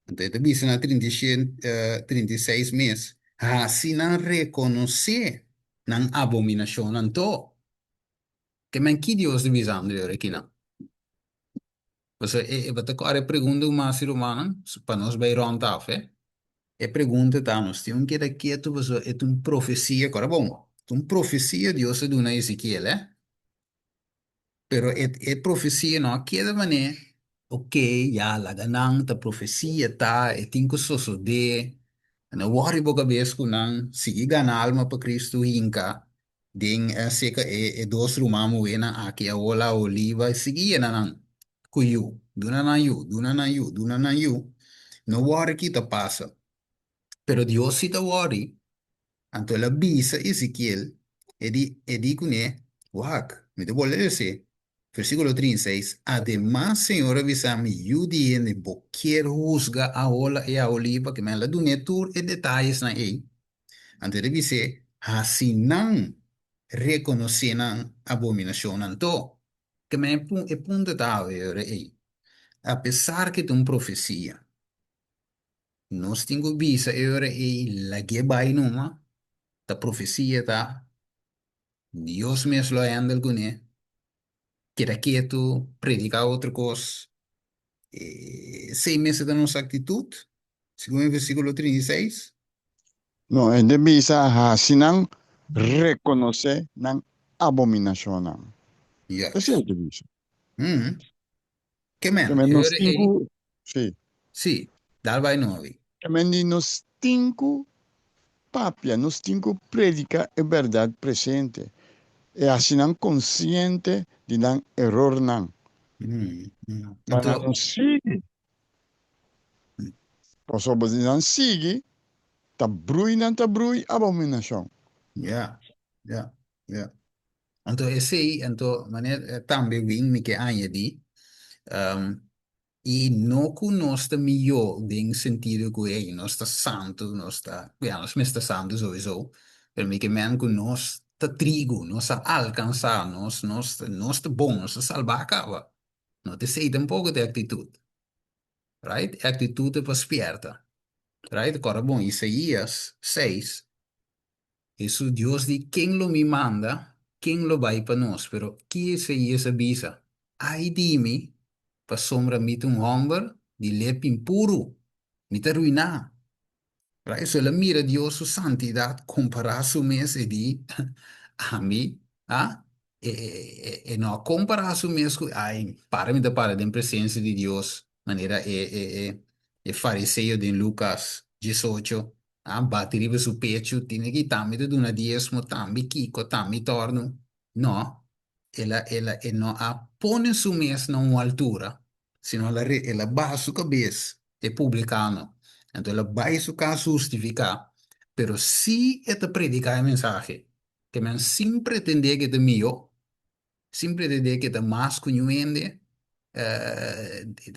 Anto e ta bisa na 36 mes, Hasi nan rekonosé nan abominashonnan to. Ke men ki Dios ta bisando e ora akinan? Pasobra e e ta kòrda e pregunta ku mas rumannan pa nos bai rònt af e. E pregunta ta, nos tin un keda ketu pasobra e ta un profesia, kòrda bon, ta un profesia Dios a duna Ezekiel e. Pero e e profesia no a keda manera okey ya laga nan ta profesia ta e tin ku sosodé, no wòri bo kabes ku nan sigui gana alma pa Cristo hinka Den seka e e dos ruman muhénan aki a hola oliva i sigui yena nan ku yu, duna nan yu, duna nan yu, duna nan yu. No wòri ki ta pasa. Pero Dios si ta wòri. Anto el a bisa Ezekiel, e di e di kuné, Wak, mi ta bolbe lese. Versíkulo 36, Ademas Señor a bisa mi, Yu di hende, bo kier husga Ahola i Aholiba? Ke men el a dun'é tur e detayesnan ei. Anto e ta bis'é, Hasi nan rekonosé nan abominashonnan to. Ke men e punto ta awe ora ei. Apesar ke ta un profesia, nos tin ku bisa e ora ei lag'é bai numa, ta profesia ta, Dios mes lo handle kuné, keda ketu, prediká otro kos. Esei mester ta nos aktitut, segun e versíkulo 36. No, e ta bisa hasi nan rekonosé nan abominashonnan. Juist. Esei e ta bisa. Mm. Ke men, Ke men e nos ora tin ei. ku, sí. Sí, dal bai nobi. Ke men di nos tin ku papia, nos tin ku prediká e bèrdat presente i hasi nan konsiente di nan erornan. Mm, mm. Pa nan Anto, no sigui. Pasobra si nan sigui, ta brui nan ta brui abominashon. ya, ya, ya. Anto esei, anto manera tambe win mi ke añadí, um, i no ku nos ta mihó den sentido ku hey, nos ta santu, nos ta, ya, nos mes ta santu souiso, pero mi ke men ku nos ta trigu, nos a alkansá, nos, nos, nos ta bon, nos ta salbá kaba. No ta esei tampoko ta e aktitut, right? E aktitut ta pa spièrta, right? Kòrda bon, Isaías seis, Hesus Dios di, Ken lo mi manda? Ken lo bai pa nos? Pero ki Isaías a bisa? Ai di mi, pasobra mi ta un hòmber di lep impuru, mi ta ruiná. Right? So el a mira Dios su santidat, kompará su mes, e di, Ami, a? E, e, e, e no a kompará su mes ku, ai, para mi ta para den presensia di Dios, manera e, e, e, e fariseo den Lukas 18. A bati riba su pechu, tine ki tambe ta duna diesmo, tambe kiko, tambe torno. No, el a, el a, e no a pone su mes na un altura, sino el a, el a baha su kabes, e publikano. Anto el a bai su kas hustifiká, pero si e ta prediká e mensahe, ke men sin pretendé ke ta mihó, sin pretendé ke ta mas ku niun hende,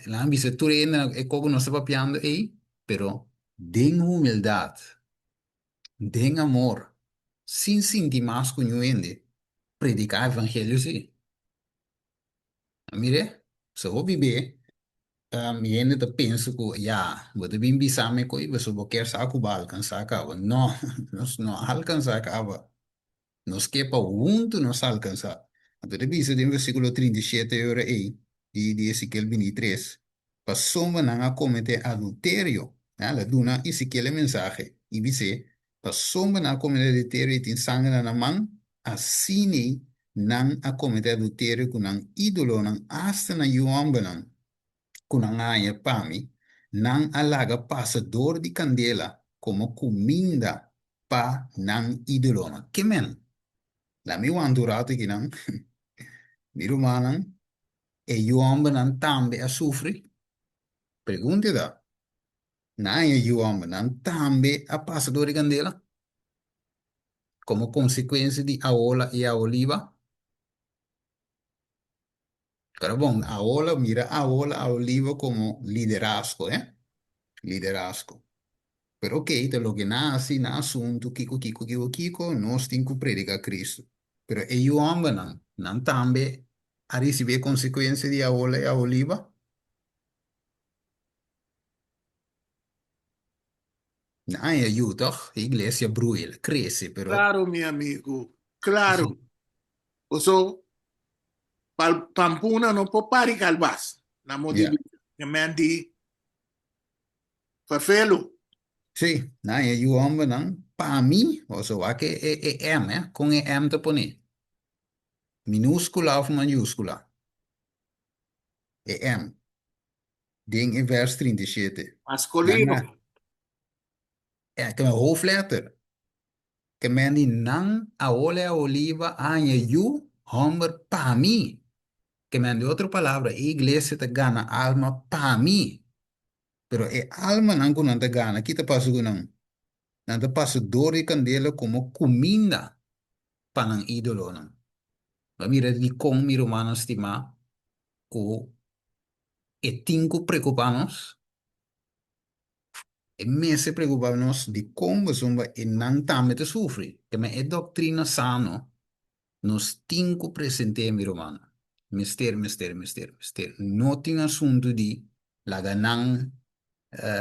nan a bisa tur hende e kos ku nos ta papiando ei, pero den humildat, den amor, sin sinti mas ku niun hende, prediká evangelio sí. A mir'é, so bo bib'é, mi hende ta pensa ku ya, bo ta bin bisa mi ko'i pasobra bo kier sa ku bo a alkansá kaba. No, nos no a alkansá kaba. Nos ke pa huntu nos alkansá. Anto ta bisa den versíkulo 37 e ora ei di di Ezekiel 23, Pasobra nan a kometé adulterio, el a duna Ezekiel e mensahe i bis'é, Pasobra nan a kometé adulterio i tin sanger na nan man, asina nan a kometé adulterio ku nan ídolonan, asta nan yu hòmbernan ku nan a haña pa mi, nan a laga pasa dor di kandela komo kuminda pa nan ídolonan. Ke men? Laat mi wanta un ratu akinan. Mi rumannan, e yu hòmbernan tambe a sufri? Pregunta ta, nan haña yu hòmbernan tambe a pasa dor di kandela komo konsekuensia di Aola i Aoliba? Pero bon, Aola, mira Aola, Aoliba komo liderazgo, eh? Liderazgo. Pero ok, ta loke nan hasi, nan asuntu, kiko, kiko, kiko, kiko, nos tin ku prediká Kristu. Pero e yu hòmbernan, nan tambe a risibí e konsekuensia di Aola i Aoliba? Nan haña yu, tòg? E iglesia brui, el a krese, pero. Klaro, mi amigu, klaro. Paso, pal pampuna no por pari kalbas, na mo di Ya. bisa. E men di ferfelu. Sí, nan e yu hòmbernan, pa mi, paso wak e e e M, eh, kon e M ta pone? Minúskula òf mayúskula? E M, den e vèrs 37. Nan Maskulino. a, e ta un hoofdletter. Ke men di nan a ole a oliva a haña yu hòmber pa mi. Ke men di otro palabra, e iglesia ta gana alma pa mi. Pero e almanan ku nan ta gana, ki ta pasa ku nan? Nan ta pasa dor di kandela komo kuminda pa nan ídolonan. Bo a mira dikon, mi rumannan stimá, ku e tin ku preokupá nos? E mester preocupa nos dicon pasobra e nan tambe ta sufri. Keme e doctrina sano nos tin cu presente mi rumannan. Mester, mester, mester, mester. No tin asunto di laga nan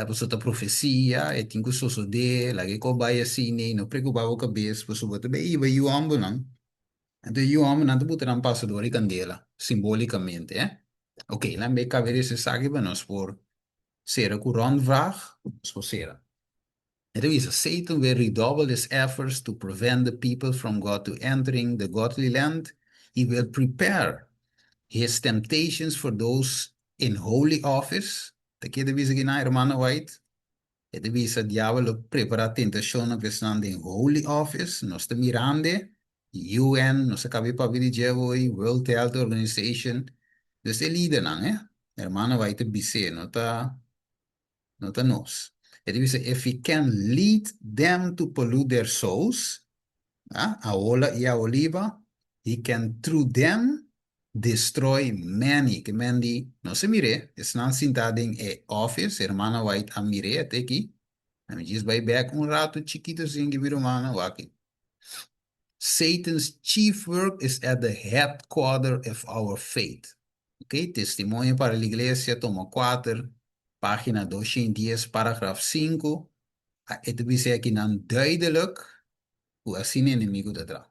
pasobra ta profecia, e tin cu sosode, laga e cos bay asina, no preocupa bo cabes pasobra ta bay hiba yu hombernan. Anto e yu hombernan ta buta nan pasa dor di candela, simbolicamente, eh. Ok, nan bay cabe resa esaki pa nos por Sera ku rondvraag, nos por sera. E ta bisa, Satan will redouble his efforts to prevent the people from God to entering the godly land, he will prepare his temptations for those in holy office. Ta ke ta bisa kinan, Hermana White? E ta bisa, diabel lo prepara tentashonnan pa esnan den holy office. Nos ta mirande UN, nos a caba di papia di dje hoy, World Health Organization, dus e lidernan, eh, hermano bay ta bis'é, no ta, no ta nos. E ta bisa, if he can lead them to pollute their souls, ah, Aola y Aoliba, he can through them destroy many. Ke men di, nos a mir'é, esnan sintá den e office, hermana White a mir'é, a te aki, mi djis bay bek un rato chikito asin ki mi rumannan, wak. Satan's chief work is at the headquarter of our faith. Ok, Testimonio para la Iglesia, tomo 4, página 210, paragraf 5. E ta bisa akinan duidelijk ku asina enemigu ta traha.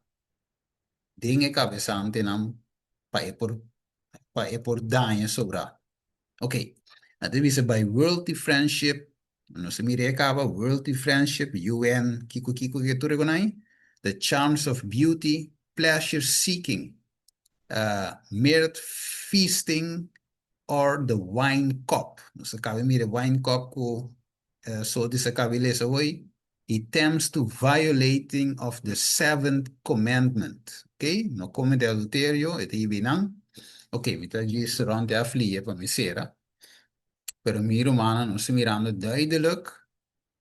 Den e kabesantenan pa e por pa e por daña sobrá. Ok, nan ta bisa by worldly friendship, nos a mira e kaba, worldly friendship, UN, kiko kiko ke tur e konai, the charms of beauty, pleasure seeking, uh, mirth feasting or the wine cup. Nos a kaba mira e wine cup ku uh, Sodis a kaba lesa hoy. He tempts to violating of the seventh commandment. Ok, no comete adulterio, e ta hibi nan. Ok, mi ta djis rond e aflie pa mi sera. Pero mi rumannan, nos ta mirando duidelijk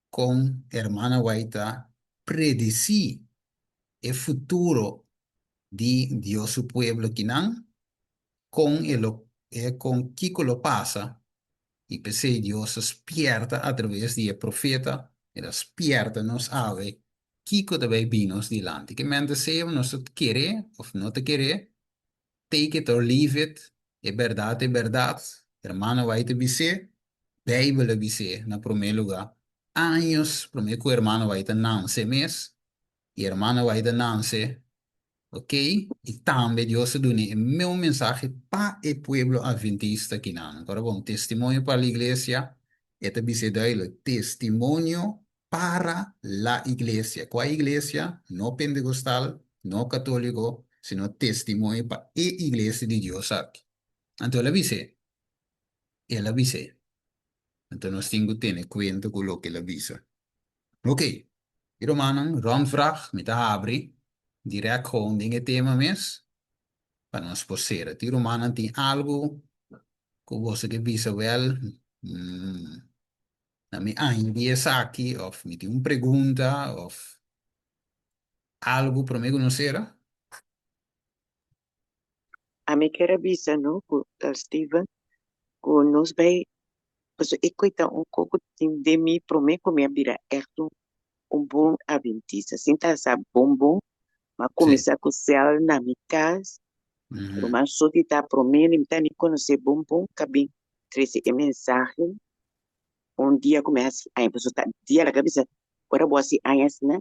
kon hermana White ta predisí e futuro di Dios su pueblo kinan, kon e lo e kon kiko lo pasa I p'esei Dios a spierta atraves di e profeta, el a spierta nos awe kiko ta bai bin nos dilanti. Ke mente sea nos ta kere òf no ta kere, take it or leave it, e bèrdat ta e bèrdat. Hermana White a bis'é, Beibel a bis'é na promé lugá, años promé ku hermana White a nanse mes, i hermana White a nanse Ok, i tambe Dios a duna e meu mensahe pa e pueblo adventista kinan. Ora bon, testimonio pa la iglesia, e ta bis'é duidelijk, testimonio para la iglesia. Kua iglesia? No pentecostal, no católico, sino testimonio pa e iglesia di Dios aki. Anto el a bis'é, el a bis'é. Anto nos tin ku tene kuenta ku loke el a bisa. Ok, i rumannan, rondvraag, mi ta habri direct gewoon den e tema mes pa nos por sera. Tin rumannan tin algu ku boso ke bisa wèl, na mi añadi esaki òf mi tin un pregunta òf algu promé ku nos sera? Ami kier a bisa no ku Steven ku nos bai pasobra e koi ta un kos ku tin den mi prome ku mi a bira ègt un bon adventista sin ta sa bon bon mi a kuminsá ku sèl na mi kas ruman Soti ta prome mi ta ni konosé bon bon ka bin trese e mensahe un dia ku mi a hasi aña pasobra ta dia laga bisa ora bo hasi aña asina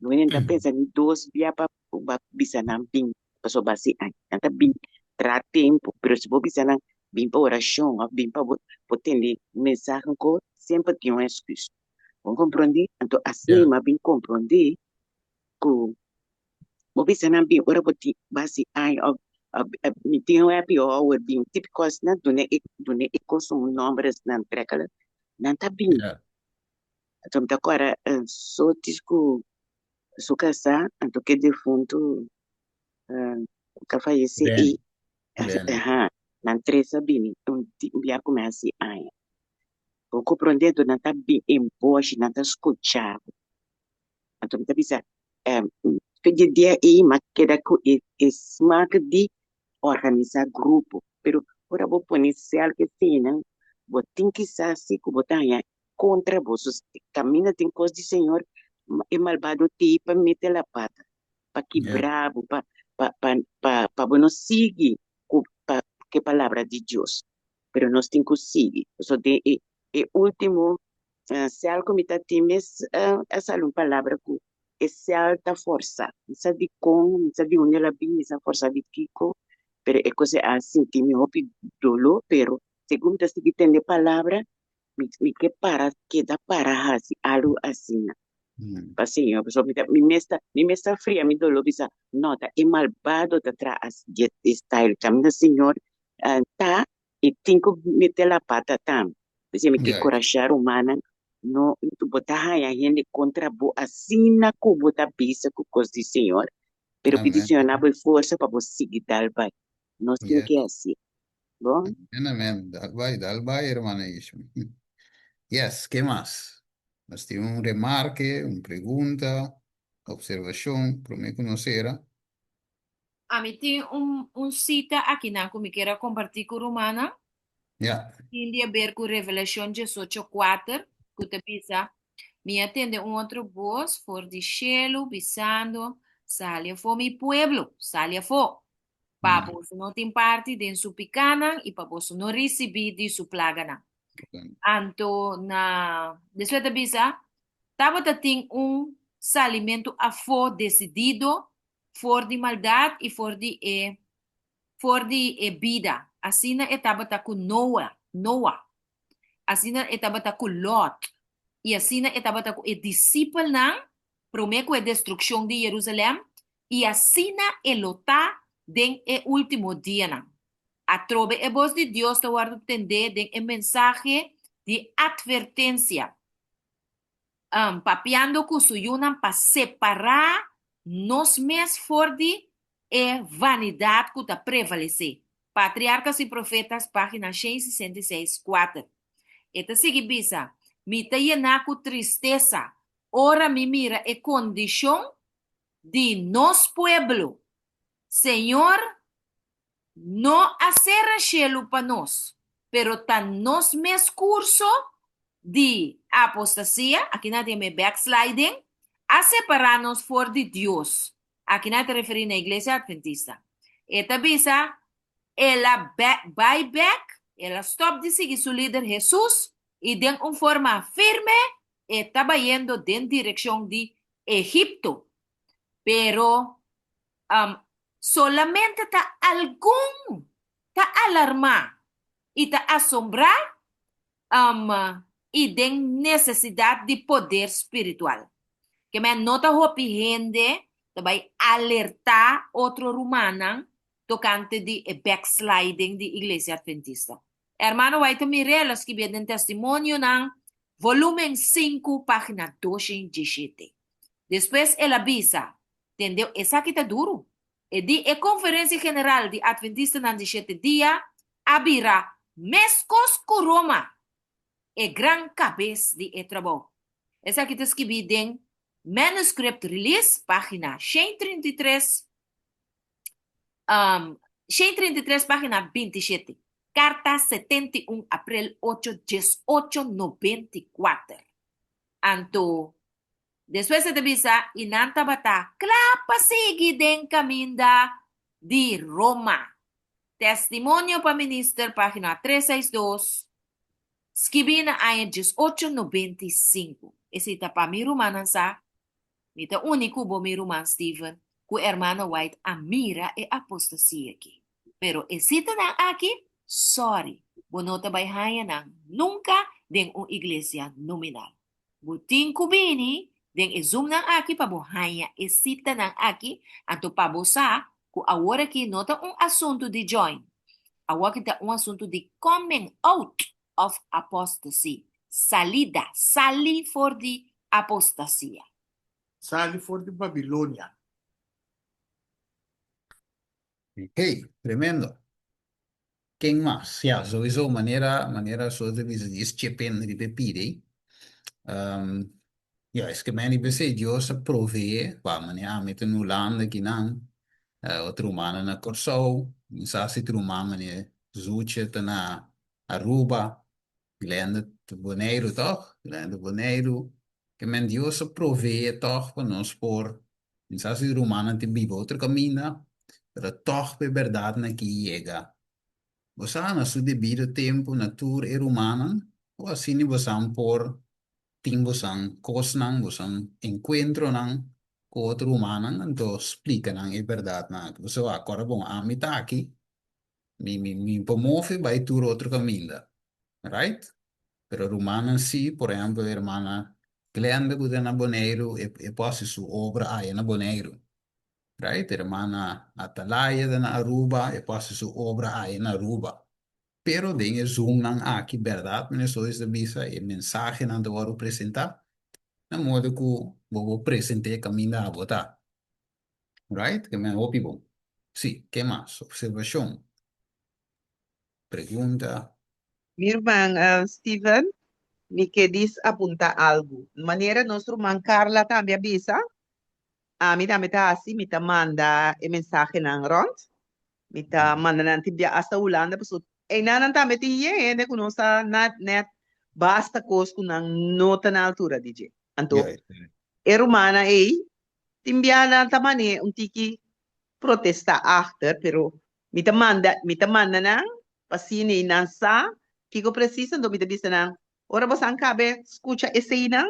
no hende ta pensa ni dos bia pa bisa nan bin pasobra bo hasi aña nan ta bin tra tempu pero si bo bisa nan bin pa orashon òf bin pa bo bo tende un mensahe ankor semper tin un èsküs bo komprondé anto asina mi a bin komprondé ku bo bisa nan bin ora bo tin bo hasi aña òf mi tin un happy hour bin típiko asina duna e duna e kos un nòmber asina trekala nan ta bin anto mi ta kòrda sotis ku su kasá anto ke defuntu ku a fayesé Ben, i Ben. aha nan tres a bini un bia ku mi hasi aña bo komprondé anto nan ta bin en bòshi nan ta skucha bo anto mi ta bisa fe di dia ei mi a keda ku e e smak di organisá grupo pero ora bo pone sèl ke eseinan bo tin kisas si ku bo ta haña kontra bo so kaminda tin kos di Señor e malbado t'ei pa mete la pata pa kibra bo pa pa pa pa pa bo no sigui ku pa ku e palabra di Dios pero nos tin ku sigui pasobra den e e ultimo sèl ku mi ta tin mes a sali un palabra ku e sèl ta forsa mi sa dikon mi sa di unda el a bin mi sa forsa di kiko pero e kos a sinti mi hopi doló pero segun mi ta sigui tende palabra mi mi ke para keda para hasi algu asina pa Señor pasobra mi ta mi mes ta mi mes ta fria mi doló bisa no ta e malbado ta traha asi di e style kaminda Señor ta i tin ku mete la pata tambe p'esei mi ke kurashá rumannan no bo ta haña hende kontra bo asina ku bo ta bisa ku kos di Señor pero pidi Señor na bo e forsa pa bo sigui dal bai nos tin ke hasié bon. Amen amen dal bai dal bai hermana Ishmi yes ke mas nos tin un remarke un pregunta observashon prome ku nos sera. Ami tin un un sita akinan ku mi kier a kompartí ku rumannan. Ya. Tin di aber ku Revelashon diesocho kuater ku ta bisa, Mi a tende un otro bos for di shelu bisando, Sali afó mi pueblo, sali afó, pa boso no tin parti den su pikánan i pa boso no risibí di su plaganan. Anto na despues ta bisa, Tabata tin un salimentu afó desidido for di maldat i for di e for di e bida. Asina e tabata ku Noa, Noa. Asina e tabata ku Lot. I asina e tabata ku e disipelnan promé ku e destrukshon di Yerusalèm, i asina e lo ta den e último dianan. Atrobe e bos di Dios ta wòrdu tendé den e mensahe di atvertensia. Papiando ku su yunan pa separá nos mes for di e vanidat ku ta prevalesé. Patriarcas y Profetas, página 166, kuater. E ta sigui bisa, Mi ta yená ku tristesa ora mi mira e kondishon di nos pueblo. Señor no a sera shelu pa nos, pero ta nos mes kurso di apostasia, aki nan ta yama e backsliding, a separá nos for di Dios. Aki nan ta referí na Iglesia Adventista. E ta bisa, El a bai bèk, el a stòp di sigui su lider Hesus i den un forma firme e ta bayendo den direkshon di Egipto. Pero solamente ta algun ta alarmá i ta asombrá i den nesesidat di poder spiritual. Ke men no ta hopi hende ta bai alertá otro rumannan tokante di e backsliding di Iglesia Adventista. Hermano White Mirel a skibié den Testimonionan, volúmen sinku, página 217. Despues el a bisa, Tende, esaki ta duru. E di e Konferensia General di Atventistanan di Shete Dia a bira meskos ku Roma, e gran kabes di e trabou. Esaki ta skibí den Manuscript Release, página 133, 133, página 27, karta 71 aprel ocho diesocho 94. Anto Despues e ta bisa, I nan tabata kla pa sigui den kaminda di Roma. Testimonio pa Minister, página tres seis dos, skibí na aña diesocho nobenta i sinku. Esei ta pa mi rumannan sa. Mi ta uni ku bo, mi ruman Steven, ku Hermano White a mira e apostasia aki. Pero e sitanan aki, sorry, bo no ta bai haña nan nunka den un iglesia nominal. Bo tin ku bini den e Zoomnan aki pa bo haña e sitanan aki, anto pa bo sa ku awor aki no ta un asuntu di join, awor aki ta un asuntu di coming out of apostasy, salida, sali for di apostasia. Sali for di Babilonia. Hey, tremendo. Ken mas? Ya, souiso manera manera soos ta bisa djis chepen riba e pida ei. Um, ya, es ke men riba esei Dios a proveé, wak manera ami ta na Hulanda kinan, eh, otro rumannan na Kòrsou, mi sa si otro ruman manera Zuche ta na Aruba, Glenda ta Boneiru tòg? Glenda Boneiru. Ke men Dios a proveé tòg pa nos por, mi sa si rumannan tin biba otro kaminda, pero tòg pa e bèrdatnan aki yega. Bo sa na su debido tempu na tur e rumannan, o asina bosan por tin bosan kosnan, bosan enkuentronan ku otro rumannan, anto splika nan e bèrdatnan aki. Pasobra wak, kòrda bon, ami ta aki, Mi mi mi por move bai tur otro caminda, right? Pero rumannan si, por ehempel hermana Glenda cu ta na Boneiru, e e por haci su obra aya na Boneiru, right? Hermana Atalaya ta na Aruba, e por haci su obra aya na Aruba. Pero den e Zoomnan aki, berdad Minister Solis ta bisa, e mensahenan ta wordo presenta na modo cu bo por presente e caminda abo ta. Right? Ke men hopi bon. Sí, ke mas? Observashon? Pregunta? Mi ruman Steven, mi ke dis apunta algu. Manera nos ruman Carla tambe a bisa, ami tambe ta hasi, mi ta manda e mensahenan rònt. Mi ta manda nan tin bia asta Hulanda, pasobra einan nan tambe tin yen hende ku no sa nèt basta kos ku nan no ta na altura di dje. Anto e rumannan ei Tin bia nan ta man'é un tiki protestá achter, pero mi ta manda, mi ta manda nan pa asina i nan sa kiko presis, anto mi ta bisa nan, ora bosan kabe skucha eseinan,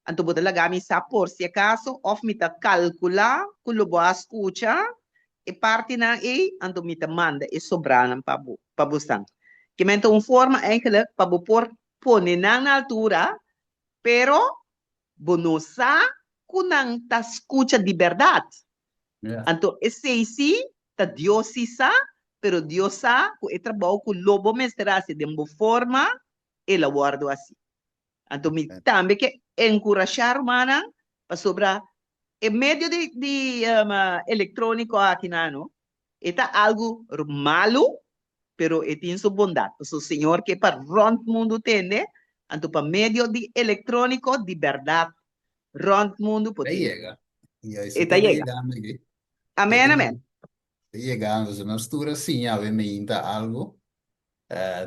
anto bo ta laga mi sa por si akaso, òf mi ta kalkulá ku lo bo a skucha e partinan ei, anto mi ta manda e sobranan pa bo, pa bosan. Kimen ta un forma eigenlijk pa bo por pone nan na altura, pero Bo no sa ku nan ta skucha di bèrdat. Anto esei sí ta Dios sí sa, pero Dios sa ku e trabou ku lo bo mester hasi den bo forma, el a wòrdu hasi. Anto mi tambe ke enkurashá rumannan pasobra e medio di di elektróniko aki nan no e ta algu malu pero e tin su bondat pasobra Señor ke pa rònt mundu tende anto pa medio di elektróniko di bèrdat rònt mundu por Ta tende. yega. Ya E eso ta ta yega. yegando aki. Amèn amèn. Ta yegando. So nos tur a siña awe meinta algu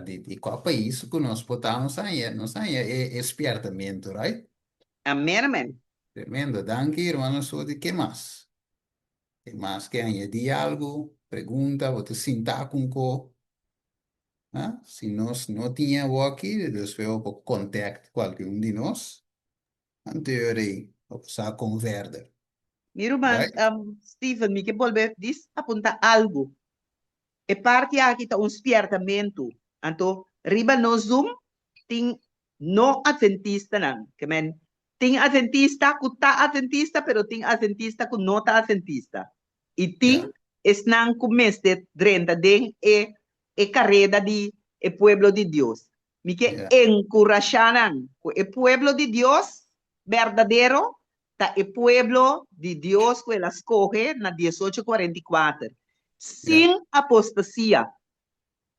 di di kua pais ku nos por ta nos haña nos haña e e spièrtamentu right? Amèn amèn. Tremendo. Danki hermano Sodi. Ke mas? Ke mas ke añadí algu? Pregunta? Bo ta sinta ku un ko? Ha? Si nos no tin awoki, despues bo por contact kualke un di nos. Anterior ei, bo por sa kon verder. Mi ruman Right? Steven, mi ke bolbe dis apunta algu. E parti aki ta un spièrtamentu. Anto, riba nos Zoom tin no atventistanan. Ke men, tin atventista ku ta atventista, pero tin atventista ku no ta atventista. I tin Ja. esnan ku mester drenta den e e kareda di e pueblo di Dios. Mi ke Ja. enkurashá nan ku e pueblo di Dios berdadero ta e pueblo di Dios ku el a skohe na diesocho kuarenta i kuater, sin apostasia.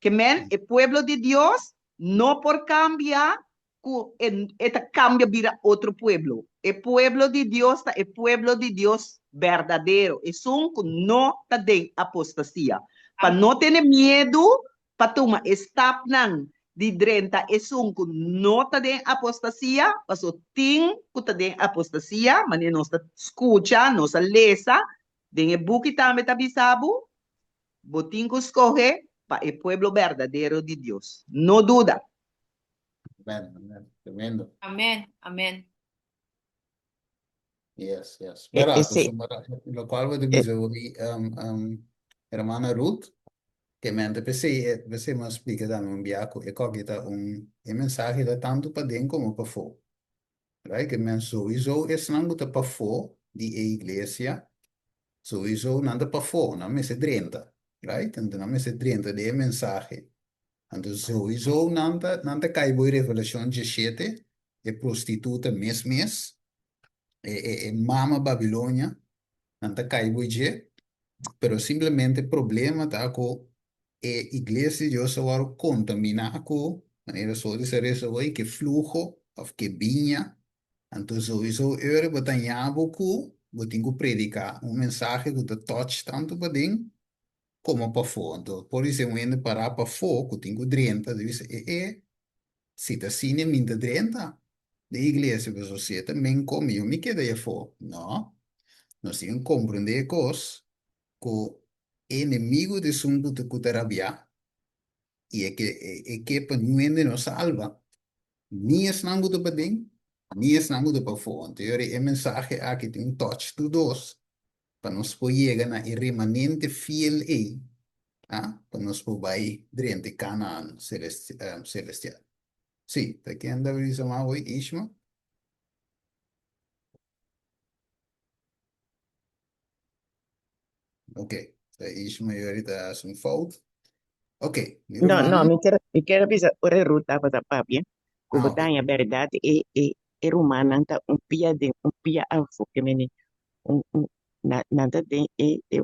Ke men, e pueblo di Dios no por kambia ku e ta kambia bira otro pueblo. E pueblo di Dios ta e pueblo di Dios berdadero, esun ku no ta den apostasia. Pa no tene miedu pa tuma e stapnan di drenta esun ku no ta den apostasia, paso tin ku ta den apostasia, manera nos ta skucha, nos a lesa, den e buki tambe ta bisa bo, bo tin ku skohe pa e pueblo berdadero di Dios. No duda. Amen, amen. Tremendo. Amen, amen. Yes, yes. E, Berato, esei, so berato. Lokual bo ta e, bisa hopi, um, um, hermana Ruth, ke mente p'esei, e, p'esei mi a splika tambe un bia ku e koki ta un, e mensahe ta tantu paden komo pafó. Right? Ke men souiso esnan ku ta pafó di e iglesia, souiso nan ta pafó, nan mester drenta. Right? Anto nan mester drenta den e mensahe. Anto souiso nan ta, nan ta kai bo e Revelashon diesshete, e prostituta mes mes, e, e, e mama Babilonia, nan ta kai bo dje, pero simplemente problema ta ku e iglesia di Dios a wòrdu kontaminá ku, manera so di sa resa hoy, ke fluho òf ke biña, anto souiso ora bo ta haña bo ku bo tin ku prediká un mensahe ku ta touch tantu paden komo pafó. Anto por di ser un hende pará pafó ku tin ku drenta, ta bisa, e e, si ta asina mi ta drenta den iglesia, pasobra si e ta men komi yo mi keda ei afó. No, nos tin ku komprendé e kos ku e enemigu ta esun ku ta ku ta rabiá i e ke e ke pa niun hende no salba, ni esnan ku ta paden, ni esnan ku ta pafó. Anto yori e mensahe aki tin un touch tur dos pa nos por yega na e remanente fiel ei, a, pa nos por bai drenta e Canaan celestial. Sí, ta ken ta bisa mas hoy, Ishma? Ok, ta Ishma y ahorita hace un fout. Ok, mi No, no, rumannan. mi kier, mi kier bisa ora e Ruth tabata papia, ku Ah, bo ok. ta haña bèrdat e, e, e rumannan ta un pia den, un pia afó, ke mene un, un, na, nan ta den e, e,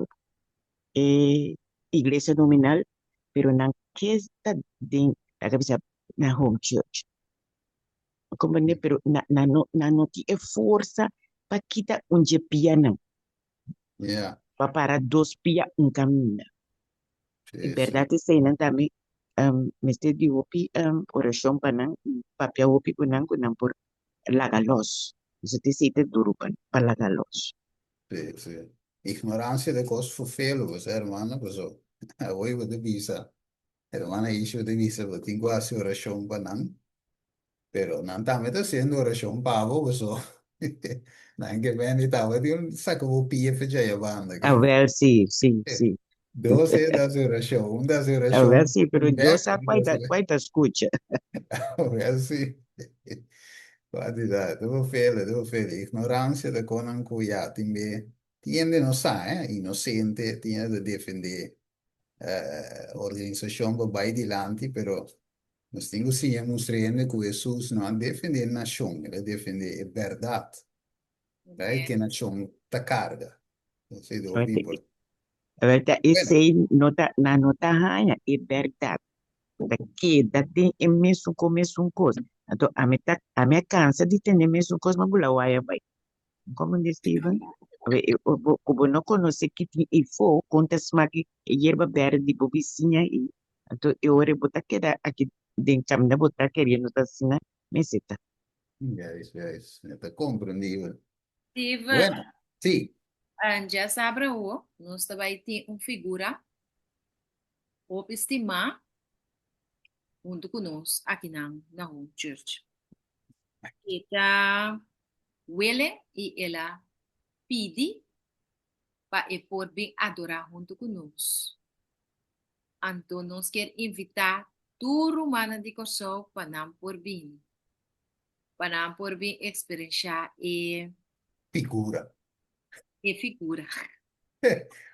e iglesia nominal, pero nan ke ta den, laga bisa, na home church. Comprende? Pero na, nan no, nan no tin e forsa pa kita un dje pianan. Yeah. Pa para dos pia un caminda. Sí, E sí. berdad eseinan tambe um, mester di hopi um, oracion pa nan y papia hopi cu nan cu nan por laga los. Eso te esei ta duro pa, pa laga los. Sí, sí. Ignorancia ta cos fofelo, bo sa hermano, paso awor bo ta bisa, hermana Isha bo ta bisa bo tin cu haci oracion pa nan, Pero nan tambe ta haciendo oracion pa bo, paso nan ke bende tabatin un saca bo pia fecha ya banda. Ah, wel, sí, sí, sí. Dos e ta haci oracion, un ta haci Ah, wel, oracion sí, pero Dios bek, sa un cual ta ta, haci cual ta escucha. Wel, sí. Cuanti ta, ta fele, ta fele. Ignorancia ta conan cu ya tin be, tin hende no sa, eh, inocente, tin hende ta defende eh, organisacion pa bay dilanti, pero. Nos tin ku siña mustra hende ku Hesus no a defendé nashon, el a defendé e bèrdat, right, ku e nashon ta karga. Esei ta hopi importante. Wèl, esei no ta, nan no ta haña e bèrdat. Ta keda den e mesun kos, mesun kos. Anto ami ta, ami a kansa di tende mesun kos, ma bula waya bai. Komo di Steven? Awe, e, o bo, ku bo no konosé ki tin eifó, kon ta smak e yerba bèrdè di bo bisiña ei, anto e ora bo ta keda aki den kaminda bo ta keriendo ta asina mester ta. Juist, juist. Mi ta komprendibel. Steven, Bueno, sí. dja sabra awo, nos ta bai tin un figura hopi stimá huntu ku nos akinan na Home Church. E ta willing i el a pidi pa e por bin adorá huntu ku nos. Anto nos kier invitá tur rumannan di Kòrsou pa nan por bini, pa nan por bin eksperenshá e. Figura. E figura.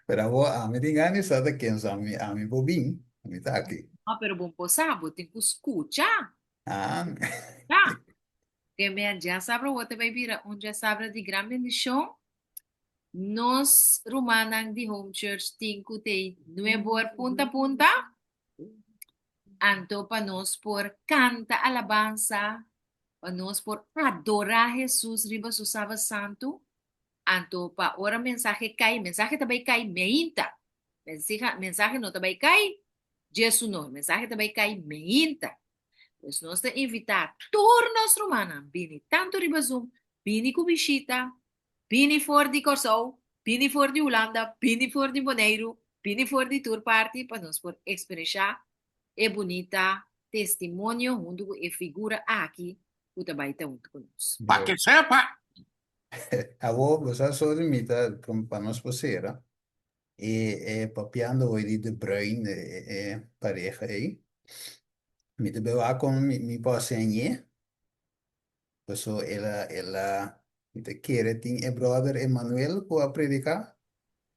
Pero abo ami tin gana di sa ta ken sa ami, ami por bin, ami ta aki. No, pero bo por sa, bo tin ku skucha. Ah. Ya. Ke mi a djasabra awor ta bai bira un djasabra di gran bendishon. Nos rumannan di Home Church tin ku tei nuebor punta punta. Anto pa nos por kanta alabansa, pa nos por adorá Hesus riba su Sabat Santu. Anto pa ora mensahe kai, mensahe ta bai kai meinta. Mensahe no ta bai kai djesunor, mensahe ta bai kai meinta. Pues nos ta invitá tur nos rumannan bini tantu riba Zoom, bini ku bishita, bini for di Kòrsou, bini for di Hulanda, bini for di Boneiru, bini for di tur parti pa nos por eksperenshá e bunita testimonio huntu ku e figura aki ku ta bai ta huntu ku nos. Pa ke sepa! Awor bo sa sorry mi ta pa nos por sera e e papiando hoy di De Bruin e e pareha ei mi ta bay wak kon mi mi por hañ'é paso el a el a mi ta kere tin e brother Emanuel ku a prediká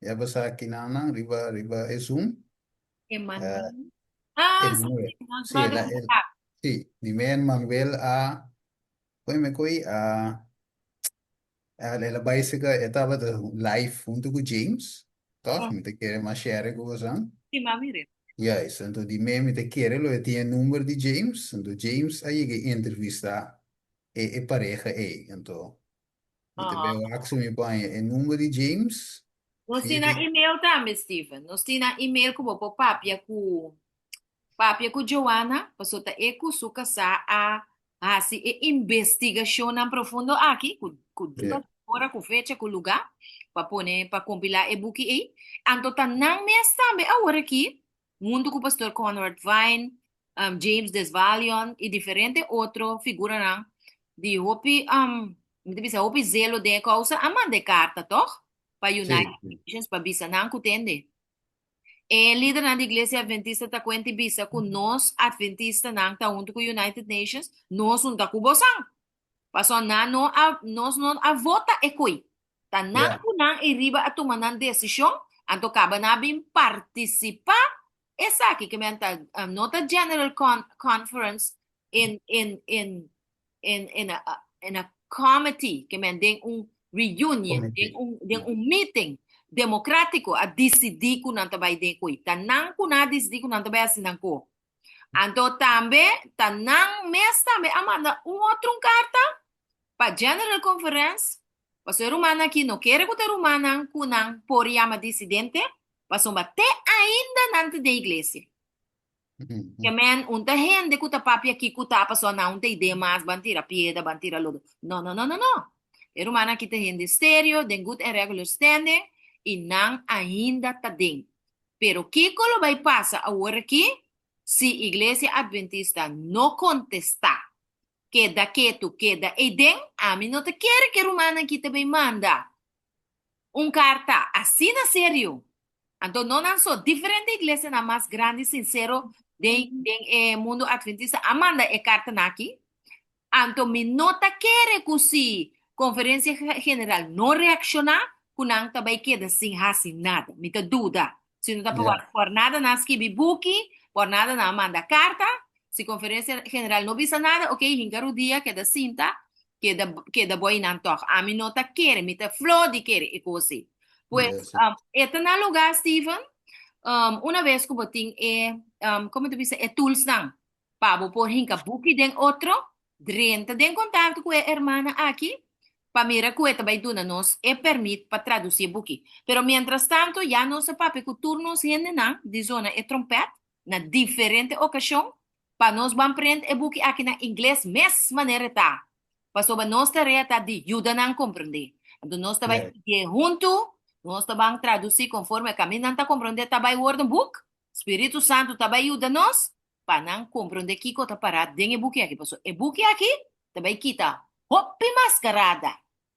ya bo sa kinan riba riba e zoom. Emanuel ah si Emanuel nos si el brother a el si mi men Manuel a koe mi koe a El a bai seka e tabata live huntu ku James, tòg? Mi ta kere mas share ku bosan. Sí, m'a mir'é. Juist, anto di me mi ta kere lo e tin e number di James, anto James a yega e entrevistá e e pareha ei, anto mi ta bai wak si mi por haña e number di James Nos via tin nan di. email tambe, Steven. Nos tin nan email ku bo por papia ku Papia ku Joanna, pasobra ta e ku su kasá a hasi e investigashonnan profundo aki, ku ku Yeah. ora, ku fecha, ku lugá, pa pone, pa kompilá e buki ei. Anto ta nan mes tambe awor aki, huntu ku Pastor Conrad Vine, um, James Desvalion i diferente otro figuranan di hopi, um, mi ta bisa hopi zelo den e kousa, a manda e karta, tòg? Pa Sí, United sí. Nations pa bisa nan ku tende. E lidernan di Iglesia Adventista ta kuenta i bisa ku nos Adventistanan ta huntu ku United Nations, nos no ta ku bosan. Pasobra nan no a, nos no a vota e koi. Ta nan Ya. ku nan ei riba a tuma nan desishon, anto kaba nan a bin partisipá esaki, ke men ta, no ta General Con, Conference in, in, in in in a in a committee, ke men den un reunion, den un den un meeting democrático a disidí ku nan ta bai den koi. Ta nan ku nan a disidí ku nan ta bai hasi nan ko. Anto tambe ta nan mes tambe a manda un otro un karta pa General Conference, pasobra e rumannan aki no kere ku ta rumannan ku nan por yama disidente, pasobra te ainda nan ta den iglesia. Ke men un ta hende ku ta papia kiko ta pasobra nan un ta idea mas ban tira piedra, ban tira lodo. No, no, no, no, no. E rumannan aki ta hende serio, den good and regular standing, i nan ainda ta den. Pero kiko lo bai pasa awor aki si Iglesia Adventista no kontestá? Keda ketu, keda eiden, ami no ta kere ku e rumannan aki ta bai manda Un karta asina serio. Anto no nan so, diferente iglesianan mas grandi sinsero den den e mundu adventista a manda e kartanan aki. Anto mi no ta kere ku si Konferensia General no reakshoná ku nan ta bai keda sin hasi nada. Mi ta duda. Si no ta Ja. por nada nan a skibi buki, por nada nan a manda karta. Si Konferensia General no bisa nada, ok, hinka rudia, keda sinta, keda, keda bo einan tòg. Ami no ta kere, mi ta flo di kere e kos ei. Pues, Yes. e ta na lugá, Steven, una bes ku bo tin e, komo ta bisa, e toolsnan pa bo por hinka buki den otro, drenta den kontakto ku e hermana aki pa mira ku e ta bai duna nos e pèrmit pa tradusí e buki. Pero mientrastantu ya nos a papia ku tur nos hendenan di zona e trompèt na diferente okashon pa nos ban prent e buki aki na ingles mes manera e ta, pasobra nos tarea ta di yuda nan komprendé. Anto nos ta bai studi'é huntu, nos ta ban tradusí konforme a kaminda nan ta komprendé ta bai woordenboek, Spiritu Santu ta bai yuda nos pa nan komprendé kiko ta pará den e buki aki, pasobra e buki aki ta bai kita hopi maskarada.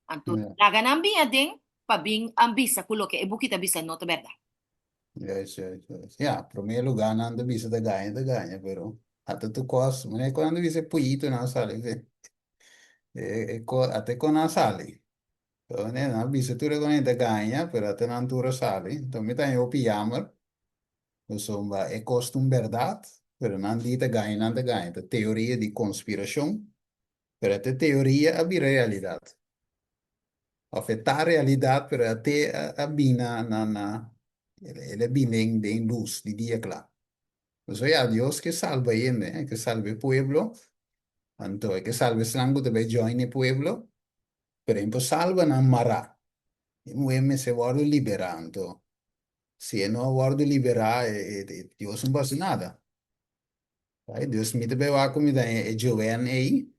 Anto laga nan bin aden pa bin a bisa ku loke e buki ta bisa no ta bèrdat. Juist, juist, juist. Ja, promé lugá nan ta bisa ta gaña, ta gaña, pero ata tur kos, manera ku nan ta bisa e poyitonan a sali, e e ko ata e kon a sali. Manera nan a bisa tur e kon ta gaña, pero ata nan tur a sali. Enton mi ta haña hopi yamer, pasobra e kos ta un bèrdat, pero nan di ta gaña, nan ta gaña. Ta teoria di konspirashon, pero ata e teoria a bira realidat. Of e ta realidat, pero a te a bin na na na el a bin den den lus di dia kla. Pasobra ya Dios ke salba hende, e ke salba e pueblo, anto e ke salba esnan ku ta bai join e pueblo, pero e por salba nan mará. E muhé mester wòrdu liberá, anto si e no a wòrdu liberá e e Dios no por hasi nada. Dus mi ta bai wak ku mi ta e Joanne ei,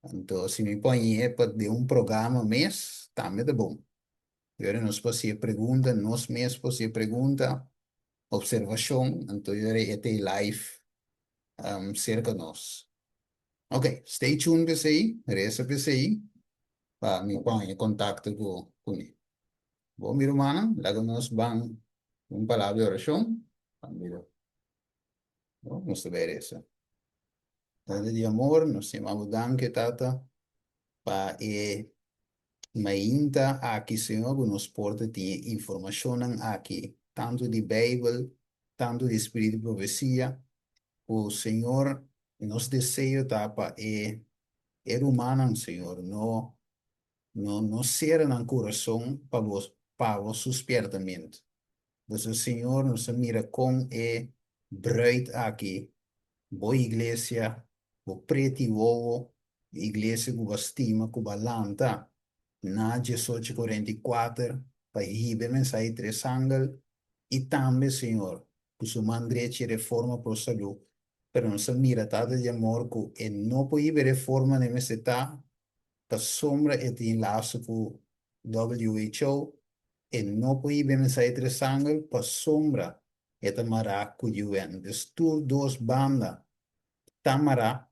Anto si mi poñ'é pa den un programa mes, tambe ta bon. Y ora nos por hacié pregunta, nos mes por hacié pregunta, observacion, anto y ora e ta e live cerca nos. Ok, stay tuned p'esei, reza p'esei, pa mi poñ'é contacto cu cune. Bon mi rumannan, laga nos ban un palabra di oracion, pa mira. Bon, nos ta bai reza. Tata di amor, nos yama bo danki, Tata, pa e mainta aki, Señor, ku nos por ta tin e informashonnan aki, tantu di Beibel, tantu di Spiritu di Profesia, ku, Señor, nos deseo ta pa e e rumannan, Señor, no no no sera nan kurason pa bo pa bo su spiertamentu. Pasobra, Señor, nos a mira kon e bruid aki, bo iglesia, bo preti wowo, e iglesia ku bo a stima, ku bo a lanta na diesocho 44 pa hiba e mensahe tres angel, i tambe, Señor, ku su man drechi e reforma pro salú. Pero nos a mira, Tata di amor, ku e no por hiba e reforma na e mester ta, pasobra e tin laso ku WHO, E no por hiba e mensahe tres angel pasobra e ta mará ku UN. Dus tur dos banda ta mará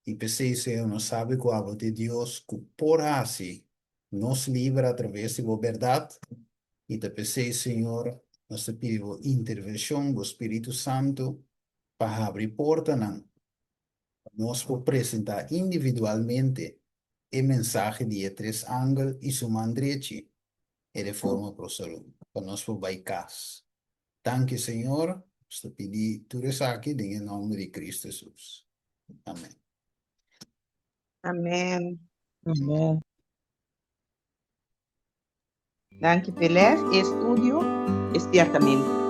i p'esei Señor nos sabi ku abo ta e Dios ku por hasi nos liber atraves di bo bèrdat i ta p'esei Señor nos ta pidi bo intervenshon, bo Spiritu Santu pa habri portanan pa nos por presentá individualmente e mensahe di e tres angel i su man drechi, e reforma pro salú, pa nos por bai kas. Danki, Señor, nos ta pidi tur esaki den e nòmber di Cristo Hesus. Amèn. Amèn. Amèn. Danki p'e les, e estudio, e spiertamentu.